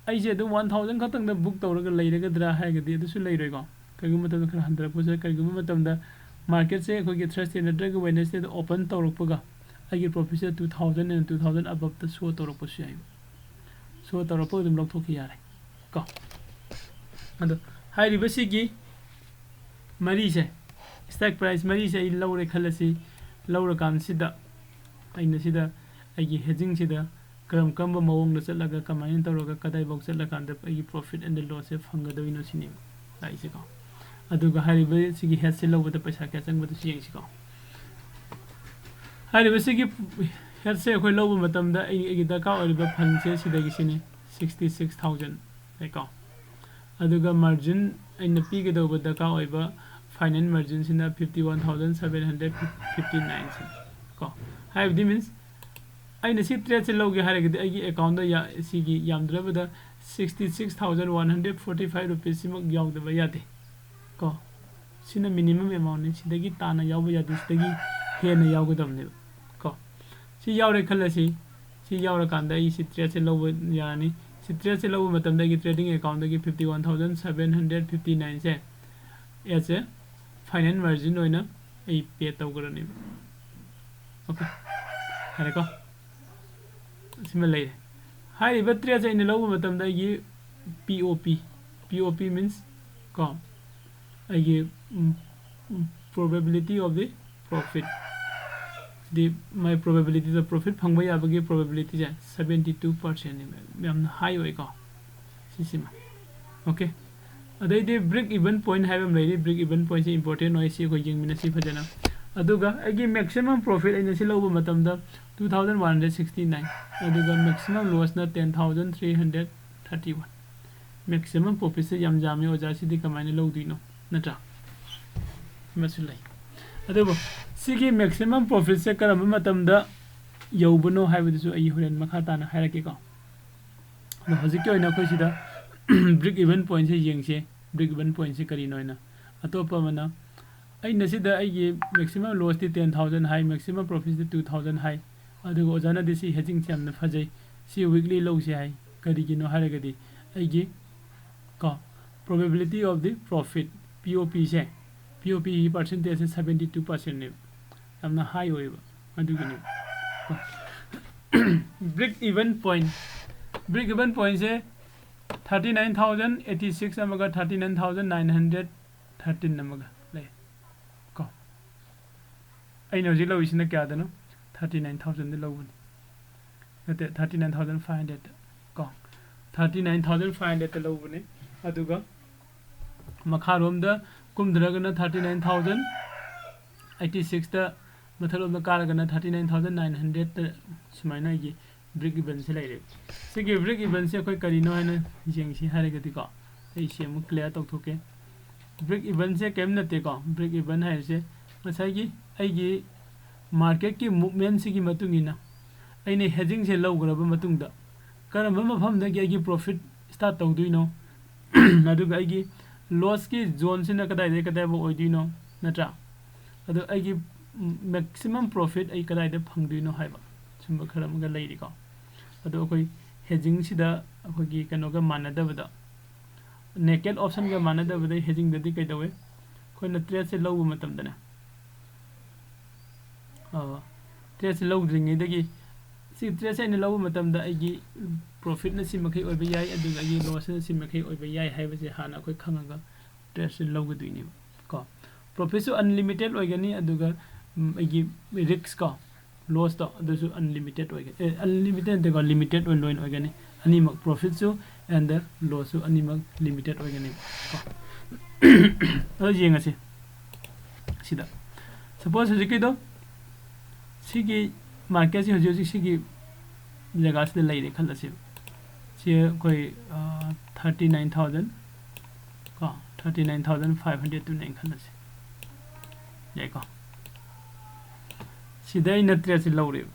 "ꯑꯩꯁꯦ ꯑꯗꯨꯝ one thousand ꯈꯛꯇꯪꯗ book ꯇꯧꯔꯒ ꯂꯩꯔꯒꯗ꯭ꯔꯥ?" ꯍꯥꯏꯔꯒꯗꯤ ꯑꯗꯨꯁꯨ ꯂꯩꯔꯣꯏꯀꯣ꯫ ꯀꯔꯤꯒꯨꯝꯕ ꯃꯇꯝꯗ ꯈꯔ ꯍꯟꯊꯔꯛꯄꯁꯨ ꯌꯥꯏ, ꯀꯔꯤꯒꯨꯝꯕ ꯃꯇꯝꯗ marketꯁꯦ ꯑꯩꯈꯣꯏꯒꯤ Thursday ꯅꯠꯇ꯭ꯔꯒ Wednesdayꯗ open ꯇꯧꯔꯛꯄꯒ ꯑꯩꯒꯤ profitꯁꯦ two thousand and two thousand aboveꯇ show ꯇꯧꯔꯛꯄꯁꯨ ꯌꯥꯏ꯫ Show ꯇꯧꯔꯛꯄꯒ ꯑꯗꯨꯝ ꯂꯧꯊꯣꯛꯈꯤ ꯌꯥꯔꯦ ꯀꯣ꯫ ꯑꯗꯣ ꯍꯥꯏꯔꯤꯕꯁꯤꯒꯤ ꯃꯔꯤꯁꯦ, stock price ꯃꯔꯤꯁꯦ ꯑꯩ ꯂꯧꯔꯦ ꯈꯜꯂꯁꯤ꯫ ꯂꯧꯔꯀꯥꯟꯁꯤꯗ ꯑꯩꯅ ꯁꯤꯗ ꯑꯩꯒꯤ hedgingꯁꯤꯗ ꯀꯔꯝ ꯀꯔꯝꯕ ꯃꯑꯣꯡꯗ ꯆꯠꯂꯒ, ꯀꯃꯥꯏꯅ ꯇꯧꯔꯒ, ꯀꯗꯥꯏꯐꯥꯎ ꯆꯠꯂꯀꯥꯟꯗ ꯑꯩꯒꯤ profit and lossꯁꯦ ꯐꯪꯒꯗꯣꯏꯅꯣ ꯁꯤꯅꯦꯕ ꯂꯥꯛꯏꯁꯦꯀꯣ꯫ ꯑꯗꯨꯒ ꯍꯥꯏꯔꯤꯕ ꯁꯤꯒꯤ hedgeꯁꯦ ꯂꯧꯕꯗ ꯄꯩꯁꯥ ꯀꯌꯥ ꯆꯪꯕꯗꯨꯁꯨ ꯌꯦꯡꯁꯤꯀꯣ꯫ ꯍꯥꯏꯔꯤꯕ ꯁꯤꯒꯤ hedgeꯁꯦ ꯑꯩꯈꯣꯏ ꯂꯧꯕ ꯃꯇꯝꯗ ꯑꯩ, ꯑꯩꯒꯤ ꯗꯔꯀꯥꯔ ꯑꯣꯏꯔꯤꯕ fundꯁꯦ ꯁꯤꯗꯒꯤ ꯁꯤꯅꯤ, sixty six thousand ꯀꯣ꯫ ꯑꯗꯨꯒ margin ꯑꯩꯅ ꯄꯤꯒꯗꯧꯕ ꯗꯔꯀꯥꯔ ꯑꯣꯏꯕ finance marginꯁꯤꯅ fifty one thousand seven hundred fifty nine ꯁꯤꯅꯤ ꯀꯣ꯫ ꯍꯥꯏꯕꯗꯤ means ꯑꯩꯅ ꯁꯤ tradeꯁꯦ ꯂꯧꯒꯦ ꯍꯥꯏꯔꯒꯗꯤ ꯑꯩꯒꯤ accountꯗ ꯌꯥ-, ꯁꯤꯒꯤ ꯌꯥꯝꯗ꯭ꯔꯕꯗ sixty six thousand one hundred forty five rupeesꯁꯤꯃꯛ ꯌꯥꯎꯗꯕ ꯌꯥꯗꯦ ꯀꯣ꯫ ꯁꯤꯅ minimum amountꯅꯤ, ꯁꯤꯗꯒꯤ ꯇꯥꯅ ꯌꯥꯎꯕ ꯌꯥꯗꯦ, ꯁꯤꯗꯒꯤ ꯍꯦꯟꯅ ꯌꯥꯎꯒꯗꯕꯅꯦꯕ ꯀꯣ꯫ ꯁꯤ ꯌꯥꯎꯔꯦ ꯈꯜꯂꯁꯤ, ꯁꯤ ꯌꯥꯎꯔꯀꯥꯟꯗ ꯑꯩ ꯁꯤ tradeꯁꯦ ꯂꯧꯕ ꯌꯥꯔꯅꯤ꯫ ꯁꯤ tradeꯁꯦ ꯂꯧꯕ ꯃꯇꯝꯗ ꯑꯩꯒꯤ trading accountꯗꯒꯤ fifty one thousand seven hundred fifty nineꯁꯦ as a finance margin ꯑꯣꯏꯅ ꯑꯩ pay ꯇꯧꯈ꯭ꯔꯅꯦꯕ꯫ ꯑꯣꯀꯦ, ꯌꯥꯔꯦꯀꯣ꯫ ꯁꯤꯃ ꯂꯩꯔꯦ꯫ ꯍꯥꯏꯔꯤꯕ tradeꯁꯦ ꯑꯩꯅ ꯂꯧꯕ ꯃꯇꯝꯗ ꯑꯩꯒꯤ P O P, P O P means ꯀꯣ, ꯑꯩꯒꯤ, um, um, probability of the profit, ꯗꯤ ꯃꯥꯏ ꯄ꯭ꯔꯣꯕꯦꯕꯤꯂꯤꯇꯤꯗ ꯄ꯭ꯔꯣꯐꯤꯠ ꯐꯪꯕ ꯌꯥꯕꯒꯤ ꯄ꯭ꯔꯣꯕꯦꯕꯤꯂꯤꯇꯤꯁꯦ ꯁꯕꯦꯟꯇꯤ ꯇꯨ ꯄꯥꯔꯁꯦꯟꯅꯦꯕ꯫ ꯌꯥꯝꯅ ꯍꯥꯏ ꯑꯣꯏꯀꯣ ꯁꯤꯁꯤꯃ꯫ ꯑꯣꯀꯦ, ꯑꯗꯩꯗꯤ ꯕ꯭ꯔꯦꯛ ꯏꯚꯟ ꯄꯣꯏꯟ ꯍꯥꯏꯕ ꯑꯃ ꯂꯩꯔꯤ꯫ ꯕ꯭ꯔꯦꯛ ꯏꯚꯟ ꯄꯣꯏꯟꯁꯦ ꯏꯝꯄꯣꯔꯇꯦꯟ ꯑꯣꯏ, ꯁꯤ ꯑꯩꯈꯣꯏ ꯌꯦꯡꯃꯤꯟꯅꯁꯤ ꯐꯖꯅ꯫ ꯑꯗꯨꯒ ꯑꯩꯒꯤ ꯃꯦꯛꯁꯤꯃꯝ ꯄ꯭ꯔꯣꯐꯤꯠ ꯑꯩꯅ ꯁꯤ ꯂꯧꯕ ꯃꯇꯝꯗ two thousand one hundred sixty nine, ꯑꯗꯨꯒ ꯃꯦꯛꯁꯤꯃꯝ ꯂꯣꯁꯅ ten thousand three hundred thirty one. Maximum ꯄ꯭ꯔꯣꯐꯤꯠꯁꯦ ꯌꯥꯝ ꯌꯥꯝꯃꯤ ꯑꯣꯖꯥ, ꯁꯤꯗꯤ ꯀꯃꯥꯏꯅ ꯂꯧꯗꯣꯏꯅꯣ, ꯅꯠꯇ꯭ꯔꯥ? ꯑꯃꯁꯨ ꯂꯩ꯫ ꯑꯗꯨꯕꯨ ꯁꯤꯒꯤ ꯃꯦꯛꯁꯤꯃꯝ ꯄ꯭ꯔꯣꯐꯤꯠꯁꯦ ꯀꯔꯝꯕ ꯃꯇꯝꯗ ꯌꯧꯕꯅꯣ ꯍꯥꯏꯕꯗꯨꯁꯨ ꯑꯩ ꯍꯣꯔꯦꯟ ꯃꯈꯥ ꯇꯥꯅ ꯍꯥꯏꯔꯛꯀꯦꯀꯣ꯫ ꯑꯗꯣ ꯍꯧꯖꯤꯛꯀꯤ ꯑꯣꯏꯅ ꯑꯩꯈꯣꯏ ꯁꯤꯗ ꯕ꯭ꯔꯦꯛ ꯏꯚꯟ ꯄꯣꯏꯟꯁꯦ ꯌꯦꯡꯁꯦ꯫ ꯕ꯭ꯔꯦꯛ ꯏꯚꯟ ꯄꯣꯏꯟꯁꯦ ꯀꯔꯤꯅꯣ ꯍꯥꯏꯅ, ꯑꯇꯣꯞꯄ ꯑꯃꯅ, ꯑꯩꯅ ꯁꯤꯗ ꯑꯩꯒꯤ ꯃꯦꯛꯁꯤꯃꯝ ꯂꯣꯁꯇꯤ ꯇꯦꯟ ꯊꯥꯎꯖꯟ ꯍꯥꯏ, ꯃꯦꯛꯁꯤꯃꯝ ꯄ꯭ꯔꯣꯐꯤꯠꯇꯤ ꯇꯨ ꯊꯥꯎꯖꯟ ꯍꯥꯏ, ꯑꯗꯨꯒ ꯑꯣꯖꯥꯅꯗꯤ ꯁꯤ ꯍꯦꯖꯤꯡꯁꯦ ꯌꯥꯝꯅ ꯐꯖꯩ, ꯁꯤ ꯋꯤꯛꯂꯤ ꯂꯧꯁꯦ ꯍꯥꯏ꯫ ꯀꯔꯤꯒꯤꯅꯣ ꯍꯥꯏꯔꯒꯗꯤ ꯑꯩꯒꯤ ꯀꯣ probability of the profit, ꯄꯤ ꯑꯣ ꯄꯤꯁꯦ, ꯄꯤ ꯑꯣ ꯄꯤꯒꯤ ꯄꯥꯔꯁꯦꯟꯇꯦꯖꯁꯦ ꯁꯕꯦꯟꯇꯤ ꯇꯨ ꯄꯥꯔꯁꯦꯟꯅꯦꯕ꯫ ꯌꯥꯝꯅ ꯍꯥꯏ ꯑꯣꯏꯌꯦꯕ, ꯑꯗꯨꯒꯤꯅꯦꯕ꯫ Break even point, break even ꯄꯣꯏꯟꯁꯦ thirty nine thousand eighty six ꯑꯃꯒ thirty nine thousand nine hundred thirteen ꯑꯃꯒ ꯂꯩ ꯀꯣ꯫ ꯑꯩꯅ ꯍꯧꯖꯤꯛ ꯂꯧꯔꯤꯁꯤꯅ ꯀꯌꯥꯗꯅꯣ? ꯊꯥꯔꯇꯤ ꯅꯥꯏꯟ ꯊꯥꯎꯖꯟꯗ ꯂꯧꯕꯅꯤ꯫ ꯅꯠꯇꯦ, ꯊꯥꯔꯇꯤ ꯅꯥꯏꯟ ꯊꯥꯎꯖꯟ ꯐꯥꯏꯚ ꯍꯟꯗ꯭ꯔꯦꯠꯇ ꯀꯣ꯫ ꯊꯥꯔꯇꯤ ꯅꯥꯏꯟ ꯊꯥꯎꯖꯟ ꯐꯥꯏꯚ ꯍꯟꯗ꯭ꯔꯦꯠꯇ ꯂꯧꯕꯅꯤ꯫ ꯑꯗꯨꯒ ꯃꯈꯥꯔꯣꯝꯗ ꯀꯨꯝꯊꯔꯒꯅ ꯊꯥꯔꯇꯤ ꯅꯥꯏꯟ ꯊꯥꯎꯖꯟ ꯑꯩꯠꯇꯤ ꯁꯤꯛꯁꯇ, ꯃꯊꯛꯂꯣꯝꯗ ꯀꯥꯔꯒꯅ ꯊꯥꯔꯇꯤ ꯅꯥꯏꯟ ꯊꯥꯎꯖꯟ ꯅꯥꯏꯟ ꯍꯟꯗ꯭ꯔꯦꯠꯇ ꯁꯨꯃꯥꯏꯅ ꯑꯩꯒꯤ ꯕ꯭ꯔꯦꯛ ꯏꯚꯟꯁꯦ ꯂꯩꯔꯦ꯫ ꯁꯤꯒꯤ ꯕ꯭ꯔꯦꯛ ꯏꯚꯟꯁꯦ ꯑꯩꯈꯣꯏ ꯀꯔꯤꯅꯣ ꯍꯥꯏꯅ ꯌꯦꯡꯁꯤ ꯍꯥꯏꯔꯒꯗꯤꯀꯣ, ꯑꯩ ꯁꯤ ꯑꯃꯨꯛ ꯀ꯭ꯂꯤꯌꯥꯔ ꯇꯧꯊꯣꯛꯀꯦ꯫ ꯕ꯭ꯔꯦꯛ ꯏꯚꯟꯁꯦ ꯀꯔꯤꯝ ꯅꯠꯇꯦꯀꯣ꯫ ꯕ꯭ꯔꯦꯛ ꯏꯚꯟ ꯍꯥꯏꯔꯤꯁꯦ ꯉꯁꯥꯏꯒꯤ ꯑꯩꯒꯤ ꯃꯥꯔꯀꯦꯠꯀꯤ ꯃꯨꯞꯃꯦꯟꯁꯤꯒꯤ ꯃꯇꯨꯡ ꯏꯟꯅ ꯑꯩꯅ ꯍꯦꯖꯤꯡꯁꯦ ꯂꯧꯈ꯭ꯔꯕ ꯃꯇꯨꯡꯗ ꯀꯔꯝꯕ ꯃꯐꯝꯗꯒꯤ ꯑꯩꯒꯤ ꯄ꯭ꯔꯣꯐꯤꯠ ꯁ꯭ꯇꯥꯔꯠ ꯇꯧꯗꯣꯏꯅꯣ, ꯑꯗꯨꯒ ꯑꯩꯒꯤ ꯂꯣꯁꯀꯤ ꯖꯣꯟꯁꯤꯅ ꯀꯗꯥꯏꯗꯒꯤ ꯀꯗꯥꯏꯐꯥꯎ ꯑꯣꯏꯗꯣꯏꯅꯣ, ꯅꯠꯇ꯭ꯔꯥ? ꯑꯗꯣ ꯑꯩꯒꯤ ꯃꯦꯛꯁꯤꯃꯝ ꯄ꯭ꯔꯣꯐꯤꯠ ꯑꯩ ꯀꯗꯥꯏꯗ ꯐꯪꯗꯣꯏꯅꯣ ꯍꯥꯏꯕ ꯁꯨꯝꯕ ꯈꯔ ꯑꯃꯒ ꯂꯩꯔꯤꯀꯣ꯫ ꯑꯗꯣ ꯑꯩꯈꯣꯏ ꯍꯦꯖꯤꯡꯁꯤꯗ ꯑꯩꯈꯣꯏꯒꯤ ꯀꯩꯅꯣꯒ ꯃꯥꯟꯅꯗꯕꯗ, ꯅꯦꯀꯦꯠ ꯑꯣꯞꯁꯟꯒ ꯃꯥꯟꯅꯗꯕꯗ ꯍꯦꯖꯤꯡꯗꯗꯤ ꯀꯩꯗꯧꯋꯦ? ꯑꯩꯈꯣꯏꯅ ꯇ꯭ꯔꯦꯠꯁꯦ ꯂꯧꯕ ꯃꯇꯝꯗꯅꯦ, ꯇ꯭ꯔꯦꯠꯁꯦ ꯂꯧꯗ꯭ꯔꯤꯉꯩꯗꯒꯤ, ꯁꯤ ꯇ꯭ꯔꯦꯠꯁꯦ ꯑꯩꯅ ꯂꯧꯕ ꯃꯇꯝꯗ ꯑꯩꯒꯤ ꯄ꯭ꯔꯣꯐꯤꯠꯅ ꯁꯤ ꯃꯈꯩ ꯑꯣꯏꯕ ꯌꯥꯏ, ꯑꯗꯨꯒ ꯑꯩꯒꯤ ꯂꯣꯁꯁꯤꯅ ꯁꯤ ꯃꯈꯩ ꯑꯣꯏꯕ ꯌꯥꯏ ꯍꯥꯏꯕꯁꯦ ꯍꯥꯟꯅ ꯑꯩꯈꯣꯏ ꯈꯪꯉꯒ ꯇ꯭ꯔꯦꯠꯁꯦ ꯂꯧꯒꯗꯣꯏꯅꯦꯕ ꯀꯣ꯫ ꯄ꯭ꯔꯣꯐꯤꯠꯁꯨ ꯑꯟꯂꯤꯃꯤꯇꯦꯠ ꯑꯣꯏꯒꯅꯤ, ꯑꯗꯨꯒ ꯑꯩꯒꯤ ꯔꯤꯛꯁ ꯀꯣ, ꯂꯣꯁꯇꯣ ꯑꯗꯨꯁꯨ ꯑꯟꯂꯤꯃꯤꯇꯦꯠ ꯑꯣꯏꯒꯅꯤ, ꯑꯟꯂꯤꯃꯤꯇꯦꯠ ꯅꯠꯇꯦꯀꯣ, ꯂꯤꯃꯤꯇꯦꯠ ꯑꯣꯏꯅ ꯂꯣꯏꯅ ꯑꯣꯏꯒꯅꯤ꯫ ꯑꯅꯤꯃꯛ ꯄ꯭ꯔꯣꯐꯤꯠꯁꯨ ꯑꯦꯟ ꯗ ꯂꯣꯁꯁꯨ ꯑꯅꯤꯃꯛ ꯂꯤꯃꯤꯇꯦꯠ ꯑꯣꯏꯒꯅꯤ ꯀꯣ꯫ ꯑꯗꯨ ꯌꯦꯡꯉꯁꯤ꯫ ꯁꯤꯗ ꯁꯄꯣꯁ ꯍꯧꯖꯤꯛꯀꯤꯗꯣ, ꯁꯤꯒꯤ ꯃꯥꯔꯀꯦꯠꯁꯤ ꯍꯧꯖꯤꯛ ꯍꯧꯖꯤꯛ ꯁꯤꯒꯤ ꯖꯒꯥꯁꯤꯗ ꯂꯩꯔꯦ ꯈꯜꯂꯁꯦꯕ꯫ ꯁꯤ ꯑꯩꯈꯣꯏ ꯊꯥꯔꯇꯤ ꯅꯥꯏꯟ ꯊꯥꯎꯖꯟ ꯀꯣ, ꯊꯥꯔꯇꯤ ꯅꯥꯏꯟ ꯊꯥꯎꯖꯟ ꯐꯥꯏꯚ ꯍꯟꯗ꯭ꯔꯦꯗꯇꯨꯅꯦꯅ ꯈꯜꯂꯁꯤ꯫ ꯌꯥꯏꯀꯣ? ꯁꯤꯗ ꯑꯩꯅ ꯇ꯭ꯔꯦꯠꯁꯦ ꯂꯧꯔꯦꯕ꯫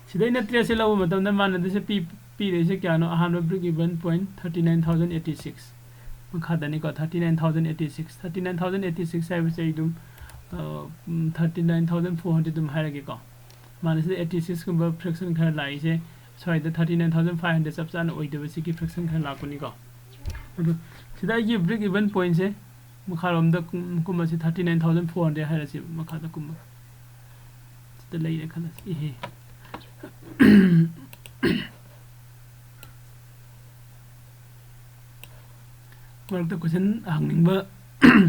ꯁꯤꯗ ꯑꯩꯅ ꯇ꯭ꯔꯦꯠꯁꯦ ꯂꯧꯕ ꯃꯇꯝꯗ ꯃꯥꯅ ꯑꯗꯨꯁꯦ ꯄꯤ ꯄꯤꯔꯛꯏꯁꯦ ꯀꯌꯥꯅꯣ? ꯑꯍꯥꯟꯕ break even point thirty nine thousand eighty six꯫ ꯃꯈꯥꯗꯅꯤꯀꯣ, thirty nine thousand eighty six. Thirty nine thousand eighty six ꯍꯥꯏꯕꯁꯦ ꯑꯩ ꯑꯗꯨꯝ, ꯑ, ꯎꯝ, thirty nine thousand four hundred ꯑꯗꯨꯝ ꯍꯥꯏꯔꯒꯦꯀꯣ꯫ ꯃꯥꯅ ꯁꯤꯗ ꯑꯩꯠꯇꯤ ꯁꯤꯛꯁꯀꯨꯝꯕ fraction ꯈꯔ ꯂꯥꯛꯏꯁꯦ, ꯁ꯭ꯋꯥꯏꯗ thirty nine thousand five hundred ꯆꯞ ꯆꯥꯅ ꯑꯣꯏꯗꯕ, ꯁꯤꯒꯤ fraction ꯈꯔ ꯂꯥꯛꯄꯅꯤꯀꯣ꯫ ꯑꯗꯣ ꯁꯤꯗ ꯑꯩꯒꯤ break even pointꯁꯦ ꯃꯈꯥꯔꯣꯝꯗ ꯀꯨꯝ-, ꯀꯨꯝꯕꯁꯤ thirty nine thousand four hundred ꯍꯥꯏꯔꯁꯤ, ꯃꯈꯥꯗ ꯀꯨꯝꯕ꯫ ꯁꯤꯗ ꯂꯩꯔꯦ ꯈꯜꯂꯁꯤ꯫ ꯏꯍꯦ꯫ ꯃꯔꯛꯇ question ꯍꯪꯅꯤꯡꯕ,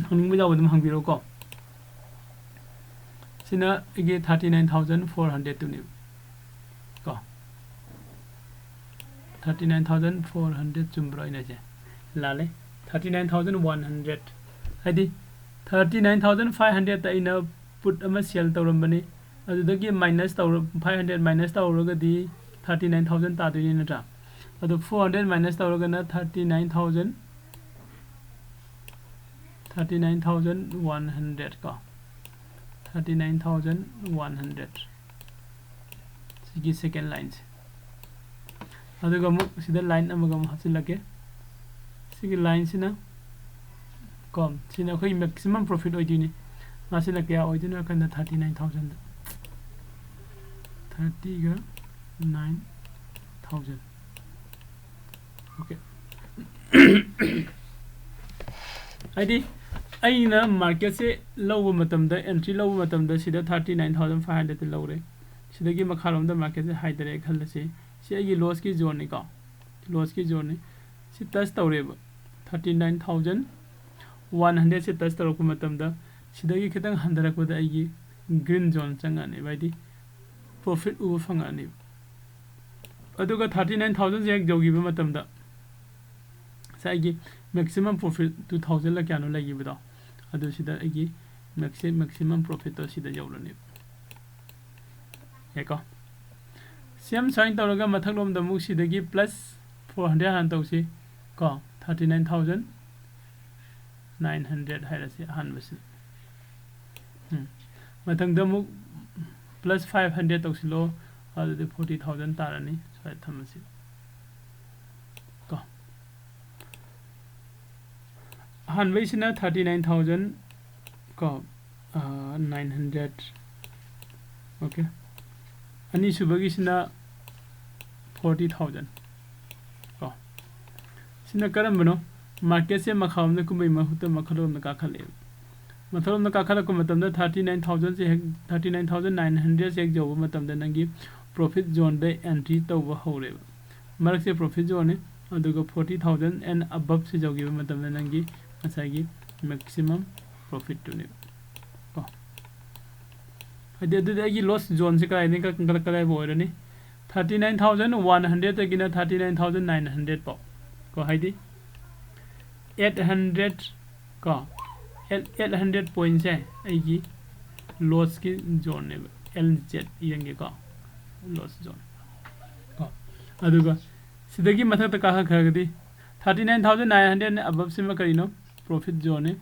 ꯍꯪꯅꯤꯡꯕ ꯌꯥꯎꯕ ꯑꯗꯨꯝ ꯍꯪꯕꯤꯔꯛꯎꯀꯣ꯫ ꯁꯤꯅ ꯑꯩꯒꯤ ꯊꯥꯔꯇꯤ ꯅꯥꯏꯟ ꯊꯥꯎꯖꯟ ꯐꯣꯔ ꯍꯟꯗ꯭ꯔꯦꯗꯇꯨꯅꯦꯕ ꯀꯣ꯫ Thirty nine thousand four hundred ꯆꯨꯝꯕ꯭ꯔꯣ ꯑꯩꯅ ꯍꯥꯏꯁꯦ? ꯂꯥꯜꯂꯦ꯫ Thirty nine thousand one hundred. ꯍꯥꯏꯗꯤ ꯊꯥꯔꯇꯤ ꯅꯥꯏꯟ ꯊꯥꯎꯖꯟ ꯐꯥꯏꯚ ꯍꯟꯗ꯭ꯔꯦꯗꯇ ꯑꯩꯅ put ꯑꯃ sell ꯇꯧꯔꯝꯕꯅꯤ꯫ ꯑꯗꯨꯗꯒꯤ minus ꯇꯧꯔ-, ꯐꯥꯏꯚ ꯍꯟꯗ꯭ꯔꯦꯗ minus ꯇꯧꯔꯒꯗꯤ ꯊꯥꯔꯇꯤ ꯅꯥꯏꯟ ꯊꯥꯎꯖꯟ ꯇꯥꯗꯣꯏꯅꯤ ꯅꯠꯇ꯭ꯔꯥ? ꯑꯗꯣ ꯐꯣꯔ ꯍꯟꯗ꯭ꯔꯦꯗ minus ꯇꯧꯔꯒꯅ thirty nine thousand, thirty nine thousand one hundred ꯀꯣ, thirty nine thousand one hundred. ꯁꯤꯒꯤ second lineꯁꯦ꯫ ꯑꯗꯨꯒ ꯑꯃꯨꯛ ꯁꯤꯗ line ꯑꯃꯒ ꯑꯃꯨꯛ ꯍꯥꯞꯆꯤꯜꯂꯛꯀꯦ꯫ ꯁꯤꯒꯤ lineꯁꯤꯅ ꯀꯣ, ꯁꯤꯅ ꯑꯩꯈꯣꯏ maximum profit ꯑꯣꯏꯗꯣꯏꯅꯤ꯫ ꯃꯥꯁꯤꯅ ꯀꯌꯥ ꯑꯣꯏꯗꯣꯏꯅꯣ ꯍꯥꯏ ꯀꯥꯟꯗ ꯊꯥꯔꯇꯤ ꯅꯥꯏꯟ ꯊꯥꯎꯖꯟꯗ, ꯊꯥꯔꯇꯤꯒ ꯅꯥꯏꯟ ꯊꯥꯎꯖꯟ꯫ Okay꯫ ꯍꯥꯏꯗꯤ ꯑꯩꯅ marketꯁꯦ ꯂꯧꯕ ꯃꯇꯝꯗ, entry ꯂꯧꯕ ꯃꯇꯝꯗ ꯁꯤꯗ ꯊꯥꯔꯇꯤ ꯅꯥꯏꯟ ꯊꯥꯎꯖꯟ ꯐꯥꯏꯚ ꯍꯟꯗ꯭ꯔꯦꯗꯇ ꯂꯧꯔꯦ꯫ ꯁꯤꯗꯒꯤ ꯃꯈꯥꯔꯣꯝꯗ marketꯁꯦ ꯍꯥꯏꯊꯔꯛꯑꯦ ꯈꯜꯂꯁꯤ꯫ ꯁꯤ ꯑꯩꯒꯤ lossꯀꯤ zoneꯅꯤꯀꯣ꯫ Lossꯀꯤ zoneꯅꯤ꯫ ꯁꯤ touch ꯇꯧꯔꯦꯕ꯫ ꯊꯥꯔꯇꯤ ꯅꯥꯏꯟ ꯊꯥꯎꯖꯟ ꯋꯥꯟ ꯍꯟꯗ꯭ꯔꯦꯗꯁꯦ touch ꯇꯧꯔꯛꯄ ꯃꯇꯝꯗ ꯁꯤꯗꯒꯤ ꯈꯤꯇꯪ ꯍꯟꯊꯔꯛꯄꯗ ꯑꯩꯒꯤ green zone ꯆꯪꯉꯛꯑꯅꯦꯕ, ꯍꯥꯏꯗꯤ profit ꯎꯕ ꯐꯪꯉꯛꯑꯅꯦꯕ꯫ ꯑꯗꯨꯒ thirty nine thousand ꯁꯦ ꯍꯦꯛ ꯌꯧꯈꯤꯕ ꯃꯇꯝꯗ ꯉꯁꯥꯏꯒꯤ maximum profit two thousand ꯂ ꯀꯌꯥꯅꯣ ꯂꯩꯈꯤꯕꯗꯣ, ꯑꯗꯨ ꯁꯤꯗ ꯑꯩꯒꯤ maxi maximum profit ꯇꯣ ꯁꯤꯗ ꯌꯧꯔꯅꯦꯕ꯫ ꯌꯥꯏꯀꯣ? ꯁꯦꯝ ꯁꯨꯃꯥꯏꯅ ꯇꯧꯔꯒ ꯃꯊꯛꯂꯣꯝꯗ ꯑꯃꯨꯛ ꯁꯤꯗꯒꯤ plus four hundred ꯍꯥꯟꯅ ꯇꯧꯁꯤ ꯀꯣ, thirty nine thousand nine hundred ꯍꯥꯏꯔꯁꯤ ꯑꯍꯥꯟꯕꯁꯤ꯫ ꯎꯝ꯫ ꯃꯊꯪꯗ ꯑꯃꯨꯛ plus five hundred ꯇꯧꯁꯤꯜꯂꯣ, ꯑꯗꯨꯗꯤ forty thousand ꯇꯥꯔꯅꯤ꯫ ꯁ꯭ꯋꯥꯏꯗ ꯊꯝꯃꯁꯤ ꯀꯣ꯫ ꯑꯍꯥꯟꯕꯩꯁꯤꯅ thirty nine thousand ꯀꯣ, ꯑꯥ, nine hundred꯫ Okay꯫ ꯑꯅꯤꯁꯨꯕꯒꯤꯁꯤꯅ forty thousand ꯀꯣ꯫ ꯁꯤꯅ ꯀꯔꯝꯕꯅꯣ? Market ꯁꯦ ꯃꯈꯥꯔꯣꯝꯗ ꯀꯨꯝꯕꯩ ꯃꯍꯨꯠꯇ ꯃꯈꯥꯔꯣꯝꯗ ꯀꯥꯈꯠꯂꯛꯑꯦꯕ꯫ ꯃꯊꯛꯂꯣꯝꯗ ꯀꯥꯈꯠꯂꯛꯄ ꯃꯇꯝꯗ thirty nine thousand ꯁꯦ ꯍꯦꯛ, thirty nine thousand nine hundred ꯁꯦ ꯍꯦꯛ ꯌꯧꯕ ꯃꯇꯝꯗ ꯅꯪꯒꯤ profit zone ꯗ entry ꯇꯧꯕ ꯍꯧꯔꯦꯕ꯫ ꯃꯔꯛꯁꯦ profit zone ꯅꯤ, ꯑꯗꯨꯒ forty thousand and above ꯁꯦ ꯌꯧꯈꯤꯕ ꯃꯇꯝꯗ ꯅꯪꯒꯤ ꯉꯁꯥꯏꯒꯤ maximum profit ꯇꯨꯅꯦꯕ ꯀꯣ꯫ ꯍꯥꯏꯗꯤ ꯑꯗꯨꯗꯤ ꯑꯩꯒꯤ loss zone ꯁꯦ ꯀꯗꯥꯏꯗꯒꯤ ꯀ-, ꯀ-, ꯀꯗꯥꯏꯐꯥꯎ ꯑꯣꯏꯔꯅꯤ? Thirty nine thousand one hundred ꯗꯒꯤꯅ thirty nine thousand nine hundred ꯐꯥꯎ ꯀꯣ, ꯍꯥꯏꯗꯤ eight hundred ꯀꯣ, eight, eight hundred point ꯁꯦ ꯑꯩꯒꯤ loss ꯀꯤ zone ꯅꯦꯕ, L Z ꯌꯦꯡꯒꯦꯀꯣ, loss zone ꯀꯣ꯫ ꯑꯗꯨꯒ ꯁꯤꯗꯒꯤ ꯃꯊꯛꯇ ꯀꯥꯈꯠꯈ꯭ꯔꯒꯗꯤ thirty nine thousand nine hundred ꯅ above ꯁꯤꯃ ꯀꯔꯤꯅꯣ? Profit zone ꯅꯤ꯫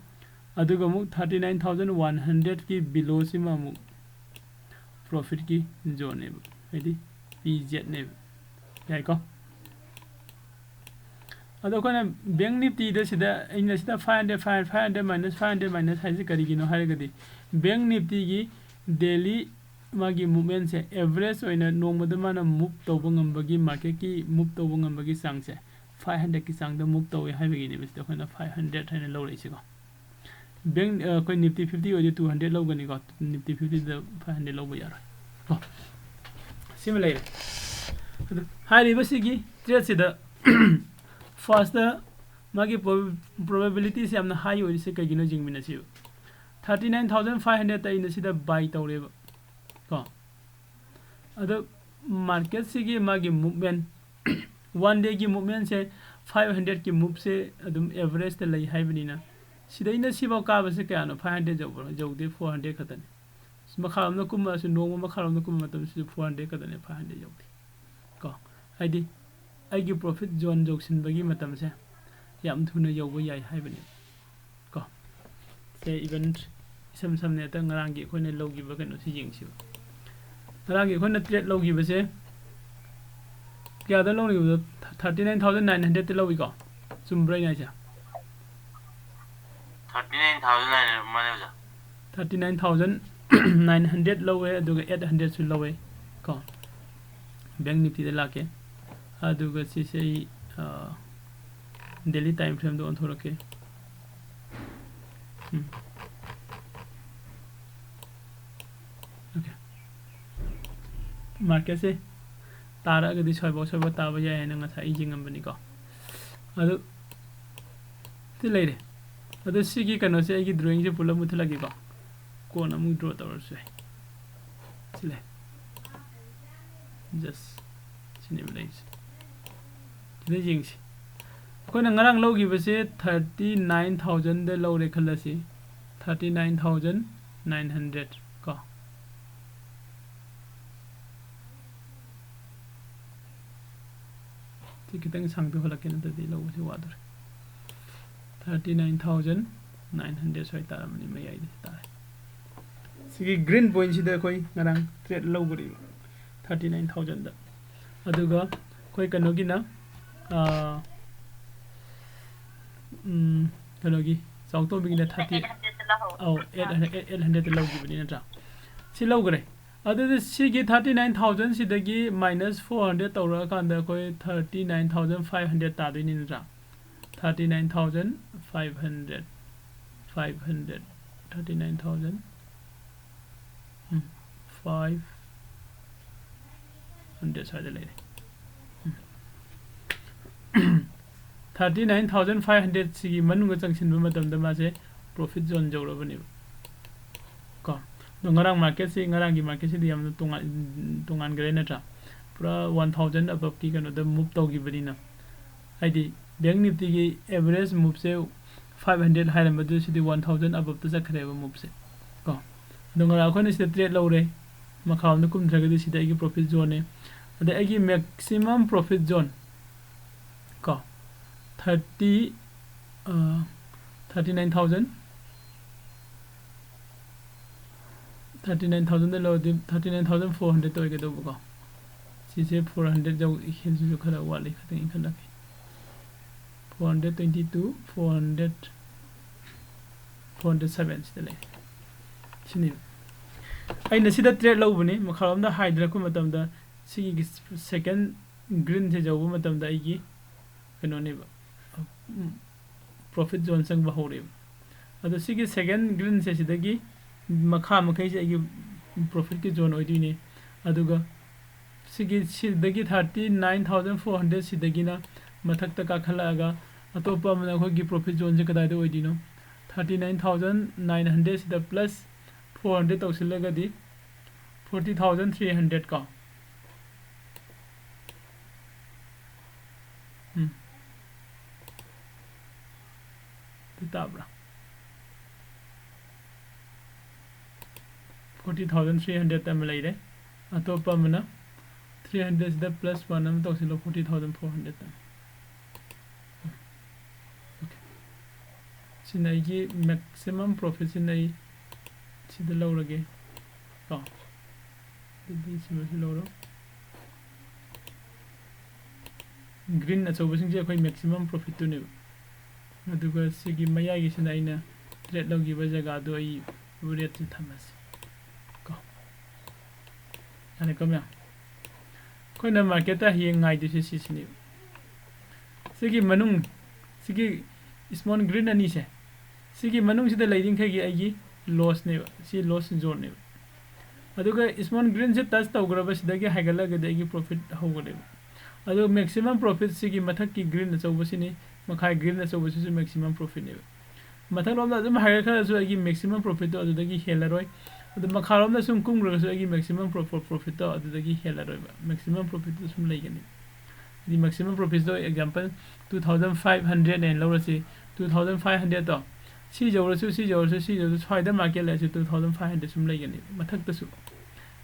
ꯑꯗꯨꯒ ꯑꯃꯨꯛ thirty nine thousand one hundred ꯀꯤ below ꯁꯤꯃ ꯑꯃꯨꯛ profit ꯀꯤ zone ꯅꯦꯕ, ꯍꯥꯏꯗꯤ P Z ꯅꯦꯕ꯫ ꯌꯥꯏꯀꯣ? ꯑꯗꯣ ꯑꯩꯈꯣꯏꯅ Bank Nifty ꯗ ꯁꯤꯗ, ꯑꯩꯅ ꯁꯤꯗ five hundred, five, five hundred minus, five hundred minus ꯍꯥꯏꯁꯦ ꯀꯔꯤꯒꯤꯅꯣ ꯍꯥꯏꯔꯒꯗꯤ, Bank Nifty ꯒꯤ daily ꯃꯥꯒꯤ movement ꯁꯦ, average ꯑꯣꯏꯅ ꯅꯣꯡꯃꯗ ꯃꯥꯅ move ꯇꯧꯕ ꯉꯝꯕꯒꯤ, market ꯀꯤ move ꯇꯧꯕ ꯉꯝꯕꯒꯤ ꯆꯥꯡꯁꯦ five hundred ꯀꯤ ꯆꯥꯡꯗ move ꯇꯧꯋꯦ ꯍꯥꯏꯕꯒꯤꯅꯦꯕ ꯁꯤꯗ ꯑꯩꯈꯣꯏꯅ five hundred ꯍꯥꯏꯅ ꯂꯧꯔꯛꯏꯁꯦꯀꯣ꯫ Bank, ꯑ, ꯑꯩꯈꯣꯏ Nifty fifty ꯑꯣꯏꯗꯤ two hundred ꯂꯧꯒꯅꯤꯀꯣ, Nifty fifty ꯗ five hundred ꯂꯧꯕ ꯌꯥꯔꯣꯏ ꯀꯣ꯫ ꯁꯤꯃ ꯂꯩꯔꯦ꯫ ꯑꯗꯨ ꯍꯥꯏꯔꯤꯕꯁꯤꯒꯤ trade ꯁꯤꯗ first ꯇ ꯃꯥꯒꯤ prob-, probability ꯁꯦ ꯌꯥꯝꯅ high ꯑꯣꯏꯔꯤꯁꯦ ꯀꯩꯒꯤꯅꯣ ꯌꯦꯡꯃꯤꯟꯅꯁꯤꯕ꯫ Thirty nine thousand five hundredꯇ ꯑꯩꯅ ꯁꯤꯗ buy ꯇꯧꯔꯦꯕ ꯀꯣ꯫ ꯑꯗꯣ marketꯁꯤꯒꯤ ꯃꯥꯒꯤ movement, one dayꯒꯤ movementꯁꯦ five hundredꯀꯤ moveꯁꯦ ꯑꯗꯨꯝ averageꯇ ꯂꯩ ꯍꯥꯏꯕꯅꯤꯅ, ꯁꯤꯗꯩꯅ ꯁꯤꯐꯥꯎ ꯀꯥꯕꯁꯦ ꯀꯌꯥꯅꯣ? Five hundred ꯌꯧꯕ꯭ꯔꯣ? ꯌꯧꯗꯦ, four hundred ꯈꯛꯇꯅꯤ꯫ ꯃꯈꯥꯔꯣꯝꯗ ꯀꯨꯝꯃꯛꯑꯁꯨ, ꯅꯣꯡꯃ ꯃꯈꯥꯔꯣꯝꯗ ꯀꯨꯝꯕ ꯃꯇꯝꯁꯤꯗ four hundred ꯈꯛꯇꯅꯦ, five hundred ꯌꯧꯗꯦ ꯀꯣ꯫ ꯍꯥꯏꯗꯤ ꯑꯩꯒꯤ profit zone ꯌꯧꯁꯤꯟꯕꯒꯤ ꯃꯇꯝꯁꯦ ꯌꯥꯝ ꯊꯨꯅ ꯌꯧꯕ ꯌꯥꯏ ꯍꯥꯏꯕꯅꯦ ꯀꯣ꯫ ꯁꯦ, even ꯏꯁꯝ ꯁꯝꯅ ꯍꯦꯛꯇ ꯉꯔꯥꯡꯒꯤ ꯑꯩꯈꯣꯏꯅ ꯂꯧꯈꯤꯕ ꯀꯩꯅꯣꯁꯤ ꯌꯦꯡꯁꯤꯕ꯫ ꯉꯔꯥꯡꯒꯤ ꯑꯩꯈꯣꯏꯅ trade ꯂꯧꯈꯤꯕꯁꯦ ꯀꯌꯥꯗ ꯂꯧꯈꯤꯕꯗꯣ? Thirty nine thousand nine hundredꯇ ꯂꯧꯏꯀꯣ? ꯆꯨꯝꯕ꯭ꯔꯥ ꯑꯩꯅ ꯍꯥꯏꯁꯦ? Thirty nine thousand nine hundred ꯃꯥꯅꯦ ꯑꯣꯖꯥ꯫ Thirty nine thousand nine hundred ꯂꯧꯋꯦ, ꯑꯗꯨꯒ eight hundredꯁꯨ ꯂꯧꯋꯦ ꯀꯣ꯫ Bank Niftyꯗ ꯂꯥꯛꯀꯦ, ꯑꯗꯨꯒ ꯁꯤꯁꯦ ꯑꯩ, ꯑ, daily time frameꯗ ꯑꯣꯟꯊꯣꯔꯛꯀꯦ꯫ ꯎꯝ꯫ Okay꯫ Marketꯁꯦ ꯇꯥꯔꯛꯑꯒꯗꯤ ꯁ꯭ꯋꯥꯏꯐꯥꯎ ꯁ꯭ꯋꯥꯏꯐꯥꯎ ꯇꯥꯕ ꯌꯥꯏ ꯍꯥꯏꯅ ꯉꯁꯥꯏ ꯑꯩ ꯌꯦꯡꯉꯝꯕꯅꯤꯀꯣ꯫ ꯑꯗꯨ ꯁꯤ ꯂꯩꯔꯦ꯫ ꯑꯗꯨ ꯁꯤꯒꯤ ꯀꯩꯅꯣꯁꯦ, ꯑꯩꯒꯤ drawingꯁꯦ ꯄꯨꯂꯞ ꯃꯨꯠꯊꯠꯂꯒꯦꯀꯣ꯫ ꯀꯣꯟꯅ ꯑꯃꯨꯛ draw ꯇꯧꯔꯁꯨ ꯌꯥꯏ꯫ ꯁꯤ ꯂꯩ꯫ Just ꯁꯤꯅꯦꯕ ꯂꯩꯔꯤꯁꯦ꯫ ꯁꯤꯗ ꯌꯦꯡꯁꯤ꯫ ꯑꯩꯈꯣꯏꯅ ꯉꯔꯥꯡ ꯂꯧꯈꯤꯕꯁꯦ thirty nine thousandꯗ ꯂꯧꯔꯦ ꯈꯜꯂꯁꯤ꯫ Thirty nine thousand nine hundred ꯀꯣ꯫ ꯁꯤ ꯈꯤꯇꯪ ꯁꯥꯡꯗꯣꯛꯍꯜꯂꯛꯀꯦ, ꯅꯠꯇ꯭ꯔꯗꯤ ꯂꯧꯕꯁꯤ ꯋꯥꯗꯣꯔꯦ꯫ Thirty nine thousand nine hundred ꯁ꯭ꯋꯥꯏ ꯇꯥꯔꯝꯃꯅꯤ, ꯃꯌꯥꯏꯗ ꯇꯥꯔꯦ꯫ ꯁꯤꯒꯤ green pointꯁꯤꯗ ꯑꯩꯈꯣꯏ ꯉꯔꯥꯡ trade ꯂꯧꯈ꯭ꯔꯦꯕ, thirty nine thousandꯗ꯫ ꯑꯗꯨꯒ ꯑꯩꯈꯣꯏ ꯀꯩꯅꯣꯒꯤꯅ, ꯑꯥ, ꯎꯝ, ꯀꯩꯅꯣꯒꯤ, ꯆꯥꯎꯇꯣꯝꯕꯤꯒꯤꯅ thirty, ꯑꯧ, eight hundred, eight hundredꯇ ꯂꯧꯈꯤꯕꯅꯤ ꯅꯠꯇ꯭ꯔꯥ? ꯁꯤ ꯂꯧꯈ꯭ꯔꯦ꯫ ꯑꯗꯨꯗꯤ ꯁꯤꯒꯤ thirty nine thousandꯁꯤꯗꯒꯤ minus four hundred ꯇꯧꯔꯛꯑꯀꯥꯟꯗ ꯑꯩꯈꯣꯏ thirty nine thousand five hundred ꯇꯥꯗꯣꯏꯅꯤ ꯅꯠꯇ꯭ꯔꯥ? Thirty nine thousand five hundred, five hundred, thirty nine thousand, ꯎꯝ, five hundred ꯁ꯭ꯋꯥꯏꯗ ꯂꯩꯔꯦ꯫ ꯎꯝ꯫ Thirty nine thousand five hundred ꯁꯤꯒꯤ ꯃꯅꯨꯡꯗ ꯆꯪꯁꯤꯟꯕ ꯃꯇꯝꯗ ꯃꯥꯁꯦ profit zone ꯌꯧꯔꯕꯅꯦꯕ꯫ ꯑꯗꯣ ꯉꯔꯥꯡ ꯃꯥꯔꯀꯦꯠꯁꯤ, ꯉꯔꯥꯡꯒꯤ ꯃꯥꯔꯀꯦꯠꯁꯤꯗꯤ ꯌꯥꯝꯅ ꯇꯣꯉꯥꯟ, ꯇꯣꯉꯥꯟꯈ꯭ꯔꯦ ꯅꯠꯇ꯭ꯔꯥ? ꯄꯨꯔꯥ ꯋꯥꯟ ꯊꯥꯎꯖꯟ ꯑꯕꯞꯀꯤ ꯀꯩꯅꯣꯗ ꯃꯨꯞ ꯇꯧꯈꯤꯕꯅꯤꯅ, ꯍꯥꯏꯗꯤ ꯕꯦꯡ ꯅꯤꯐꯇꯤꯒꯤ ꯑꯦꯚꯔꯦꯖ ꯃꯨꯞꯁꯦ ꯐꯥꯏꯚ ꯍꯟꯗ꯭ꯔꯦꯗ ꯍꯥꯏꯔꯝꯕꯗꯨ ꯁꯤꯗꯤ ꯋꯥꯟ ꯊꯥꯎꯖꯟ ꯑꯕꯞꯇ ꯆꯠꯈ꯭ꯔꯦꯕ ꯃꯨꯞꯁꯦ ꯀꯣ꯫ ꯑꯗꯣ ꯉꯔꯥꯡ ꯑꯩꯈꯣꯏꯅ ꯁꯤꯗ ꯇ꯭ꯔꯦꯗ ꯂꯧꯔꯦ, ꯃꯈꯥꯔꯣꯝꯗ ꯀꯨꯝꯊꯔꯒꯗꯤ ꯁꯤꯗ ꯑꯩꯒꯤ ꯄ꯭ꯔꯣꯐꯤꯠ ꯖꯣꯟꯅꯦ꯫ ꯑꯗꯩ ꯑꯩꯒꯤ ꯃꯦꯛꯁꯤꯃꯝ ꯄ꯭ꯔꯣꯐꯤꯠ ꯖꯣꯟ ꯀꯣ, thirty, thirty nine thousand, thirty nine ꯊꯥꯎꯖꯟꯗ ꯂꯧꯔꯗꯤ ꯊꯥꯔꯇꯤ ꯅꯥꯏꯟ ꯊꯥꯎꯖꯟ ꯐꯣꯔ ꯍꯟꯗ꯭ꯔꯦꯗꯇ ꯑꯣꯏꯒꯗꯧꯕꯀꯣ꯫ ꯁꯤꯁꯦ ꯐꯣꯔ ꯍꯟꯗ꯭ꯔꯦꯗ ꯌꯧ-, ꯁꯤꯁꯨ ꯈꯔ ꯋꯥꯠꯂꯤ, ꯈꯤꯇꯪ ꯏꯟꯈꯠꯂꯛꯀꯦ꯫ Four hundred twenty two, four hundred, four hundred seven ꯁꯤꯗ ꯂꯩ꯫ ꯁꯤꯅꯤ꯫ ꯑꯩꯅ ꯁꯤꯗ ꯇ꯭ꯔꯦꯗ ꯂꯧꯕꯅꯤ꯫ ꯃꯈꯥꯔꯣꯝꯗ ꯍꯥꯏꯊꯔꯛꯄ ꯃꯇꯝꯗ ꯁꯤꯒꯤ ꯁꯦꯀꯦꯟ ꯒ꯭ꯔꯤꯟꯁꯦ ꯌꯧꯕ ꯃꯇꯝꯗ ꯑꯩꯒꯤ ꯀꯩꯅꯣꯅꯦꯕ, ꯎꯝ, ꯄ꯭ꯔꯣꯐꯤꯠ ꯖꯣꯟ ꯆꯪꯕ ꯍꯧꯔꯦꯕ꯫ ꯑꯗꯣ ꯁꯤꯒꯤ ꯁꯦꯀꯦꯟ ꯒ꯭ꯔꯤꯟꯁꯦ ꯁꯤꯗꯒꯤ ꯃꯈꯥ ꯃꯈꯩꯁꯦ ꯑꯩꯒꯤ ꯄ꯭ꯔꯣꯐꯤꯠꯀꯤ ꯖꯣꯟ ꯑꯣꯏꯗꯣꯏꯅꯤ꯫ ꯑꯗꯨꯒ ꯁꯤꯒꯤ, ꯁꯤꯗꯒꯤ thirty nine thousand four hundred ꯁꯤꯗꯒꯤꯅ ꯃꯊꯛꯇ ꯀꯥꯈꯠꯂꯛꯑꯒ ꯑꯇꯣꯞꯄ ꯑꯃꯅ ꯑꯩꯈꯣꯏꯒꯤ ꯄ꯭ꯔꯣꯐꯤꯠ ꯖꯣꯟꯁꯦ ꯀꯗꯥꯏꯗ ꯑꯣꯏꯗꯣꯏꯅꯣ? Thirty nine thousand nine hundred ꯁꯤꯗ ꯄ꯭ꯂꯁ ꯐꯣꯔ ꯍꯟꯗ꯭ꯔꯦꯗ ꯇꯧꯁꯤꯜꯂꯒꯗꯤ ꯐꯣꯔꯇꯤ ꯊꯥꯎꯖꯟ ꯊ꯭ꯔꯤ ꯍꯟꯗ꯭ꯔꯦꯗ ꯀꯣ꯫ ꯎꯝ꯫ ꯑꯗꯨ ꯇꯥꯕ꯭ꯔꯥ? ꯐꯣꯔꯇꯤ ꯊꯥꯎꯖꯟ ꯊ꯭ꯔꯤ ꯍꯟꯗ꯭ꯔꯦꯗ ꯑꯃ ꯂꯩꯔꯦ꯫ ꯑꯇꯣꯞꯄ ꯑꯃꯅ ꯊ꯭ꯔꯤ ꯍꯟꯗ꯭ꯔꯦꯗꯁꯤꯗ ꯄ꯭ꯂꯁ ꯋꯥꯟ ꯑꯃ ꯇꯧꯁꯤꯜꯂꯣ, ꯐꯣꯔꯇꯤ ꯊꯥꯎꯖꯟ ꯐꯣꯔ ꯍꯟꯗ꯭ꯔꯦꯗ ꯑꯃ꯫ ꯑꯣꯀꯦ꯫ ꯁꯤꯅ ꯑꯩꯒꯤ ꯃꯦꯛꯁꯤꯃꯝ ꯄ꯭ꯔꯣꯐꯤꯠꯁꯤꯅ ꯑꯩ ꯁꯤꯗ ꯂꯧꯔꯒꯦ ꯀꯣ꯫ ꯑꯗꯨꯗꯤ ꯁꯤꯃꯁꯨ ꯂꯧꯔꯣ꯫ ꯒ꯭ꯔꯤꯟ ꯑꯆꯧꯕꯁꯤꯡꯁꯦ ꯑꯩꯈꯣꯏ ꯃꯦꯛꯁꯤꯃꯝ ꯄ꯭ꯔꯣꯐꯤꯠꯇꯨꯅꯦꯕ꯫ ꯑꯗꯨꯒ ꯁꯤꯒꯤ ꯃꯌꯥꯏꯒꯤꯁꯤꯅ ꯑꯩꯅ ꯇ꯭ꯔꯦꯗ ꯂꯧꯈꯤꯕ ꯖꯒꯥꯗꯣ ꯑꯩ ꯔꯦꯠꯁꯦ ꯊꯝꯃꯁꯤ ꯀꯣ꯫ ꯌꯥꯔꯦꯀꯣ ꯃꯌꯥꯝ? ꯑꯩꯈꯣꯏꯅ ꯃꯥꯔꯀꯦꯠꯇ ꯍꯌꯦꯡ ꯉꯥꯏꯗꯣꯏꯁꯦ ꯁꯤꯁꯤꯅꯦꯕ꯫ ꯁꯤꯒꯤ ꯃꯅꯨꯡ, ꯁꯤꯒꯤ ꯏꯁꯃꯣꯜ ꯒ꯭ꯔꯤꯟ ꯑꯅꯤꯁꯦ, ꯁꯤꯒꯤ ꯃꯅꯨꯡꯁꯤꯗ ꯂꯩꯔꯤꯈꯩꯒꯤ ꯑꯩꯒꯤ ꯂꯣꯁꯅꯦꯕ, ꯁꯤ ꯂꯣꯁ ꯖꯣꯟꯅꯦꯕ꯫ ꯑꯗꯨꯒ ꯏꯁꯃꯣꯜ ꯒ꯭ꯔꯤꯟꯁꯦ ꯇꯆ ꯇꯧꯈ꯭ꯔꯕ ꯁꯤꯗꯒꯤ ꯍꯥꯏꯒꯠꯂꯒꯗꯤ ꯑꯩꯒꯤ ꯄ꯭ꯔꯣꯐꯤꯠ ꯍꯧꯒꯅꯦꯕ꯫ ꯑꯗꯨ ꯃꯦꯛꯁꯤꯃꯝ ꯄ꯭ꯔꯣꯐꯤꯠ ꯁꯤꯒꯤ ꯃꯊꯛꯀꯤ ꯒ꯭ꯔꯤꯟ ꯑꯆꯧꯕꯁꯤꯅꯤ, ꯃꯈꯥꯏ ꯒ꯭ꯔꯤꯟ ꯑꯆꯧꯕꯁꯤꯁꯨ ꯃꯦꯛꯁꯤꯃꯝ ꯄ꯭ꯔꯣꯐꯤꯠꯅꯦꯕ꯫ ꯃꯊꯛꯂꯣꯝꯗ ꯑꯗꯨꯝ ꯍꯥꯏꯒꯠꯈ꯭ꯔꯁꯨ ꯑꯩꯒꯤ ꯃꯦꯛꯁꯤꯃꯝ ꯄ꯭ꯔꯣꯐꯤꯠꯇꯣ ꯑꯗꯨꯗꯒꯤ ꯍꯦꯜꯂꯔꯣꯏ꯫ ꯑꯗꯨ ꯃꯈꯥꯔꯣꯝꯗ ꯁꯨꯝ ꯀꯨꯝꯈ꯭ꯔꯒꯁꯨ ꯑꯩꯒꯤ maximum profit profitꯇꯣ ꯑꯗꯨꯗꯒꯤ ꯍꯦꯜꯂꯔꯣꯏꯕ, maximum profitꯇꯣ ꯁꯨꯝ ꯂꯩꯒꯅꯤ꯫ ꯍꯥꯏꯗꯤ maximum profitꯇꯣ example two thousand five hundred ꯍꯥꯏꯅ ꯂꯧꯔꯁꯤ, two thousand five hundredꯇꯣ ꯁꯤ ꯌꯧꯔꯁꯨ ꯁꯤ ꯌꯧꯔꯁꯨ ꯁꯤ ꯌꯧꯔꯁꯨ ꯁ꯭ꯋꯥꯏꯗ market ꯂꯩꯔꯁꯨ two thousand five hundred ꯁꯨꯝ ꯂꯩꯒꯅꯤ ꯃꯊꯛꯇꯁꯨ꯫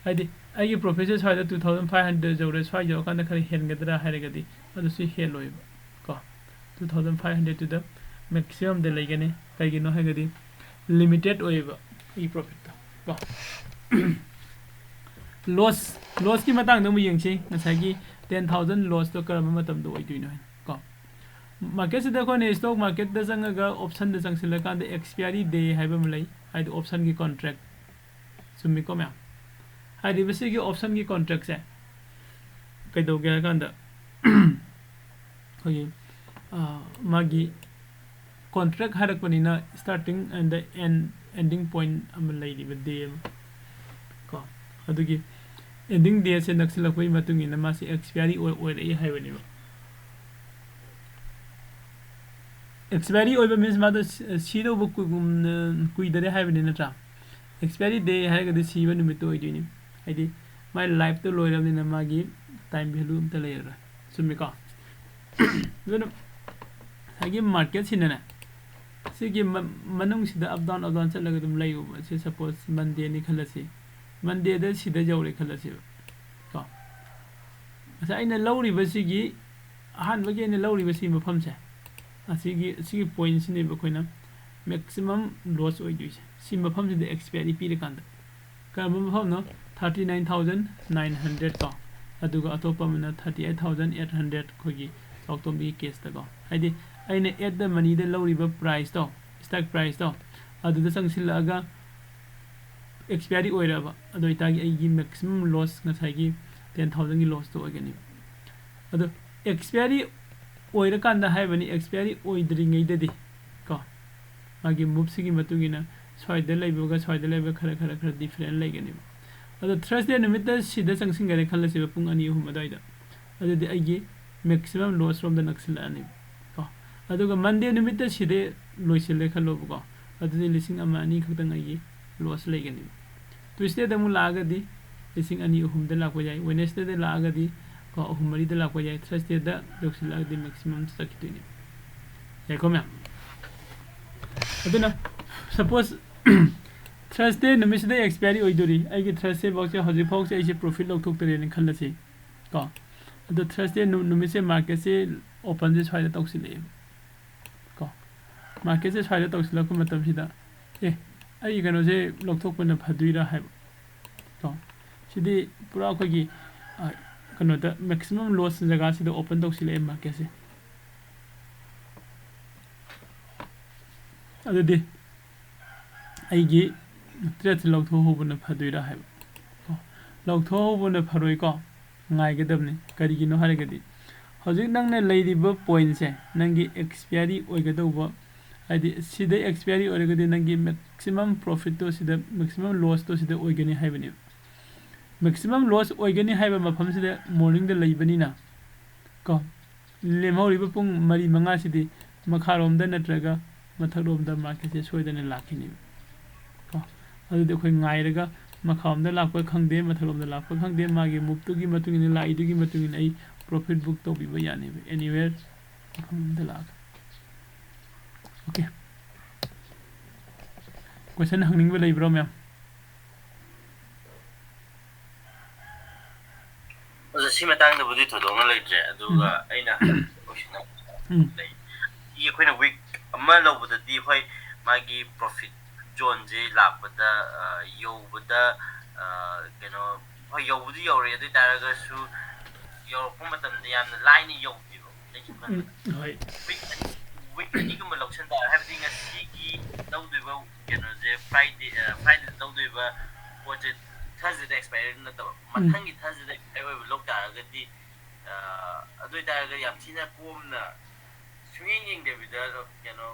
ꯍꯥꯏꯗꯤ ꯑꯩꯒꯤ profitꯁꯦ ꯁ꯭ꯋꯥꯏꯗ two thousand five hundred ꯌꯧꯔꯦ, ꯁ꯭ꯋꯥꯏ ꯌꯧꯔꯀꯥꯟꯗ ꯈꯔ ꯍꯦꯟꯒꯗ꯭ꯔꯥ ꯍꯥꯏꯔꯒꯗꯤ ꯑꯗꯨꯁꯨ ꯍꯦꯜꯂꯣꯏꯕ ꯀꯣ꯫ Two thousand five hundredꯇꯨꯗ maximumꯗ ꯂꯩꯒꯅꯤ꯫ ꯀꯩꯒꯤꯅꯣ ꯍꯥꯏꯔꯒꯗꯤ limited ꯑꯣꯏꯌꯦꯕ ꯑꯩꯒꯤ profitꯇꯣ ꯀꯣ꯫ Loss, lossꯀꯤ ꯃꯇꯥꯡꯗ ꯑꯃꯨꯛ ꯌꯦꯡꯁꯤ꯫ ꯉꯁꯥꯏꯒꯤ ten thousand lossꯇꯣ ꯀꯔꯝꯕ ꯃꯇꯝꯗ ꯑꯣꯏꯗꯣꯏꯅꯣ ꯍꯥꯏꯅ ꯀꯣ꯫ Marketꯁꯤꯗ ꯑꯩꯈꯣꯏꯅ stock marketꯇ ꯆꯪꯉꯒ optionꯗ ꯆꯪꯁꯤꯜꯂꯀꯥꯟꯗ expiry day ꯍꯥꯏꯕ ꯑꯃ ꯂꯩ, ꯍꯥꯏꯗꯤ optionꯒꯤ contract꯫ ꯆꯨꯝꯃꯤꯀꯣ ꯃꯌꯥꯝ? ꯍꯥꯏꯔꯤꯕ ꯁꯤꯒꯤ optionꯒꯤ contractꯁꯦ ꯀꯩꯗꯧꯒꯦ ꯍꯥꯏ ꯀꯥꯟꯗ ꯑꯩꯈꯣꯏꯒꯤ, ꯑ, ꯃꯥꯒꯤ contract ꯍꯥꯏꯔꯛꯄꯅꯤꯅ starting and the end, ending point ꯑꯃ ꯂꯩꯔꯤꯕ day ꯑꯃ ꯀꯣ, ꯑꯗꯨꯒꯤ ending dateꯁꯦ ꯅꯛꯁꯤꯜꯂꯛꯄꯒꯤ ꯃꯇꯨꯡ ꯏꯟꯅ ꯃꯥꯁꯦ expiry ꯑꯣꯏ-, ꯑꯣꯏꯔꯛꯏ ꯍꯥꯏꯕꯅꯦꯕ꯫ Expiry ꯑꯣꯏꯕ means ꯃꯥꯗꯣ ꯁꯤ-, ꯁꯤꯗꯧꯕ ꯀꯨ-, ꯎꯝ, ꯀꯨꯏꯗꯔꯦ ꯍꯥꯏꯕꯅꯤ ꯅꯠꯇ꯭ꯔꯥ? Expiry day ꯍꯥꯏꯔꯒꯗꯤ ꯁꯤꯕ ꯅꯨꯃꯤꯠꯇꯣ ꯑꯣꯏꯗꯣꯏꯅꯤ, ꯍꯥꯏꯗꯤ ꯃꯥꯏ lifeꯇꯣ ꯂꯣꯏꯔꯕꯅꯤꯅ ꯃꯥꯒꯤ time value ꯑꯝꯇ ꯂꯩꯔꯔꯣꯏ꯫ ꯆꯨꯝꯃꯤꯀꯣ? ꯑꯗꯨꯅ ꯉꯁꯥꯏꯒꯤ marketꯁꯤꯅꯅꯦ, ꯁꯤꯒꯤ ꯃ-, ꯃꯅꯨꯡꯁꯤꯗ up down, up down ꯆꯠꯂꯒ ꯑꯗꯨꯝ ꯂꯩꯌꯨꯕ꯫ ꯁꯤ suppose Mondayꯅꯤ ꯈꯜꯂꯁꯤ, Mondayꯗ ꯁꯤꯗ ꯌꯧꯔꯦ ꯈꯜꯂꯁꯦꯕ ꯀꯣ꯫ ꯉꯁꯥꯏ ꯑꯩꯅ ꯂꯧꯔꯤꯕꯁꯤꯒꯤ, ꯑꯍꯥꯟꯕꯒꯤ ꯑꯩꯅ ꯂꯧꯔꯤꯕ ꯁꯤ ꯃꯐꯝꯁꯦ, ꯑꯁꯤꯒꯤ, ꯑꯁꯤꯒꯤ pointꯁꯤꯅꯦꯕ ꯑꯩꯈꯣꯏꯅ maximum loss ꯑꯣꯏꯗꯣꯏꯁꯦ꯫ ꯁꯤ ꯃꯐꯝꯁꯤꯗ expiry ꯄꯤꯔꯀꯥꯟꯗ꯫ ꯀꯔꯝꯕ ꯃꯐꯝꯅꯣ? Thirty nine thousand nine hundred ꯀꯣ, ꯑꯗꯨꯒ ꯑꯇꯣꯞꯄ ꯑꯃꯅ thirty eight thousand eight hundred, ꯑꯩꯈꯣꯏꯒꯤ ꯆꯥꯎꯇꯣꯝꯕꯤꯒꯤ caseꯇꯀꯣ꯫ ꯍꯥꯏꯗꯤ ꯑꯩꯅ at the moneyꯗ ꯂꯧꯔꯤꯕ priceꯇꯣ, stock priceꯇꯣ, ꯑꯗꯨꯗ ꯆꯪꯁꯤꯜꯂꯛꯑꯒ expiry ꯑꯣꯏꯔꯕ, ꯑꯗꯨ ꯑꯣꯏꯇꯥꯔꯗꯤ ꯑꯩꯒꯤ maximum loss ꯉꯁꯥꯏꯒꯤ ten thousandꯒꯤ lossꯇꯣ ꯑꯣꯏꯒꯅꯤ꯫ ꯑꯗꯣ expiry ꯑꯣꯏꯔꯀꯥꯟꯗ ꯍꯥꯏꯕꯅꯤ, expiry ꯑꯣꯏꯗ꯭ꯔꯤꯉꯩꯗꯗꯤ ꯀꯣ, ꯃꯥꯒꯤ moveꯁꯤꯒꯤ ꯃꯇꯨꯡ ꯏꯟꯅ ꯁ꯭ꯋꯥꯏꯗ ꯂꯩꯕꯒ ꯁ꯭ꯋꯥꯏꯗ ꯂꯩꯕ ꯈꯔ, ꯈꯔ, ꯈꯔ different ꯂꯩꯒꯅꯦꯕ꯫ ꯑꯗꯣ Thursday ꯅꯨꯃꯤꯠꯇ ꯁꯤꯗ ꯆꯪꯁꯤꯟꯈꯔꯦ ꯈꯜꯂꯁꯦꯕ, ꯄꯨꯡ ꯑꯅꯤ ꯑꯍꯨꯝ ꯑꯗꯨꯋꯥꯏꯗ, ꯑꯗꯨꯗꯤ ꯑꯩꯒꯤ maximum loss ꯔꯣꯝꯗ ꯅꯛꯁꯤꯜꯂꯛꯑꯅꯦꯕ ꯀꯣ꯫ ꯑꯗꯨꯒ Monday ꯅꯨꯃꯤꯠꯇ ꯁꯤꯗ ꯂꯣꯏꯁꯤꯜꯂꯦ ꯈꯜꯂꯣꯕꯀꯣ, ꯑꯗꯨꯗꯤ ꯂꯤꯁꯤꯡ ꯑꯃ ꯑꯅꯤ ꯈꯛꯇꯪ ꯑꯩꯒꯤ loss ꯂꯩꯒꯅꯦꯕ꯫ Tuesdayꯗ ꯑꯃꯨꯛ ꯂꯥꯛꯑꯒꯗꯤ ꯂꯤꯁꯤꯡ ꯑꯅꯤ ꯑꯍꯨꯝꯗ ꯂꯥꯛꯄ ꯌꯥꯏ, Wednesdayꯗ ꯂꯥꯛꯑꯒꯗꯤ ꯀꯣ ꯑꯍꯨꯝ ꯃꯔꯤꯗ ꯂꯥꯛꯄ ꯌꯥꯏ, Thursdayꯗ ꯌꯧꯁꯤꯜꯂꯛꯑꯒꯗꯤ maximum ꯆꯠꯈꯤꯗꯣꯏꯅꯦ꯫ ꯌꯥꯏꯀꯣ ꯃꯌꯥꯝ? ꯑꯗꯨꯅ suppose Thursday ꯅꯨꯃꯤꯠꯁꯤꯗ expiry ꯑꯣꯏꯗꯣꯔꯤ, ꯑꯩꯒꯤ Thursday ꯐꯥꯎꯁꯦ ꯍꯧꯖꯤꯛ ꯐꯥꯎꯁꯦ ꯑꯩꯁꯦ profit ꯂꯧꯊꯣꯛꯇꯔꯦꯅ ꯈꯜꯂꯁꯤ ꯀꯣ꯫ ꯑꯗꯣ Thursday ꯅꯨ-, ꯅꯨꯃꯤꯠꯁꯦ marketꯁꯦ openꯁꯦ ꯁ꯭ꯋꯥꯏꯗ ꯇꯧꯁꯤꯜꯂꯛꯑꯦꯕ ꯀꯣ꯫ Marketꯁꯦ ꯁ꯭ꯋꯥꯏꯗ ꯇꯧꯁꯤꯜꯂꯛꯄ ꯃꯇꯝꯁꯤꯗ ꯑꯦ, ꯑꯩ ꯀꯩꯅꯣꯁꯦ ꯂꯧꯊꯣꯛꯄꯅ ꯐꯗꯣꯏꯔꯥ ꯍꯥꯏꯕ ꯀꯣ꯫ ꯁꯤꯗꯤ ꯄꯨꯔꯥ ꯑꯩꯈꯣꯏꯒꯤ, ꯑ, ꯀꯩꯅꯣꯗ maximum loss ꯖꯒꯥꯁꯤꯗ open ꯇꯧꯁꯤꯜꯂꯛꯑꯦ marketꯁꯦ꯫ ꯑꯗꯨꯗꯤ ꯑꯩꯒꯤ tradeꯁꯦ ꯂꯧꯊꯣꯛꯍꯧꯕꯅ ꯐꯗꯣꯏꯔꯥ ꯍꯥꯏꯕ ꯀꯣ꯫ ꯂꯧꯊꯣꯛꯍꯧꯕꯅ ꯐꯔꯣꯏꯀꯣ, ꯉꯥꯏꯒꯗꯕꯅꯤ꯫ ꯀꯔꯤꯒꯤꯅꯣ ꯍꯥꯏꯔꯒꯗꯤ ꯍꯧꯖꯤꯛ ꯅꯪꯅ ꯂꯩꯔꯤꯕ pointꯁꯦ ꯅꯪꯒꯤ expiry ꯑꯣꯏꯒꯗꯧꯕ, ꯍꯥꯏꯗꯤ ꯁꯤꯗ expiry ꯑꯣꯏꯔꯒꯗꯤ ꯅꯪꯒꯤ maximum profitꯇꯣ ꯁꯤꯗ, maximum lossꯇꯣ ꯁꯤꯗ ꯑꯣꯏꯒꯅꯤ ꯍꯥꯏꯕꯅꯦꯕ꯫ Maximum loss ꯑꯣꯏꯒꯅꯤ ꯍꯥꯏꯕ ꯃꯐꯝꯁꯤꯗ morningꯗ ꯂꯩꯕꯅꯤꯅ ꯀꯣ, ꯂꯦꯝꯍꯧꯔꯤꯕ ꯄꯨꯡ ꯃꯔꯤ ꯃꯉꯥꯁꯤꯗꯤ ꯃꯈꯥꯔꯣꯝꯗ ꯅꯠꯇ꯭ꯔꯒ ꯃꯊꯛꯂꯣꯝꯗ marketꯁꯦ ꯁꯣꯏꯗꯅ ꯂꯥꯛꯈꯤꯅꯦꯕ ꯀꯣ꯫ ꯑꯗꯨꯗꯤ ꯑꯩꯈꯣꯏ ꯉꯥꯏꯔꯒ ꯃꯈꯥꯔꯣꯝꯗ ꯂꯥꯛꯄ ꯈꯪꯗꯦ, ꯃꯊꯛꯂꯣꯝꯗ ꯂꯥꯛꯄ ꯈꯪꯗꯦ, ꯃꯥꯒꯤ moveꯇꯨꯒꯤ ꯃꯇꯨꯡ ꯏꯟꯅ, ꯂꯥꯛꯏꯗꯨꯒꯤ ꯃꯇꯨꯡ ꯏꯟꯅ ꯑꯩ profit book ꯇꯧꯕꯤꯕ ꯌꯥꯅꯦꯕ, anywhere ꯃꯐꯝ ꯑꯃꯗ ꯂꯥꯛꯑꯒ꯫ Okay, question ꯍꯪꯅꯤꯡꯕ ꯂꯩꯕ꯭ꯔꯣ ꯃꯌꯥꯝ? ꯑꯗꯣ ꯁꯤ ꯃꯇꯥꯡꯗꯕꯨꯗꯤ ꯊꯣꯏꯗꯣꯛꯅ ꯂꯩꯇ꯭ꯔꯦ, ꯑꯗꯨꯒ ꯎꯝ꯫ ꯑꯩꯅ ꯍꯪꯅꯤꯡꯕ question ꯑꯃ ꯎꯝ꯫ ꯂꯩ꯫ ꯁꯤ ꯑꯩꯈꯣꯏꯅ week ꯑꯃ ꯂꯧꯕꯗꯗꯤ, ꯍꯣꯏ, ꯃꯥꯒꯤ profit zoneꯁꯦ ꯂꯥꯛꯄꯗ, ꯑ, ꯌꯧꯕꯗ, ꯑ, ꯀꯩꯅꯣ, ꯍꯣꯏ, ꯌꯧꯕꯗꯤ ꯌꯧꯔꯦ, ꯑꯗꯨ ꯑꯣꯏ ꯇꯥꯔꯒꯁꯨ ꯌꯧꯔꯛꯄ ꯃꯇꯝꯗ ꯌꯥꯝꯅ ꯂꯥꯏꯅ ꯌꯧꯗꯦꯕ꯫ ꯑꯩꯁꯨ ꯎꯝ, ꯈꯟꯕꯗ ꯍꯣꯏ꯫ Week ꯑꯅꯤ, week ꯑꯅꯤꯒꯨꯝꯕ ꯂꯧꯁꯟ ꯇꯥꯔꯦ, ꯍꯥꯏꯕꯗꯤ ꯉꯁꯤꯒꯤ ꯂꯧꯗꯣꯏꯕ ꯀꯩꯅꯣꯁꯦ Friday, ꯑ, Fridayꯗ ꯂꯧꯗꯣꯏꯕ ꯄꯣꯠꯁꯦ Thursdayꯗ expiry ꯅꯠꯇꯕ, ꯎꯝ꯫ ꯃꯊꯪꯒꯤ Thursdayꯗ expire ꯑꯣꯏꯕ ꯂꯧ ꯇꯥꯔꯒꯗꯤ, ꯑ, ꯑꯗꯨ ꯑꯣꯏ ꯇꯥꯔꯒꯗꯤ ꯌꯥꯝ ꯊꯤꯅ ꯀꯣꯝꯅ ꯁꯨꯡꯌꯦꯡ ꯌꯦꯡꯗꯕꯤꯗ ꯀꯩꯅꯣ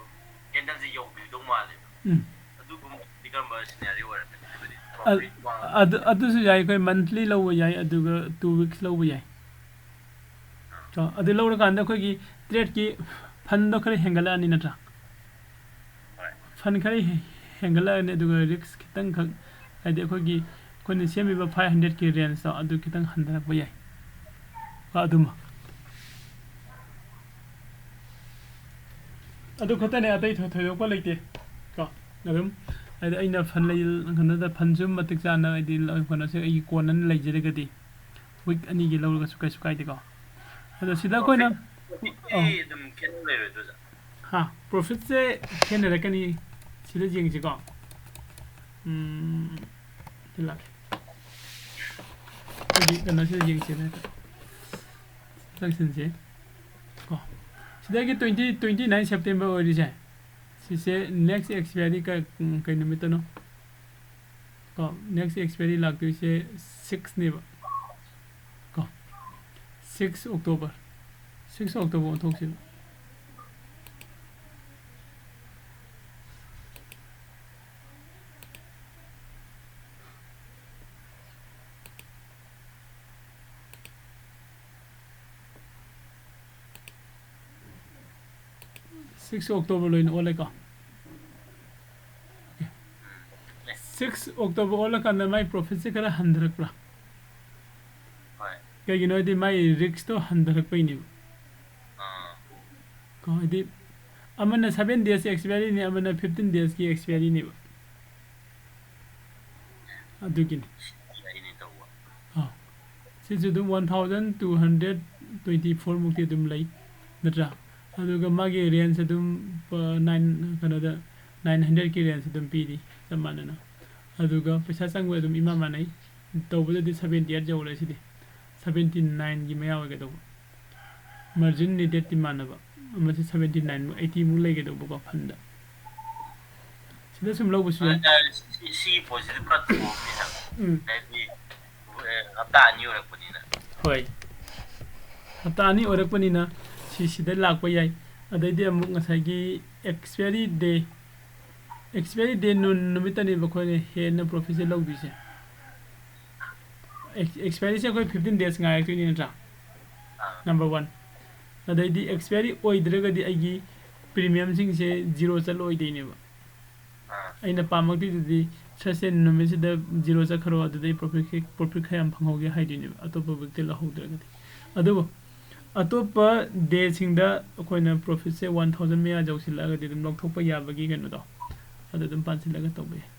candleꯁꯦ ꯌꯧꯕꯤꯗꯧ ꯃꯥꯜꯂꯦꯕ꯫ ꯎꯝ꯫ ꯑꯗꯨꯒꯨꯝꯕꯗꯤ ꯀꯔꯝꯕ scenario ꯑꯣꯏꯔꯛꯀꯅꯤ? ꯍꯥꯏꯕꯗꯤ ꯑ-, profit ꯋꯥꯡ- ꯑꯗꯨ, ꯑꯗꯨꯁꯨ ꯌꯥꯏ, ꯑꯩꯈꯣꯏ monthly ꯂꯧꯕ ꯌꯥꯏ, ꯑꯗꯨꯒ two weeks ꯂꯧꯕ ꯌꯥꯏ꯫ ꯀꯣ, ꯑꯗꯨ ꯂꯧꯔꯀꯥꯟꯗ ꯑꯩꯈꯣꯏꯒꯤ tradeꯀꯤ fundꯗꯣ ꯈꯔ ꯍꯦꯟꯒꯠꯂꯛꯑꯅꯤ ꯅꯠꯇ꯭ꯔꯥ? ꯍꯣꯏ꯫ Fund ꯈꯔ ꯍꯦ-, ꯍꯦꯟꯒꯠꯂꯛꯑꯅꯤ, ꯑꯗꯨꯒ risk ꯈꯤꯇꯪꯈꯛ ꯍꯥꯏꯗꯤ ꯑꯩꯈꯣꯏꯒꯤ ꯑꯩꯈꯣꯏꯅ ꯁꯦꯝꯃꯤꯕ five hundred ꯀꯤ range ꯇꯣ ꯑꯗꯨ ꯈꯤꯇꯪ ꯍꯟꯊꯔꯛꯄ ꯌꯥꯏ꯫ ꯀꯣ, ꯑꯗꯨꯃ꯫ ꯑꯗꯨ ꯈꯛꯇꯅꯦ, ꯑꯇꯩ ꯊꯣꯏ-, ꯊꯣꯏꯗꯣꯛꯄ ꯂꯩꯇꯦ꯫ ꯀꯣ, ꯑꯗꯨꯝ ꯍꯥꯏꯗꯤ ꯑꯩꯅ fund ꯂꯩ-, ꯀꯩꯅꯣꯗ fund ꯁꯨ ꯃꯇꯤꯛ ꯆꯥꯅ ꯍꯥꯏꯗꯤ ꯂ-, ꯀꯩꯅꯣꯁꯦ ꯑꯩꯒꯤ ꯀꯣꯟꯅꯅ ꯂꯩꯖꯔꯒꯗꯤ week ꯑꯅꯤꯒꯤ ꯂꯧꯔꯒꯁꯨ ꯀꯩꯁꯨ ꯀꯥꯏꯗꯦꯀꯣ꯫ ꯑꯗꯣ ꯁꯤꯗ ꯑꯩꯈꯣꯏꯅ, profit ꯇꯤ ꯑꯧ꯫ ꯑꯗꯨꯝ ꯈꯦꯠꯅ ꯂꯩꯔꯣꯏꯗ꯭ꯔꯣ, ꯑꯣꯖꯥ? ꯍꯥ, profit ꯁꯦ ꯈꯦꯠꯅꯔꯛꯀꯅꯤ꯫ ꯁꯤꯗ ꯌꯦꯡꯁꯤꯀꯣ꯫ ꯎꯝ, ꯁꯤ ꯂꯥꯛꯀꯦ꯫ ꯑꯗꯨꯗꯤ ꯀꯩꯅꯣꯁꯤꯗ ꯌꯦꯡꯁꯦ ꯍꯥꯏꯇꯥꯔꯦ꯫ ꯆꯪꯁꯤꯟꯁꯦ꯫ ꯀꯣ꯫ ꯁꯤꯗꯒꯤ twenty, twenty nine September ꯑꯣꯏꯔꯤꯁꯦ꯫ ꯁꯤꯁꯦ next expiry ꯀ-, ꯎꯝ, ꯀꯩ ꯅꯨꯃꯤꯠꯇꯅꯣ? ꯀꯣ, next expiry ꯂꯥꯛꯇꯣꯏꯁꯦ six ꯅꯦꯕ꯫ ꯀꯣ, six October, six October ꯑꯣꯟꯊꯣꯛꯁꯤꯕ꯫ Six October ꯂꯣꯏꯅ ꯑꯣꯜꯂꯦꯀꯣ꯫ Six October ꯑꯣꯜꯂꯀꯥꯟꯗ ꯃꯥꯏ profit ꯁꯦ ꯈꯔ ꯍꯟꯊꯔꯛꯄ꯭ꯔꯥ? ꯍꯣꯏ꯫ ꯀꯩꯒꯤꯅꯣ ꯍꯥꯏꯗꯤ ꯃꯥꯏ risk ꯇꯣ ꯍꯟꯊꯔꯛꯄꯩꯅꯦꯕ꯫ ꯑꯥ꯫ ꯀꯣ, ꯍꯥꯏꯗꯤ ꯑꯃꯅ seven days expiry ꯅꯤ, ꯑꯃꯅ fifteen days ꯀꯤ expiry ꯅꯦꯕ꯫ ꯑꯗꯨꯒꯤꯅꯤ꯫ ꯑꯩꯅ ꯇꯧꯕ꯫ ꯑꯥ꯫ ꯁꯤꯁꯨ ꯑꯗꯨꯝ one thousand two hundred twenty four ꯃꯨꯛꯇꯤ ꯑꯗꯨꯝ ꯂꯩ, ꯅꯠꯇ꯭ꯔꯥ? ꯑꯗꯨꯒ ꯃꯥꯒꯤ range ꯑꯗꯨꯝ, ꯑ, nine, ꯀꯩꯅꯣꯗ, nine hundred ꯀꯤ range ꯑꯗꯨꯝ ꯄꯤꯔꯤ, ꯆꯞ ꯃꯥꯟꯅꯅ꯫ ꯑꯗꯨꯒ ꯄꯩꯁꯥ ꯆꯪꯕ ꯑꯗꯨꯝ ꯏꯃꯥꯟ ꯃꯥꯟꯅꯩ꯫ ꯇꯧꯕꯗꯗꯤ seventy eight ꯌꯧꯔꯦ ꯁꯤꯗꯤ꯫ Seventy nine ꯒꯤ ꯃꯌꯥ ꯑꯣꯏꯒꯗꯧꯕ꯫ Margin needed ꯇꯤ ꯃꯥꯟꯅꯕ꯫ ꯑꯃꯁꯦ seventy nine ꯃꯨꯛ, eighty ꯃꯨꯛ ꯂꯩꯒꯗꯧꯕꯀꯣ, fund ꯗ꯫ ꯁꯤꯗ ꯁꯨꯝ ꯂꯧꯕꯁꯨ ꯌꯥꯏ꯫ ꯑ, ꯁꯤ-, ꯁꯤꯒꯤ ꯄꯣꯠꯁꯤꯗꯤ ꯄꯨꯔꯥ ꯊꯣꯛꯑꯕꯅꯤ ꯍꯥꯏꯕ꯫ ꯎꯝ꯫ ꯍꯥꯏꯗꯤ, ꯑꯦ, ꯍꯞꯇꯥ ꯑꯅꯤ ꯑꯣꯏꯔꯛꯄꯅꯤꯅ꯫ ꯍꯣꯏ꯫ ꯍꯞꯇꯥ ꯑꯅꯤ ꯑꯣꯏꯔꯛꯄꯅꯤꯅ ꯁꯤ ꯁꯤꯗ ꯂꯥꯛꯄ ꯌꯥꯏ꯫ ꯑꯗꯩꯗꯤ ꯑꯃꯨꯛ ꯉꯁꯥꯏꯒꯤ expiry day, expiry day ꯅꯨ-, ꯅꯨꯃꯤꯠꯇꯅꯦꯕ ꯑꯩꯈꯣꯏꯅ ꯍꯦꯟꯅ profit ꯁꯦ ꯂꯧꯗꯣꯏꯁꯦ꯫ Ex-, expiry ꯁꯦ ꯑꯩꯈꯣꯏ fifteen days ꯉꯥꯏꯔꯛꯇꯣꯏꯅꯤ, ꯅꯠꯇ꯭ꯔꯥ? ꯑꯥ꯫ Number one꯫ ꯑꯗꯩꯗꯤ expiry ꯑꯣꯏꯗ꯭ꯔꯒꯗꯤ ꯑꯩꯒꯤ premium ꯁꯤꯡꯁꯦ zero ꯆꯠꯂꯣꯏꯗꯣꯏꯅꯦꯕ꯫ ꯑꯥ꯫ ꯑꯩꯅ ꯄꯥꯝꯃꯛꯇꯣꯏꯗꯨꯗꯤ ꯁꯠꯁꯦ ꯅꯨꯃꯤꯠꯁꯤꯗ ꯖꯤꯔꯣ ꯆꯠꯈ꯭ꯔꯣ, ꯑꯗꯨꯗꯩ ꯄ꯭ꯔꯣꯐꯤꯠ ꯄ꯭ꯔꯣꯐꯤꯠ ꯈꯔ ꯌꯥꯝ ꯐꯪꯍꯧꯒꯦ ꯍꯥꯏꯗꯣꯏꯅꯦꯕ, ꯑꯇꯣꯞꯄ ꯋꯤꯛꯇ ꯂꯧꯍꯧꯗ꯭ꯔꯒꯗꯤ꯫ ꯑꯗꯨꯕꯨ ꯑꯇꯣꯞꯄ ꯗꯦꯁꯤꯡꯗ ꯑꯩꯈꯣꯏꯅ ꯄ꯭ꯔꯣꯐꯤꯠꯁꯦ ꯋꯥꯟ ꯊꯥꯎꯖꯟ ꯃꯌꯥ ꯌꯧꯁꯤꯜꯂꯛꯑꯒꯗꯤ ꯑꯗꯨꯝ ꯂꯧꯊꯣꯛꯄ ꯌꯥꯕꯒꯤ ꯀꯩꯅꯣꯗꯣ, ꯑꯗꯨ ꯑꯗꯨꯝ ꯄꯥꯟꯁꯤꯜꯂꯒ ꯇꯧꯕ ꯌꯥꯏ꯫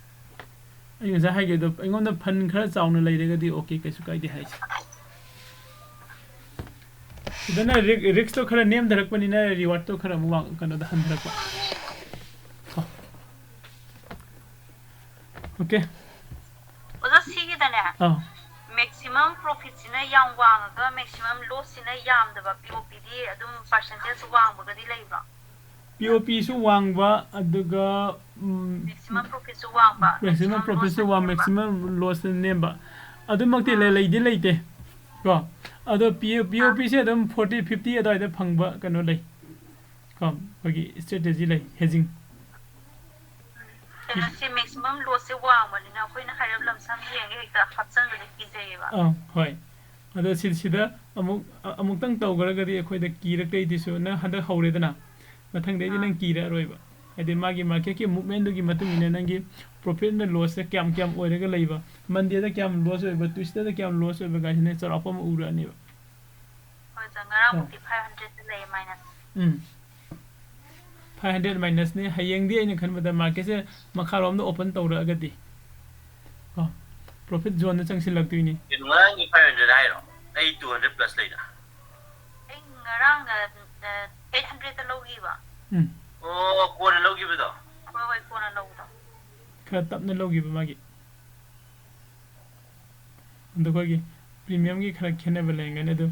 ꯑꯩ ꯉꯁꯥꯏ ꯍꯥꯏꯈꯤꯕꯗꯣ, ꯑꯩꯉꯣꯟꯗ ꯐꯟ ꯈꯔ ꯆꯥꯎꯅ ꯂꯩꯔꯒꯗꯤ ꯑꯣꯀꯦ, ꯀꯩꯁꯨ ꯀꯥꯏꯗꯦ ꯍꯥꯏꯁꯦ꯫ ꯁꯤꯗꯅ ꯔꯤꯛꯁꯇꯣ ꯈꯔ ꯅꯦꯝꯊꯔꯛꯄꯅꯤꯅ ꯔꯤꯋꯥꯔꯗꯇꯣ ꯈꯔ ꯑꯃꯨꯛ ꯋꯥꯡ ꯀꯩꯅꯣꯗ ꯍꯟꯊꯔꯛꯄ꯫ ꯑꯣꯀꯦ꯫ ꯑꯣꯖꯥ, ꯁꯤꯒꯤꯗꯅꯦ, ꯑꯥ ꯃꯦꯛꯁꯤꯃꯝ ꯄ꯭ꯔꯣꯐꯤꯠꯁꯤꯅ ꯌꯥꯝ ꯋꯥꯡꯉꯒ ꯃꯦꯛꯁꯤꯃꯝ ꯂꯣꯁꯁꯤꯅ ꯌꯥꯝꯗꯕ, ꯄꯤ ꯑꯣ ꯄꯤꯗꯤ ꯑꯗꯨꯝ ꯄꯥꯔꯁꯦꯟꯇꯦꯖ ꯋꯥꯡꯕꯒꯗꯤ ꯂꯩꯕ꯭ꯔꯣ? ꯄꯤ ꯑꯣ ꯄꯤꯁꯨ ꯋꯥꯡꯕ, ꯑꯗꯨꯒ ꯃꯦꯛꯁꯤꯃꯝ ꯄ꯭ꯔꯣꯐꯤꯠꯁꯨ ꯋꯥꯡꯕ, ꯃꯦꯛꯁꯤꯃꯝ ꯄ꯭ꯔꯣꯐꯤꯠꯁꯨ ꯋꯥꯡ, ꯃꯦꯛꯁꯤꯃꯝ ꯂꯣꯁꯁꯨ ꯅꯦꯝꯕ, ꯑꯗꯨꯃꯛꯇꯤ ꯂꯩ, ꯂꯩꯗꯤ ꯂꯩꯇꯦ ꯀꯣ꯫ ꯑꯗꯣ ꯄꯤ ꯄꯤ ꯑꯣ ꯄꯤꯁꯦ ꯑꯗꯨꯝ ꯐꯣꯔꯇꯤ ꯐꯤꯐꯇꯤ ꯑꯗꯨꯋꯥꯏꯗ ꯐꯪꯕ ꯀꯩꯅꯣ ꯂꯩ ꯀꯣ, ꯑꯩꯈꯣꯏꯒꯤ ꯏꯁꯇ꯭ꯔꯦꯇꯦꯖꯤ ꯂꯩ, ꯍꯦꯖꯤꯡ꯫ ꯀꯩꯅꯣꯁꯦ, ꯃꯦꯛꯁꯤꯃꯝ ꯂꯣꯁꯁꯦ ꯋꯥꯡꯕꯅꯤꯅ ꯑꯩꯈꯣꯏꯅ ꯍꯥꯏꯔꯞ ꯂꯝꯁꯝ ꯌꯦꯡꯉꯒ ꯍꯦꯛꯇ ꯍꯥꯞꯆꯟꯕꯗꯤ ꯀꯤꯖꯩꯌꯦꯕ꯫ ꯑꯥ, ꯍꯣꯏ꯫ ꯑꯗꯣ ꯁꯤ-, ꯁꯤꯗ ꯑꯃꯨꯛ, ꯑ-, ꯑꯃꯨꯛꯇꯪ ꯇꯧꯈ꯭ꯔꯒꯗꯤ ꯑꯩꯈꯣꯏꯗ ꯀꯤꯔꯛꯇꯣꯏꯗꯨꯁꯨ, ꯅꯪ ꯍꯟꯗꯛ ꯍꯧꯔꯦꯗꯅ, ꯃꯊꯪꯗꯩꯗꯤ ꯑꯥ꯫ ꯅꯪ ꯀꯤꯔꯛꯑꯔꯣꯏꯕ꯫ ꯍꯥꯏꯗꯤ ꯃꯥꯒꯤ ꯃꯥꯔꯀꯦꯠꯀꯤ ꯃꯨꯞꯃꯦꯟꯗꯨꯒꯤ ꯃꯇꯨꯡ ꯏꯟꯅ ꯅꯪꯒꯤ ꯄ꯭ꯔꯣꯐꯤꯠꯅ ꯂꯣꯁꯁꯦ ꯀꯌꯥꯝ, ꯀꯌꯥꯝ ꯑꯣꯏꯔꯒ ꯂꯩꯕ, ꯃꯟꯗꯦꯗ ꯀꯌꯥꯝ ꯂꯣꯁ ꯑꯣꯏꯕ, ꯇ꯭ꯌꯨꯁꯗꯦꯗ ꯀꯌꯥꯝ ꯂꯣꯁ ꯑꯣꯏꯕ ꯀꯥꯏꯁꯤꯅ ꯆꯥꯎꯔꯥꯛꯄ ꯑꯃ ꯎꯔꯛꯑꯅꯦꯕ꯫ ꯍꯣꯏ, ꯑꯣꯖꯥ, ꯉꯔꯥꯡꯃꯨꯛꯇꯤ ꯐꯥꯏꯚ ꯍꯟꯗ꯭ꯔꯦꯗꯇ ꯂꯩꯌꯦ ꯃꯥꯏꯅꯁ꯫ ꯎꯝ꯫ ꯐꯥꯏꯚ ꯍꯟꯗ꯭ꯔꯦꯗ ꯃꯥꯏꯅꯁꯅꯤ꯫ ꯍꯌꯦꯡꯗꯤ ꯑꯩꯅ ꯈꯟꯕꯗ ꯃꯥꯔꯀꯦꯠꯁꯦ ꯃꯈꯥꯔꯣꯝꯗ ꯑꯣꯄꯟ ꯇꯧꯔꯛꯑꯒꯗꯤ ꯀꯣ, ꯄ꯭ꯔꯣꯐꯤꯠ ꯖꯣꯟꯗ ꯆꯪꯁꯤꯜꯂꯛꯇꯣꯏꯅꯤ꯫ ꯀꯩꯅꯣ, ꯉꯔꯥꯡꯒꯤ ꯐꯥꯏꯚ ꯍꯟꯗ꯭ꯔꯦꯗ ꯍꯥꯏꯔꯣ? ꯑꯩ ꯇꯨ ꯍꯟꯗ꯭ꯔꯦꯗ ꯄ꯭ꯂꯁ ꯂꯩꯗ꯫ ꯑꯩ ꯉꯔꯥꯡꯅ, ꯑ, ꯑꯩꯠ ꯍꯟꯗ꯭ꯔꯦꯗꯇ ꯂꯧꯈꯤꯕ꯫ ꯎꯝ꯫ ꯑꯣ, ꯀꯣꯟꯅ ꯂꯧꯈꯤꯕꯗꯣ? ꯍꯣꯏ, ꯍꯣꯏ, ꯀꯣꯟꯅ ꯂꯧꯕꯗꯣ꯫ ꯈꯔ ꯇꯞꯅ ꯂꯧꯈꯤꯕ ꯃꯥꯒꯤ꯫ ꯑꯗꯣ ꯑꯩꯈꯣꯏꯒꯤ ꯄ꯭ꯔꯤꯃꯤꯌꯝꯒꯤ ꯈꯔ ꯈꯦꯠꯅꯕ ꯂꯩꯔꯝꯒꯅꯤ꯫ ꯑꯗꯨ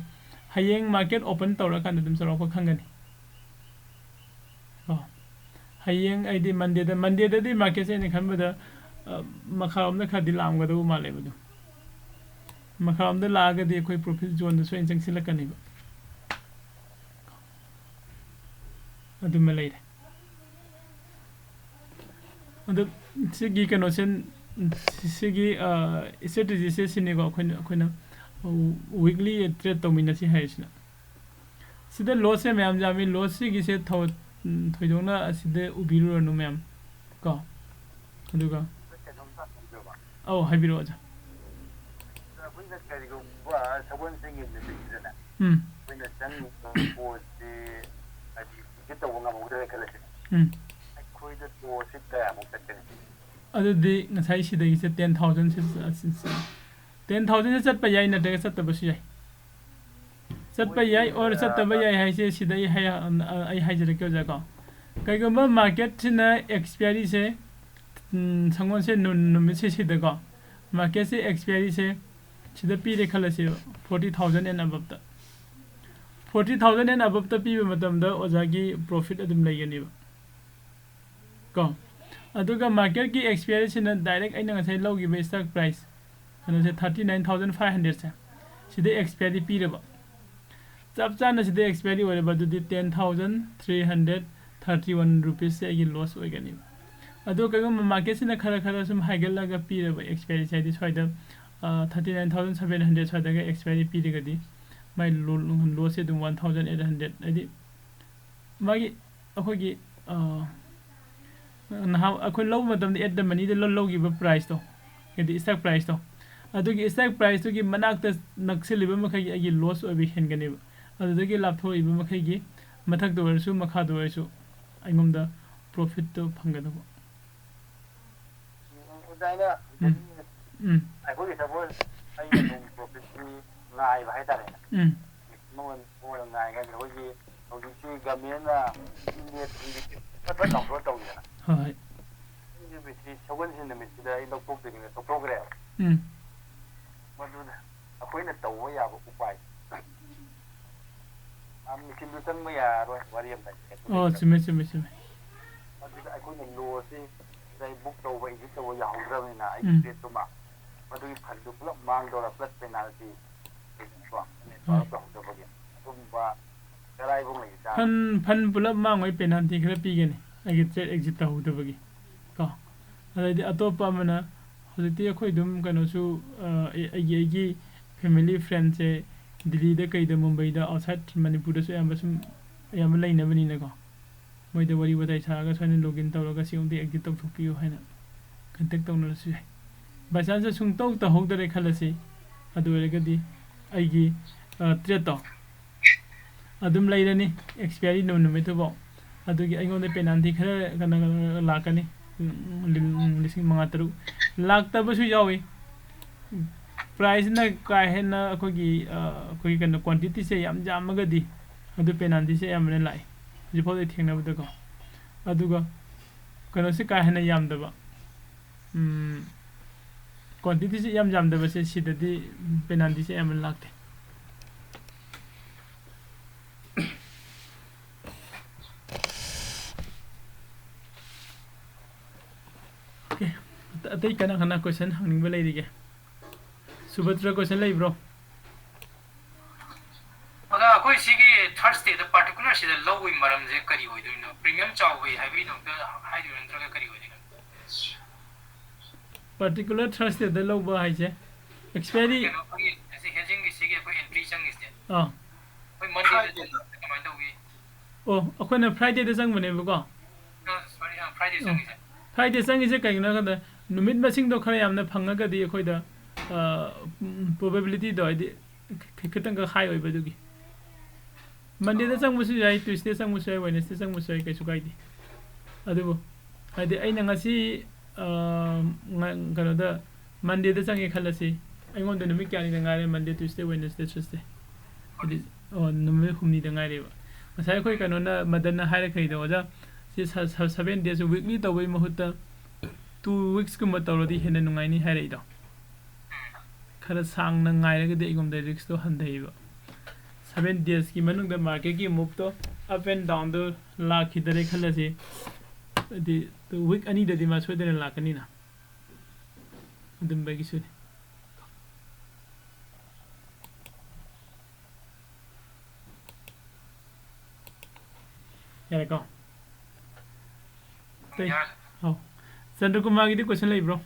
ꯍꯌꯦꯡ ꯃꯥꯔꯀꯦꯠ ꯑꯣꯄꯟ ꯇꯧꯔꯀꯥꯟꯗ ꯑꯗꯨꯝ ꯆꯥꯎꯔꯥꯛꯄ ꯈꯪꯒꯅꯤ꯫ ꯀꯣ꯫ ꯍꯌꯦꯡ ꯑꯩꯗꯤ ꯃꯟꯗꯦꯗ, ꯃꯟꯗꯦꯗꯗꯤ ꯃꯥꯔꯀꯦꯠꯁꯦ ꯑꯩꯅ ꯈꯟꯕꯗ, ꯑ, ꯃꯈꯥꯔꯣꯝꯗ ꯈꯔꯗꯤ ꯂꯥꯛꯑꯝꯒꯗꯧꯕ ꯃꯥꯜꯂꯦꯕ ꯑꯗꯨꯝ꯫ ꯃꯈꯥꯔꯣꯝꯗ ꯂꯥꯛꯑꯒꯗꯤ ꯑꯩꯈꯣꯏ ꯄ꯭ꯔꯣꯐꯤꯠ ꯖꯣꯟꯗ ꯁꯣꯏꯅ ꯆꯪꯁꯤꯜꯂꯛꯀꯅꯦꯕ꯫ ꯑꯗꯨꯃ ꯂꯩꯔꯦ꯫ ꯑꯗꯣ ꯁꯤꯒꯤ ꯀꯩꯅꯣꯁꯦ, ꯁꯤꯒꯤ, ꯑ, ꯏꯁꯇ꯭ꯔꯦꯇꯦꯖꯤꯁꯦ ꯁꯤꯅꯤꯀꯣ, ꯑꯩꯈꯣꯏꯅ, ꯑꯩꯈꯣꯏꯅ ꯋꯤꯛꯂꯤ ꯇ꯭ꯔꯦꯠ ꯇꯧꯃꯤꯟꯅꯁꯤ ꯍꯥꯏꯔꯤꯁꯤꯅ꯫ ꯁꯤꯗ ꯂꯣꯁꯁꯦ ꯃꯌꯥꯝ ꯌꯥꯝꯃꯤ, ꯂꯣꯁ ꯁꯤꯒꯤꯁꯦ ꯊꯧ-, ꯊꯣꯏꯗꯣꯛꯅ ꯑꯁꯤꯗ ꯎꯕꯤꯔꯨꯔꯅꯨ ꯃꯌꯥꯝ ꯀꯣ꯫ ꯑꯗꯨꯒ ꯑꯧ, ꯍꯥꯏꯕꯤꯔꯛꯑꯣ, ꯑꯣꯖꯥ꯫ ꯑꯩꯈꯣꯏꯅ ꯀꯔꯤꯒꯨꯝꯕ ꯁꯒꯣꯜꯁꯦꯟꯒꯤ ꯅꯨꯃꯤꯠꯁꯤꯗꯅꯦ, ꯎꯝ꯫ ꯑꯩꯈꯣꯏꯅ ꯆꯪꯉꯤꯕ ꯄꯣꯠꯁꯤ ꯍꯥꯏꯗꯤ exit ꯇꯧꯕ ꯉꯝꯍꯧꯗ꯭ꯔꯦ ꯈꯜꯂꯁꯤꯅꯦ꯫ ꯎꯝ꯫ ꯑꯩꯈꯣꯏꯗ loss ꯁꯤ ꯀꯌꯥꯃꯨꯛ ꯆꯠꯀꯅꯤ? ꯑꯗꯨꯗꯤ ꯉꯁꯥꯏ ꯁꯤꯗꯒꯤꯁꯦ ten thousand ꯁꯤ, ten thousand ꯁꯤ ꯆꯠꯄ ꯌꯥꯏ, ꯅꯠꯇ꯭ꯔꯒ ꯆꯠꯇꯕꯁꯨ ꯌꯥꯏ꯫ ꯆꯠꯄ ꯌꯥꯏ or ꯆꯠꯇꯕ ꯌꯥꯏ ꯍꯥꯏꯁꯦ ꯁꯤꯗ ꯑꯩ ꯍꯥꯏ-, ꯑ, ꯑꯩ ꯍꯥꯏꯖꯔꯛꯀꯦ, ꯑꯣꯖꯥ, ꯀꯣ꯫ ꯀꯩꯒꯨꯝꯕ market ꯁꯤꯅ expiry ꯁꯦ, ꯎꯝ, ꯁꯪꯒꯣꯜꯁꯦꯟ ꯅꯨ-, ꯅꯨꯃꯤꯠꯁꯦ ꯁꯤꯗꯀꯣ, market ꯁꯦ expiry ꯁꯦ ꯁꯤꯗ ꯄꯤꯔꯦ ꯈꯜꯂꯁꯦꯕ, forty thousand and above ꯇ꯫ Forty thousand and above ꯇ ꯄꯤꯕ ꯃꯇꯝꯗ ꯑꯣꯖꯥꯒꯤ profit ꯑꯗꯨꯝ ꯂꯩꯒꯅꯦꯕ꯫ ꯀꯣ꯫ ꯑꯗꯨꯒ market ꯀꯤ expiry ꯁꯤꯅ direct ꯑꯩꯅ ꯉꯁꯥꯏ ꯂꯧꯈꯤꯕ stock price, ꯀꯩꯅꯣꯁꯦ, thirty nine thousand five hundred ꯁꯦ, ꯁꯤꯗ expiry ꯄꯤꯔꯕ꯫ ꯆꯞ ꯆꯥꯅ ꯁꯤꯗ expiry ꯑꯣꯏꯔꯕ, ꯑꯗꯨꯗꯤ ten thousand three hundred thirty one rupees ꯁꯦ ꯑꯩꯒꯤ loss ꯑꯣꯏꯒꯅꯦꯕ꯫ ꯑꯗꯣ ꯀꯩꯒꯨꯝꯕ market ꯁꯤꯅ ꯈꯔ ꯈꯔ ꯁꯨꯝ ꯍꯥꯏꯒꯠꯂꯒ ꯄꯤꯔꯕ expiry ꯁꯦ, ꯍꯥꯏꯗꯤ ꯁ꯭ꯋꯥꯏꯗ, ꯑ, thirty nine thousand seven hundred ꯁ꯭ꯋꯥꯏꯗꯒ expiry ꯄꯤꯔꯒꯗꯤ, ꯃꯥꯏ lo-, loss ꯁꯦ ꯑꯗꯨꯝ one thousand eight hundred, ꯍꯥꯏꯗꯤ ꯃꯥꯒꯤ, ꯑꯩꯈꯣꯏꯒꯤ, ꯑ, ꯅꯍꯥꯟ ꯑꯩꯈꯣꯏ ꯂꯧꯕ ꯃꯇꯝꯗ at the money ꯗ ꯂꯧ-, ꯂꯧꯈꯤꯕ price ꯇꯣ, ꯍꯥꯏꯗꯤ stock price ꯇꯣ, ꯑꯗꯨꯒꯤ stock price ꯇꯨꯒꯤ ꯃꯅꯥꯛꯇ ꯅꯛꯁꯤꯜꯂꯤꯕ ꯃꯈꯩꯒꯤ ꯑꯩꯒꯤ loss ꯑꯣꯏꯕ ꯍꯦꯟꯒꯅꯦꯕ꯫ ꯑꯗꯨꯗꯒꯤ ꯂꯥꯞꯊꯣꯛꯏꯕ ꯃꯈꯩꯒꯤ, ꯃꯊꯛꯇ ꯑꯣꯏꯔꯁꯨ ꯃꯈꯥꯗ ꯑꯣꯏꯔꯁꯨ, ꯑꯩꯉꯣꯟꯗ profit ꯇꯣ ꯐꯪꯒꯗꯧꯕ꯫ ꯎꯝ, ꯑꯣꯖꯥ, ꯑꯩꯅ ꯎꯝ꯫ ꯎꯝ꯫ ꯑꯩꯈꯣꯏꯒꯤ suppose ꯑꯩꯅ ꯅꯣꯡ profit ꯁꯤ ꯉꯥꯏꯕ ꯍꯥꯏꯇꯥꯔꯦꯅꯦ꯫ ꯎꯝ꯫ ꯃꯉꯣꯟ-, ꯃꯉꯣꯟꯗ ꯉꯥꯏ ꯉꯥꯏ ꯑꯩꯈꯣꯏꯒꯤ ꯍꯧꯖꯤꯛꯇꯤ government ꯅ ꯏꯟꯗꯤꯌꯥ ꯐꯠ ꯐꯠ ꯂꯥꯎꯊꯣꯛꯑ ꯇꯧꯋꯤꯗꯅ꯫ ꯍꯣꯏ, ꯍꯣꯏ꯫ ꯅꯨꯃꯤꯠꯁꯤ, ꯁꯒꯣꯜꯁꯦꯟ ꯅꯨꯃꯤꯠꯁꯤꯗ ꯑꯩ ꯂꯧꯊꯣꯛꯇꯣꯏꯅꯦꯅ ꯂꯧꯊꯣꯛꯈ꯭ꯔꯦꯕ꯫ ꯎꯝ꯫ ꯃꯗꯨꯗ ꯑꯩꯈꯣꯏꯅ ꯇꯧꯕ ꯌꯥꯕ ꯎꯄꯥꯏ, ꯑ, ꯃꯦꯆꯤꯟꯗꯨ ꯆꯪꯕ ꯌꯥꯔꯔꯣꯏ, ꯋꯥꯔꯤ ꯑꯃ ꯂꯩ꯫ ꯑꯣ, ꯆꯨꯝꯃꯦ, ꯆꯨꯝꯃꯦ, ꯆꯨꯝꯃꯦ꯫ ꯑꯗꯨꯗ ꯑꯩꯈꯣꯏꯅ loss ꯁꯤ ꯁꯤꯗ ꯑꯩ book ꯇꯧꯕ, exit ꯇꯧꯕ ꯌꯥꯍꯧꯗ꯭ꯔꯕꯅꯤꯅ ꯑꯩꯒꯤ ꯎꯝ꯫ trade ꯇꯨꯃ, ꯃꯗꯨꯒꯤ fund ꯗꯨ ꯄꯨꯂꯞ ꯃꯥꯡꯗꯧꯔ, plus penalty, ꯀꯣ, ꯍꯣꯏ꯫ ꯇꯧꯍꯧꯗꯕꯒꯤ ꯑꯗꯨꯒꯨꯝꯕ ꯀꯔꯥꯏꯕꯨꯡ ꯂꯩꯖꯥꯠꯅꯣ? Fund, fund ꯄꯨꯂꯞ ꯃꯥꯡꯉꯣꯏ, penalty ꯈꯔ ꯄꯤꯒꯅꯤ, ꯑꯩꯒꯤ trade exit ꯇꯧꯍꯧꯗꯕꯒꯤ꯫ ꯀꯣ꯫ ꯑꯗꯩꯗꯤ ꯑꯇꯣꯞꯄ ꯑꯃꯅ, ꯍꯧꯖꯤꯛꯇꯤ ꯑꯩꯈꯣꯏ ꯑꯗꯨꯝ ꯀꯩꯅꯣꯁꯨ, ꯑ, ꯑꯩ-, ꯑꯩꯒꯤ, ꯑꯩꯒꯤ family friend ꯁꯦ ꯗꯤꯜꯂꯤꯗ ꯀꯩꯗ, ꯃꯨꯝꯕꯩꯗ, outside ꯃꯅꯤꯄꯨꯔꯗꯁꯨ ꯑꯌꯥꯝꯕ ꯁꯨꯝ ꯑꯌꯥꯝꯕ ꯂꯩꯅꯕꯅꯤꯅꯀꯣ꯫ ꯃꯣꯏꯗ ꯋꯥꯔꯤ ꯋꯥꯇꯥꯏ ꯁꯥꯔꯒ ꯁꯨꯃꯥꯏꯅ login ꯇꯧꯔꯒ ꯁꯤꯒꯨꯝꯕꯗꯤ exit ꯇꯧꯊꯣꯛꯄꯤꯌꯨ ꯍꯥꯏꯅ contact ꯇꯧꯅꯔꯁꯨ ꯌꯥꯏ꯫ By chance ꯁꯨꯡꯇꯧ ꯇꯧꯍꯧꯗꯔꯦ ꯈꯜꯂꯁꯤ, ꯑꯗꯨ ꯑꯣꯏꯔꯒꯗꯤ ꯑꯩꯒꯤ ꯇ꯭ꯔꯦꯠꯇꯣ ꯑꯗꯨꯝ ꯂꯩꯔꯅꯤ ꯑꯦꯛꯁꯄꯤꯌꯥꯔꯤ ꯅꯨꯃꯤꯠꯇꯨꯐꯥꯎ꯫ ꯑꯗꯨꯒꯤ ꯑꯩꯉꯣꯟꯗ ꯄꯦꯅꯥꯜꯇꯤ ꯈꯔ ꯀꯩꯅꯣ ꯂꯥꯛꯀꯅꯤ, ꯎꯝ, ꯂꯤꯁꯤꯡ ꯃꯉꯥ ꯇꯔꯨꯛ ꯂꯥꯛꯇꯕꯁꯨ ꯌꯥꯎꯏ꯫ ꯄ꯭ꯔꯥꯏꯁꯅ ꯀꯥ ꯍꯦꯟꯅ ꯑꯩꯈꯣꯏꯒꯤ ꯑꯩꯈꯣꯏꯒꯤ ꯀꯩꯅꯣ ꯀ꯭ꯋꯥꯟꯇꯤꯇꯤꯁꯦ ꯌꯥꯝ ꯌꯥꯝꯃꯒꯗꯤ ꯑꯗꯨ ꯄꯦꯅꯥꯜꯇꯤꯁꯦ ꯑꯌꯥꯝꯕꯅ ꯂꯥꯛꯏ ꯍꯧꯖꯤꯛꯐꯥꯎꯗ ꯊꯦꯡꯅꯕꯗꯀꯣ꯫ ꯑꯗꯨꯒ ꯀꯩꯅꯣꯁꯦ ꯀꯥ ꯍꯦꯟꯅ ꯌꯥꯝꯗꯕ, ꯀ꯭ꯋꯥꯟꯇꯤꯇꯤꯁꯦ ꯌꯥꯝ ꯌꯥꯝꯗꯕꯁꯦ ꯁꯤꯗꯗꯤ ꯄꯦꯅꯥꯜꯇꯤꯁꯦ ꯑꯌꯥꯝꯕꯅ ꯂꯥꯛꯇꯦ꯫ ꯑꯣꯀꯦ, ꯑꯇꯩ ꯀꯅꯥ ꯀꯅꯥ ꯀꯣꯏꯁꯟ ꯍꯪꯅꯤꯡꯕ ꯂꯩꯔꯤꯒꯦ? ꯁꯨꯚꯗ꯭ꯔ, ꯀꯣꯏꯁꯟ ꯂꯩꯕ꯭ꯔꯣ? ꯑꯣꯖꯥ, ꯑꯩꯈꯣꯏ ꯁꯤꯒꯤ ꯊꯥꯔꯁꯗꯦꯗ ꯄꯥꯔꯇꯤꯀꯨꯂꯔ ꯁꯤꯗ ꯂꯧꯕꯒꯤ ꯃꯔꯝꯁꯦ ꯀꯔꯤ ꯑꯣꯏꯗꯣꯏꯅꯣ? ꯄ꯭ꯔꯤꯃꯤꯌꯝ ꯆꯥꯎꯕꯒꯤ ꯍꯥꯏꯕꯒꯤꯗꯃꯛꯇ ꯍꯥꯏꯗꯣꯏꯔꯥ ꯅꯠꯇ꯭ꯔꯒ ꯀꯔꯤ ꯑꯣꯏꯗꯣꯏꯅꯣ? ꯄꯥꯔꯇꯤꯀꯨꯂꯔ ꯊꯥꯔꯁꯗꯦꯗ ꯂꯧꯕ ꯍꯥꯏꯁꯦ ꯑꯦꯛꯁꯄꯤꯌꯥꯔꯤ ꯀꯩꯅꯣ, ꯑꯩꯈꯣꯏꯒꯤ ꯍꯧꯖꯤꯛ ꯍꯦꯖꯤꯡꯒꯤ ꯁꯤꯒꯤ ꯑꯩꯈꯣꯏ ꯑꯦꯟꯇ꯭ꯔꯤ ꯆꯪꯉꯤꯁꯦ, ꯑꯥ ꯑꯩꯈꯣꯏ ꯃꯟꯗꯦꯗ ꯐ꯭ꯔꯥꯏꯗꯦꯗ꯫ ꯆꯪꯉꯤꯁꯦ ꯀꯃꯥꯏꯅ ꯇꯧꯒꯦ? ꯑꯣ, ꯑꯩꯈꯣꯏꯅ ꯐ꯭ꯔꯥꯏꯗꯦꯗ ꯆꯪꯕꯅꯦꯕꯀꯣ꯫ ꯑ, ꯁꯣꯔꯤ, ꯑ, ꯐ꯭ꯔꯥꯏꯗꯦ ꯑꯣ, ꯆꯪꯉꯤꯁꯦ꯫ ꯐ꯭ꯔꯥꯏꯗꯦ ꯆꯪꯉꯤꯁꯦ ꯀꯩꯒꯤꯅꯣ ꯍꯥꯏ ꯀꯥꯟꯗ ꯅꯨꯃꯤꯠ ꯃꯁꯤꯡꯗꯣ ꯈꯔ ꯌꯥꯝꯅ ꯐꯪꯉꯒꯗꯤ ꯑꯩꯈꯣꯏꯗ ꯄ꯭ꯔꯣꯕꯦꯕꯤꯂꯤꯇꯤꯗꯣ ꯍꯥꯏꯗꯤ ꯈꯤ- ꯈꯤꯇꯪꯒ ꯍꯥꯏ ꯑꯣꯏꯕ ꯑꯗꯨꯒꯤ꯫ ꯃꯟꯗꯦꯗ ꯆꯪꯕꯁꯨ ꯌꯥꯏ, ꯇ꯭ꯌꯨꯁꯗꯦ ꯆꯪꯕꯁꯨ ꯌꯥꯏ, ꯋꯦꯅꯁꯗꯦ ꯆꯪꯕꯁꯨ ꯌꯥꯏ, ꯀꯩꯁꯨ ꯀꯥꯏꯗꯦ꯫ ꯑꯗꯨꯕꯨ ꯍꯥꯏꯗꯤ ꯑꯩꯅ ꯉꯁꯤ ꯑ, ꯉ- ꯀꯩꯅꯣꯗ ꯃꯟꯗꯦꯗ ꯆꯪꯉꯦ ꯈꯜꯂꯁꯤ, ꯑꯩꯉꯣꯟꯗ ꯅꯨꯃꯤꯠ ꯀꯌꯥꯅꯤꯗ ꯉꯥꯏꯔꯦ? ꯃꯟꯗꯦ, ꯇ꯭ꯌꯨꯁꯗꯦ, ꯋꯦꯅꯁꯗꯦ, ꯊꯔꯁꯗꯦ, ꯍꯥꯏꯗꯤ ꯑꯣ, ꯅꯨꯃꯤꯠ ꯍꯨꯝꯅꯤꯗ ꯉꯥꯏꯔꯦꯕ꯫ ꯉꯁꯥꯏ ꯑꯩꯈꯣꯏ ꯀꯩꯅꯣꯅ, ꯃꯗꯟꯅ ꯍꯥꯏꯔꯛꯈꯩꯗꯣ, ꯑꯣꯖꯥ, ꯁꯤ ꯁꯚꯦꯟ ꯗꯦꯖ ꯋꯤꯛꯂꯤ ꯇꯧꯕꯩ ꯃꯍꯨꯠꯇ ꯇꯨ ꯋꯤꯛꯁꯀꯨꯝꯕ ꯇꯧꯔꯗꯤ ꯍꯦꯟꯅ ꯅꯨꯡꯉꯥꯏꯅꯤ ꯍꯥꯏꯔꯛꯏꯗꯣ꯫ ꯈꯔ ꯁꯥꯡꯅ ꯉꯥꯏꯔꯒꯗꯤ ꯑꯩꯉꯣꯟꯗ ꯔꯤꯛꯁꯇꯣ ꯍꯟꯊꯩꯕ꯫ ꯁꯚꯦꯟ ꯗꯦꯖꯀꯤ ꯃꯅꯨꯡꯗ ꯃꯥꯔꯀꯦꯠꯀꯤ ꯃꯨꯞꯇꯣ ꯑꯞ ꯑꯦꯟ ꯗꯥꯎꯟꯗꯣ ꯂꯥꯛꯈꯤꯗꯔꯦ ꯈꯜꯂꯁꯤ, ꯍꯥꯏꯗꯤ ꯋꯤꯛ ꯑꯅꯤꯗꯗꯤ ꯃꯥ ꯁꯣꯏꯗꯅ ꯂꯥꯛꯀꯅꯤꯅ꯫ ꯑꯗꯨꯝꯕꯒꯤꯁꯨꯅꯤ꯫ ꯌꯥꯔꯦꯀꯣ? ꯑꯇꯩ? ꯌꯥꯔꯦ꯫ ꯑꯧ꯫ ꯆꯟꯗ꯭ꯔꯀꯨꯃꯥꯔꯒꯤꯗꯤ ꯀꯣꯏꯁꯟ ꯂꯩꯕ꯭ꯔꯣ?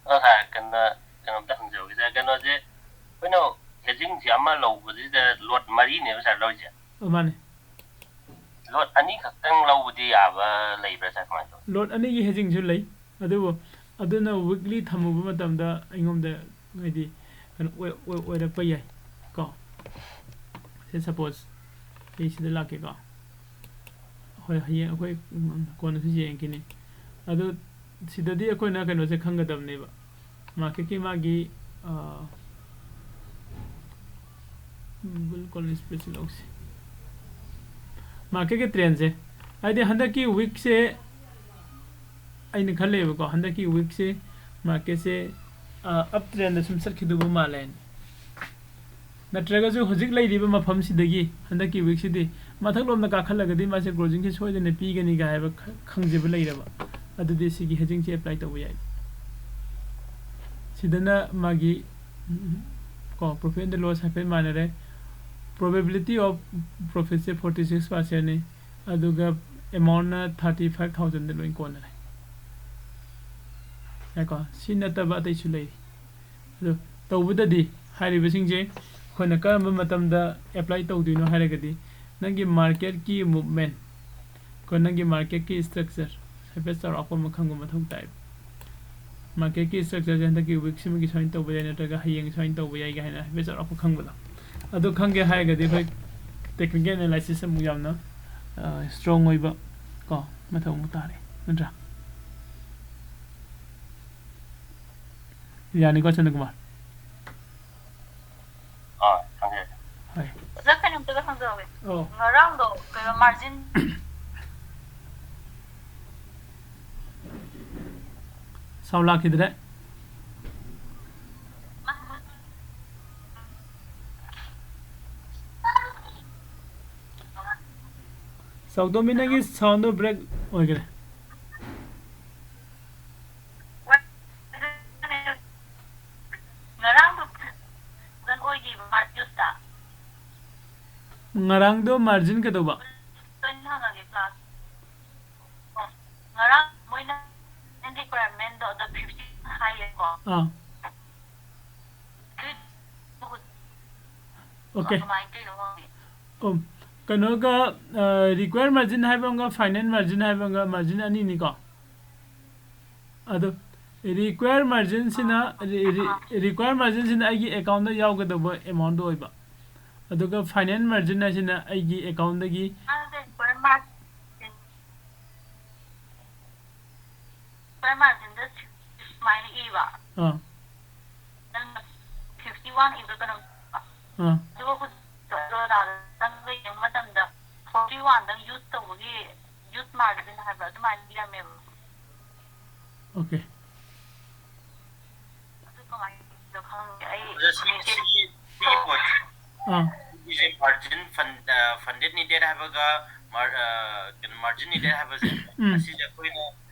ꯑ, ꯁꯥꯔ, ꯀꯩꯅꯣ, ꯀꯩꯅꯣꯝꯇ ꯍꯪꯖꯍꯧꯒꯦ, ꯁꯥꯔ꯫ ꯀꯩꯅꯣꯁꯦ, ꯑꯩꯈꯣꯏꯅ ꯍꯦꯖꯤꯡꯁꯦ ꯑꯃ ꯂꯧꯕꯁꯤꯗ ꯂꯣꯠ ꯃꯔꯤꯅꯦꯕ, ꯁꯥꯔ, ꯂꯧꯔꯤꯁꯦ? ꯑ, ꯃꯥꯅꯦ꯫ ꯂꯣꯠ ꯑꯅꯤꯈꯛꯇꯪ ꯂꯧꯕꯗꯤ ꯌꯥꯕ ꯂꯩꯕ꯭ꯔꯥ, ꯁꯥꯔ? ꯀꯃꯥꯏꯅ ꯇꯧꯋꯤ? ꯂꯣꯠ ꯑꯅꯤꯒꯤ ꯍꯦꯖꯤꯡꯁꯨ ꯂꯩ, ꯑꯗꯨꯕꯨ ꯑꯗꯨꯅ weekly ꯊꯝꯃꯨꯕ ꯃꯇꯝꯗ ꯑꯩꯉꯣꯟꯗ ꯍꯥꯏꯗꯤ ꯀꯩꯅꯣ ꯑꯣꯏ- ꯑꯣꯏ- ꯑꯣꯏꯔꯛꯄ ꯌꯥꯏ ꯀꯣ꯫ ꯁꯦ suppose ꯑꯩ ꯁꯤꯗ ꯂꯥꯛꯀꯦꯀꯣ꯫ ꯍꯣꯏ, ꯍꯌꯦꯡ ꯑꯩꯈꯣꯏ, ꯎꯝ, ꯀꯣꯟꯅꯁꯨ ꯌꯦꯡꯉꯛꯈꯤꯅꯤ꯫ ꯑꯗꯨ ꯁꯤꯗꯗꯤ ꯑꯩꯈꯣꯏꯅ ꯀꯩꯅꯣꯁꯦ ꯈꯪꯒꯗꯕꯅꯦꯕ, marketꯀꯤ ꯃꯥꯒꯤ, ꯑ, Google Column Spreadsheet ꯂꯧꯁꯤ꯫ Marketꯀꯤ trendꯁꯦ, ꯍꯥꯏꯗꯤ ꯍꯟꯗꯛꯀꯤ weekꯁꯦ ꯑꯩꯅ ꯈꯜꯂꯦꯕꯀꯣ, ꯍꯟꯗꯛꯀꯤ weekꯁꯦ marketꯁꯦ, ꯑ, up trendꯗ ꯁꯨꯝ ꯆꯠꯈꯤꯗꯧꯕ ꯃꯥꯜꯂꯦ꯫ ꯅꯠꯇ꯭ꯔꯒꯁꯨ ꯍꯧꯖꯤꯛ ꯂꯩꯔꯤꯕ ꯃꯐꯝꯁꯤꯗꯒꯤ ꯍꯟꯗꯛꯀꯤ weekꯁꯤꯗꯤ ꯃꯊꯛꯂꯣꯝꯗ ꯀꯥꯈꯠꯂꯒꯗꯤ ꯃꯥꯁꯦ closingꯁꯦ ꯁꯣꯏꯗꯅ ꯄꯤꯒꯅꯤꯒ ꯍꯥꯏꯕ ꯈ- ꯈꯪꯖꯕ ꯂꯩꯔꯕ, ꯑꯗꯨꯗꯤ ꯁꯤꯒꯤ hedgingꯁꯦ apply ꯇꯧꯕ ꯌꯥꯏ꯫ ꯁꯤꯗꯅ ꯃꯥꯒꯤ, ꯎꯝ, ꯀꯣ, profit and loss ꯍꯥꯏꯐꯦꯠ ꯃꯥꯟꯅꯔꯦ꯫ Probability of profitꯁꯦ forty six percentꯅꯤ, ꯑꯗꯨꯒ amountꯅ thirty five thousandꯗ ꯂꯣꯏ ꯀꯣꯟꯅꯔꯦ꯫ ꯌꯥꯏꯀꯣ? ꯁꯤ ꯅꯠꯇꯕ ꯑꯇꯩꯁꯨ ꯂꯩꯔꯤ꯫ ꯑꯗꯣ ꯇꯧꯕꯗꯗꯤ ꯍꯥꯏꯔꯤꯕꯁꯤꯡꯁꯦ ꯑꯩꯈꯣꯏꯅ ꯀꯔꯝꯕ ꯃꯇꯝꯗ apply ꯇꯧꯗꯣꯏꯅꯣ ꯍꯥꯏꯔꯒꯗꯤ, ꯅꯪꯒꯤ marketꯀꯤ movement, ꯀꯣ, ꯅꯪꯒꯤ marketꯀꯤ structure ꯍꯥꯏꯐꯦꯠ ꯆꯥꯎꯔꯥꯛꯄ ꯑꯃ ꯈꯪꯕ ꯃꯊꯧ ꯇꯥꯏ꯫ Marketꯀꯤ structureꯁꯦ ꯍꯟꯗꯛꯀꯤ weekꯁꯤꯃꯒꯤ ꯁꯨꯃꯥꯏꯅ ꯇꯧꯕ ꯌꯥꯏ, ꯅꯠꯇ꯭ꯔꯒ ꯍꯌꯦꯡ ꯁꯨꯃꯥꯏꯅ ꯇꯧꯕ ꯌꯥꯏ ꯀꯥꯏꯅ ꯍꯥꯏꯐꯦꯠ ꯆꯥꯎꯔꯥꯛꯄ ꯈꯪꯕꯗꯣ꯫ ꯑꯗꯨ ꯈꯪꯒꯦ ꯍꯥꯏꯔꯒꯗꯤ ꯑꯩꯈꯣꯏ technical analysis ꯑꯃꯨꯛ ꯌꯥꯝꯅ, ꯑ, strong ꯑꯣꯏꯕ ꯀꯣ ꯃꯊꯧ ꯑꯃꯨꯛ ꯇꯥꯔꯦ, ꯅꯠꯇ꯭ꯔꯥ? ꯌꯥꯅꯤꯀꯣ, ꯆꯟꯗ꯭ꯔꯀꯨꯃꯥꯔ? ꯑꯥ, ꯈꯪꯉꯦ꯫ ꯍꯣꯏ꯫ ꯑꯣꯖꯥ, ꯀꯩꯅꯣꯝꯇꯒ ꯍꯪꯖꯍꯧꯒꯦ꯫ ꯑꯣ꯫ ꯉꯔꯥꯡꯗꯣ ꯀꯩꯅꯣ margin sound ꯂꯥꯛꯈꯤꯗ꯭ꯔꯦ꯫ ꯆꯥꯎꯊꯣꯝꯕꯤ, ꯅꯪꯒꯤ soundꯗꯣ break ꯑꯣꯏꯈ꯭ꯔꯦ꯫ ꯉꯔꯥꯡꯗꯣ marginꯇ꯫ ꯉꯔꯥꯡꯗꯣ margin ꯀꯩꯗꯧꯕ? ꯂꯣꯏꯅ ꯍꯪꯉꯒꯦ class꯫ ꯉꯔꯥꯡ ꯃꯣꯏꯅ requirementꯗꯣ ꯑꯗꯣ fifty ꯍꯥꯏꯌꯦꯀꯣ꯫ ꯑꯥ꯫ Okay꯫ ꯀꯃꯥꯏꯅ ꯇꯧꯔꯤꯅꯣ ꯈꯪꯗꯦ꯫ ꯑꯣ, ꯀꯩꯅꯣꯒ, ꯑ, required margin ꯍꯥꯏꯕ ꯑꯃꯒ final margin ꯍꯥꯏꯕ ꯑꯃꯒ margin ꯑꯅꯤꯅꯤꯀꯣ꯫ ꯑꯗꯣ Required margin ꯁꯤꯅ required margin ꯁꯤꯅ ꯑꯩꯒꯤ account ꯇ ꯌꯥꯎꯒꯗꯧꯕ amount ꯇꯣ ꯑꯣꯏꯕ, ꯑꯗꯨꯒ final margin ꯍꯥꯏꯁꯤꯅ ꯑꯩꯒꯤ account ꯇꯒꯤ Required margin ꯗ ꯁꯨꯃꯥꯏꯅ ꯏꯕ, ꯑꯥ ꯅꯪꯅ fifty one ꯏꯕ ꯀꯩꯅꯣ, ꯑꯥ ꯑꯗꯨꯒ ꯍꯧꯖꯤꯛ ꯖꯤꯔꯣꯗꯥꯗ ꯆꯪꯉꯒ ꯌꯦꯡꯕ ꯃꯇꯝꯗ forty one ꯗꯪ use ꯇꯧꯕꯒꯤ use margin ꯍꯥꯏꯕ ꯑꯗꯨꯃꯥꯏꯅ ꯏꯔꯝꯃꯦꯕ꯫ okay ꯑꯗꯨ ꯀꯃꯥꯏꯅ ꯇꯧꯔꯤꯅꯣ ꯈꯪꯗꯦ ꯑꯩ ꯑꯗ ꯁꯤ ꯁꯤꯒꯤ ꯁꯤꯒꯤ ꯄꯣꯠꯁꯦ ꯑꯥ ꯁꯤꯒꯤꯁꯦ margin fund funded needed ꯍꯥꯏꯕꯒ mar- ꯑ, ꯀꯩꯅꯣ margin needed ꯍꯥꯏꯕꯁꯦ ꯎꯝ ꯑꯁꯤꯁꯦ ꯑꯩꯈꯣꯏꯅ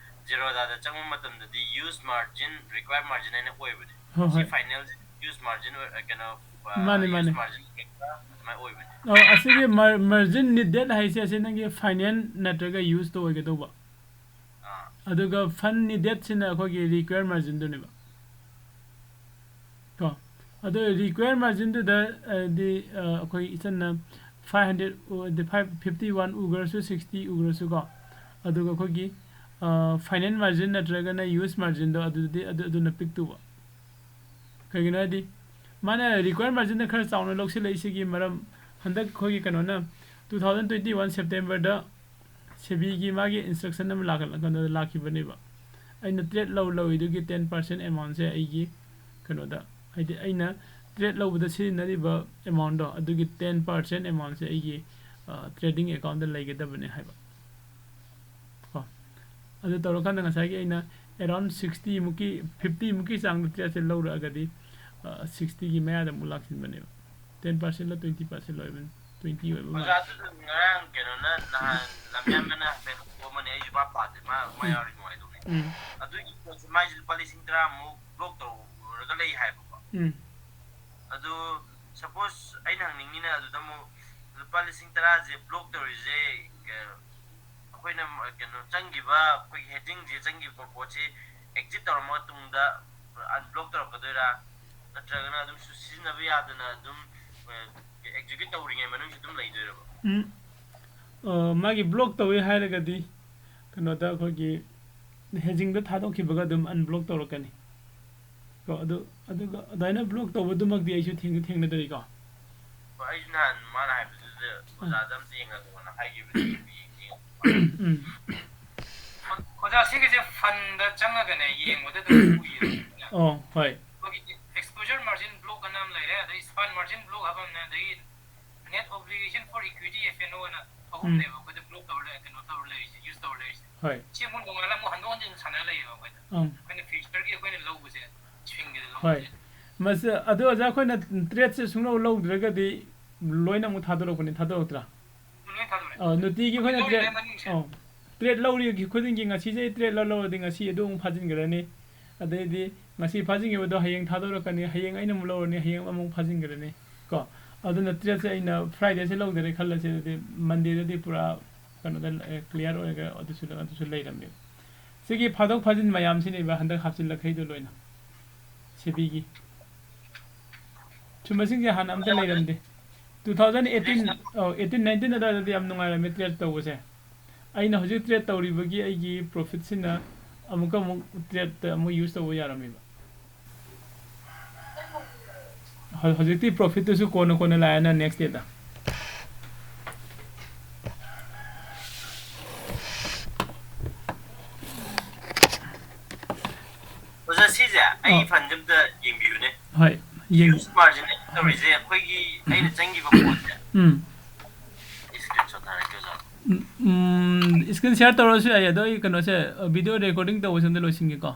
ꯖꯤꯔꯣꯗꯥꯗ ꯆꯪꯕ ꯃꯇꯝꯗꯗꯤ use margin required margin ꯍꯥꯏꯅ ꯑꯣꯏꯕꯅꯦ꯫ ꯍꯣꯏ ꯁꯤ ꯍꯣꯏ final use margin ꯑꯣꯏ- ꯀꯩꯅꯣ ꯑ, ꯃꯥꯅꯦ, use ꯃꯥꯅꯦ꯫ margin ꯀꯩꯀꯥ ꯑꯗꯨꯃꯥꯏꯅ ꯑꯣꯏꯕꯅꯦ꯫ ꯑꯣ, ꯑꯁꯤꯒꯤ mar- margin needed ꯍꯥꯏꯁꯦ ꯑꯁꯤ ꯅꯪꯒꯤ final ꯅꯠꯇ꯭ꯔꯒ use ꯇ ꯑꯣꯏꯒꯗꯧꯕ, ꯑꯥ ꯑꯗꯨꯒ fund needed ꯁꯤꯅ ꯑꯩꯈꯣꯏꯒꯤ required margin ꯗꯨꯅꯦꯕ꯫ ꯀꯣ, ꯑꯗꯣ required margin ꯗꯨꯗ ꯍꯥꯏꯗꯤ ꯑ, ꯑꯩꯈꯣꯏ ꯏꯆꯟꯅ five hundred ꯎ- ꯑꯗꯤ five fifty one ꯎꯈ꯭ꯔꯁꯨ, sixty ꯎꯈ꯭ꯔꯁꯨ ꯀꯣ, ꯑꯗꯨꯒ ꯑꯩꯈꯣꯏꯒꯤ final margin ꯅꯠꯇ꯭ꯔꯒꯅ use margin ꯗꯣ ꯑꯗꯨꯗꯤ ꯑꯗꯨ ꯑꯗꯨꯅ ꯄꯤꯛꯇꯧꯕ꯫ ꯀꯩꯒꯤꯅꯣ ꯍꯥꯏꯗꯤ ꯃꯥꯅ required margin ꯗ ꯈꯔ ꯆꯥꯎꯅ ꯂꯧꯁꯤꯜꯂꯛꯏꯁꯤꯒꯤ ꯃꯔꯝ, ꯍꯟꯗꯛ ꯑꯩꯈꯣꯏꯒꯤ ꯀꯩꯅꯣꯅ two thousand twenty one September ꯗ ꯁꯦꯕꯤꯒꯤ ꯃꯥꯒꯤ instruction ꯑꯃ ꯂꯥꯛꯀ- ꯀꯩꯅꯣꯗ ꯂꯥꯛꯈꯤꯕꯅꯦꯕ꯫ ꯑꯩꯅ trade ꯂꯧ ꯂꯧꯏꯗꯨꯒꯤ ten percent amount ꯁꯦ ꯑꯩꯒꯤ ꯀꯩꯅꯣꯗ, ꯍꯥꯏꯗꯤ ꯑꯩꯅ trade ꯂꯧꯕꯗ ꯁꯤꯖꯤꯟꯅꯔꯤꯕ amount ꯗꯣ ꯑꯗꯨꯒꯤ ten percent amount ꯁꯦ ꯑꯩꯒꯤ trading account ꯇ ꯂꯩꯒꯗꯕꯅꯦ ꯍꯥꯏꯕ꯫ ꯀꯣ, ꯑꯗꯨ ꯇꯧꯔꯀꯥꯟꯗ ꯉꯁꯥꯏꯒꯤ ꯑꯩꯅ around sixty ꯃꯨꯛꯀꯤ, fifty ꯃꯨꯛꯀꯤ ꯆꯥꯡꯗ trade ꯁꯦ ꯂꯧꯔꯛꯑꯒꯗꯤ sixty ꯒꯤ ꯃꯌꯥꯗ ꯑꯃꯨꯛ ꯂꯥꯛꯁꯤꯟꯕꯅꯦꯕ꯫ Ten percent ꯂ twenty percent ꯂ ꯑꯣꯏꯕꯅꯤ, twenty ꯑꯣꯏꯕ ꯑꯣꯖꯥ ꯃꯥꯜꯂꯦ꯫ ꯑꯗꯨꯗꯣ ꯉꯔꯥꯡ ꯀꯩꯅꯣꯅ ꯅꯍꯥꯟ ꯂꯝꯌꯥꯟꯕꯅ ꯍꯥꯏꯐꯦꯠ ꯍꯧꯗꯣꯛꯑꯝꯕꯅꯦ, ꯑꯩꯁꯨ ꯚꯥꯞ ꯇꯥꯗꯦ, ꯃꯥ ꯃꯥ ꯎꯝ꯫ ꯌꯥꯎꯔꯗꯤ ꯅꯨꯡꯉꯥꯏꯗꯧꯅꯤ꯫ ꯎꯝ꯫ ꯑꯗꯨꯒꯤ ꯄꯣꯠꯁꯦ ꯃꯥꯏꯁꯦ ꯂꯨꯄꯥ ꯂꯤꯁꯤꯡ ꯇꯔꯥꯃꯨꯛ block ꯇꯧꯔꯒ ꯂꯩ ꯍꯥꯏꯕꯀꯣ꯫ ꯎꯝ꯫ ꯑꯗꯨ suppose ꯑꯩꯅ ꯍꯪꯅꯤꯡꯉꯤꯅ ꯑꯗꯨꯗ ꯑꯃꯨꯛ ꯂꯨꯄꯥ ꯂꯤꯁꯤꯡ ꯇꯔꯥꯁꯦ block ꯇꯧꯔꯤꯁꯦ ꯀ- ꯑꯩꯈꯣꯏꯅ ꯃ- ꯀꯩꯅꯣ ꯆꯪꯈꯤꯕ ꯑꯩꯈꯣꯏꯒꯤ heading ꯁꯦ ꯆꯪꯈꯤꯕ ꯄꯣꯠꯁꯦ exit ꯇꯧꯔ ꯃꯇꯨꯡꯗ unblock ꯇꯧꯔꯛꯀꯗꯣꯏꯔꯥ, ꯅꯠꯇ꯭ꯔꯒꯅ ꯑꯗꯨꯝ ꯁꯤ- ꯁꯤꯖꯤꯟꯅꯕ ꯌꯥꯗꯅ ꯑꯗꯨꯝ ꯑ, execute ꯇꯧꯔꯤꯉꯩ ꯃꯅꯨꯡꯁꯤ ꯑꯗꯨꯝ ꯂꯩꯗꯣꯏꯔꯕ? ꯎꯝ꯫ ꯑ, ꯃꯥꯒꯤ block ꯇꯧꯋꯦ ꯍꯥꯏꯔꯒꯗꯤ ꯀꯩꯅꯣꯗ ꯑꯩꯈꯣꯏꯒꯤ ꯍꯦꯖꯤꯡꯗ ꯊꯥꯗꯣꯛꯈꯤꯕꯒ ꯑꯗꯨꯝ unblock ꯇꯧꯔꯛꯀꯅꯤ꯫ ꯀꯣ, ꯑꯗꯨ, ꯑꯗꯨꯒ ꯑꯗꯨꯃꯥꯏꯅ block ꯇꯧꯕꯗꯨꯃꯛꯇꯤ ꯑꯩꯁꯨ ꯊꯦꯡꯗꯤ ꯊꯦꯡꯅꯗ꯭ꯔꯤꯀꯣ꯫ ꯍꯣꯏ, ꯑꯩꯁꯨ ꯅꯍꯥꯟ ꯃꯥꯅ ꯍꯥꯏꯕꯗꯨꯗ ꯑꯣꯖꯥꯗ ꯑꯝꯇ ꯌꯦꯡꯍꯜꯂꯣꯅ ꯍꯥꯏꯈꯤꯕꯅꯦ꯫ ꯌꯦꯡ-, ꯌꯦꯡꯉꯣ꯫ ꯎꯝ꯫ ꯑꯣꯖꯥ, ꯁꯤꯒꯤꯁꯦ fundꯇ ꯆꯪꯉꯒꯅꯦ ꯌꯦꯡꯕꯗ ꯑꯗꯨꯝ ꯎꯏꯌꯦ꯫ ꯑꯣ, ꯍꯣꯏ꯫ ꯑꯩꯈꯣꯏꯒꯤ exposure margin block ꯑꯅ ꯑꯃ ꯂꯩꯔꯦ, ꯑꯗꯩ span margin block ꯍꯥꯏꯕ ꯑꯃꯅꯦ, ꯑꯗꯒꯤ net obligation for equity F N O ꯑꯅ ꯑꯍꯨꯝꯅꯦꯕ ꯑꯩꯈꯣꯏꯗ block ꯇꯧꯔ ꯂꯩ-, ꯀꯩꯅꯣ ꯇꯧꯔ ꯂꯩꯔꯤꯁꯦ, use ꯇꯧꯔ ꯂꯩꯔꯤꯁꯦ꯫ ꯍꯣꯏ꯫ ꯁꯤ ꯑꯃꯨꯛ ꯅꯣꯡꯉꯥꯜꯂ ꯑꯃꯨꯛ ꯍꯟꯗꯣꯛ ꯍꯟꯖꯤꯟ ꯁꯥꯟꯅ ꯂꯩꯌꯦꯕ ꯑꯩꯈꯣꯏꯗ꯫ ꯑꯪ꯫ ꯑꯩꯈꯣꯏꯅ futureꯒꯤ ꯑꯩꯈꯣꯏꯅ ꯂꯧꯕꯁꯦ, swingꯒꯤꯗ ꯍꯣꯏ꯫ ꯂꯧꯕꯁꯦ꯫ ꯃꯁꯤ, ꯑꯗꯨ ꯑꯣꯖꯥ, ꯑꯩꯈꯣꯏꯅ tradeꯁꯦ ꯁꯨꯡꯂꯧ ꯂꯧꯗ꯭ꯔꯒꯗꯤ ꯂꯣꯏꯅ ꯑꯃꯨꯛ ꯊꯥꯗꯣꯔꯛꯄꯅꯤ, ꯊꯥꯗꯣꯔꯛꯇ꯭ꯔꯥ? ꯂꯣꯏ ꯊꯥꯗꯣꯔꯛꯑꯦ꯫ ꯑ, ꯅꯨꯡꯇꯤꯒꯤ ꯑꯩꯈꯣꯏꯅ ꯂꯧꯔꯤꯉꯩ trade, ꯃꯅꯨꯡꯁꯦ꯫ ꯑ, trade ꯂꯧꯔꯤ ꯈꯨꯗꯤꯡꯒꯤ ꯉꯁꯤꯁꯦ ꯑꯩ trade ꯂꯧ-, ꯂꯧꯔꯗꯤ ꯉꯁꯤ ꯑꯗꯨ ꯑꯃꯨꯛ ꯐꯥꯖꯤꯟꯈ꯭ꯔꯅꯤ꯫ ꯑꯗꯩꯗꯤ ꯉꯁꯤ ꯐꯥꯖꯤꯟꯈꯤꯕꯗꯣ ꯍꯌꯦꯡ ꯊꯥꯗꯣꯔꯛꯀꯅꯤ, ꯍꯌꯦꯡ ꯑꯩꯅ ꯑꯃꯨꯛ ꯂꯧꯔꯅꯤ, ꯍꯌꯦꯡ ꯑꯃꯨꯛ ꯐꯥꯖꯤꯟꯈ꯭ꯔꯅꯤ꯫ ꯀꯣ, ꯑꯗꯨꯅ tradeꯁꯦ ꯑꯩꯅ Fridayꯁꯦ ꯂꯧꯗꯔꯦ ꯈꯜꯂꯁꯦ, ꯑꯗꯨꯗꯤ Mondayꯗꯗꯤ ꯄꯨꯔꯥ ꯀꯩꯅꯣꯗ, ꯑ, clear ꯑꯣꯏꯔꯒ ꯑꯗꯨꯁꯨ, ꯑꯗꯨꯁꯨ ꯂꯩꯔꯝꯃꯦꯕ꯫ ꯁꯤꯒꯤ ꯐꯥꯗꯣꯛ ꯐꯥꯖꯤꯟ ꯃꯌꯥꯝꯁꯤꯅꯦꯕ ꯍꯟꯗꯛ ꯍꯥꯞꯆꯤꯜꯂꯛꯈꯩꯗꯣ ꯂꯣꯏꯅ꯫ ꯁꯦꯕꯤꯒꯤ꯫ ꯁꯨꯝꯕꯁꯤꯡꯁꯦ ꯍꯥꯟꯅ ꯑꯝꯇ ꯂꯩꯔꯝꯗꯦ꯫ Two thousand eighteen, ꯑꯧ, eighteen nineteen ꯑꯗꯨꯋꯥꯏꯗꯗꯤ ꯌꯥꯝ ꯅꯨꯡꯉꯥꯏꯔꯝꯃꯦ trade ꯇꯧꯕꯁꯦ꯫ ꯑꯩꯅ ꯍꯧꯖꯤꯛ trade ꯇꯧꯔꯤꯕꯒꯤ ꯑꯩꯒꯤ profitꯁꯤꯅ ꯑꯃꯨꯛꯀ ꯑꯃꯨꯛ tradeꯇ ꯑꯃꯨꯛ use ꯇꯧꯕ ꯌꯥꯔꯝꯃꯦꯕ꯫ ꯍꯧ-, ꯍꯧꯖꯤꯛꯇꯤ profitꯇꯨꯁꯨ ꯀꯣꯟꯅ ꯀꯣꯟꯅ ꯂꯥꯛꯑꯦꯅ next dayꯗ꯫ ꯑꯣꯖꯥ, ꯁꯤꯁꯦ ꯑꯩ ꯑꯣ꯫ fundꯁꯦ ꯑꯝꯇ ꯌꯦꯡꯕꯤꯌꯨꯅꯦ꯫ ꯍꯣꯏ, ꯌꯦꯡ-, Use margin ꯇꯧꯔꯤꯁꯦ ꯑꯩꯈꯣꯏꯒꯤ ꯑꯩꯅ ꯆꯪꯈꯤꯕ ꯄꯣꯠꯁꯦ꯫ ꯎꯝ꯫ Screenshot ꯊꯥꯔꯛꯀꯦ ꯑꯣꯖꯥ꯫ ꯎꯝ, ꯎꯝ, screen share ꯇꯧꯔꯁꯨ ꯌꯥꯏ, ꯑꯗꯣ ꯑꯩ ꯀꯩꯅꯣꯁꯦ, video recording ꯇꯧꯕꯁꯦ ꯑꯝꯇ ꯂꯣꯏꯁꯤꯟꯒꯦꯀꯣ꯫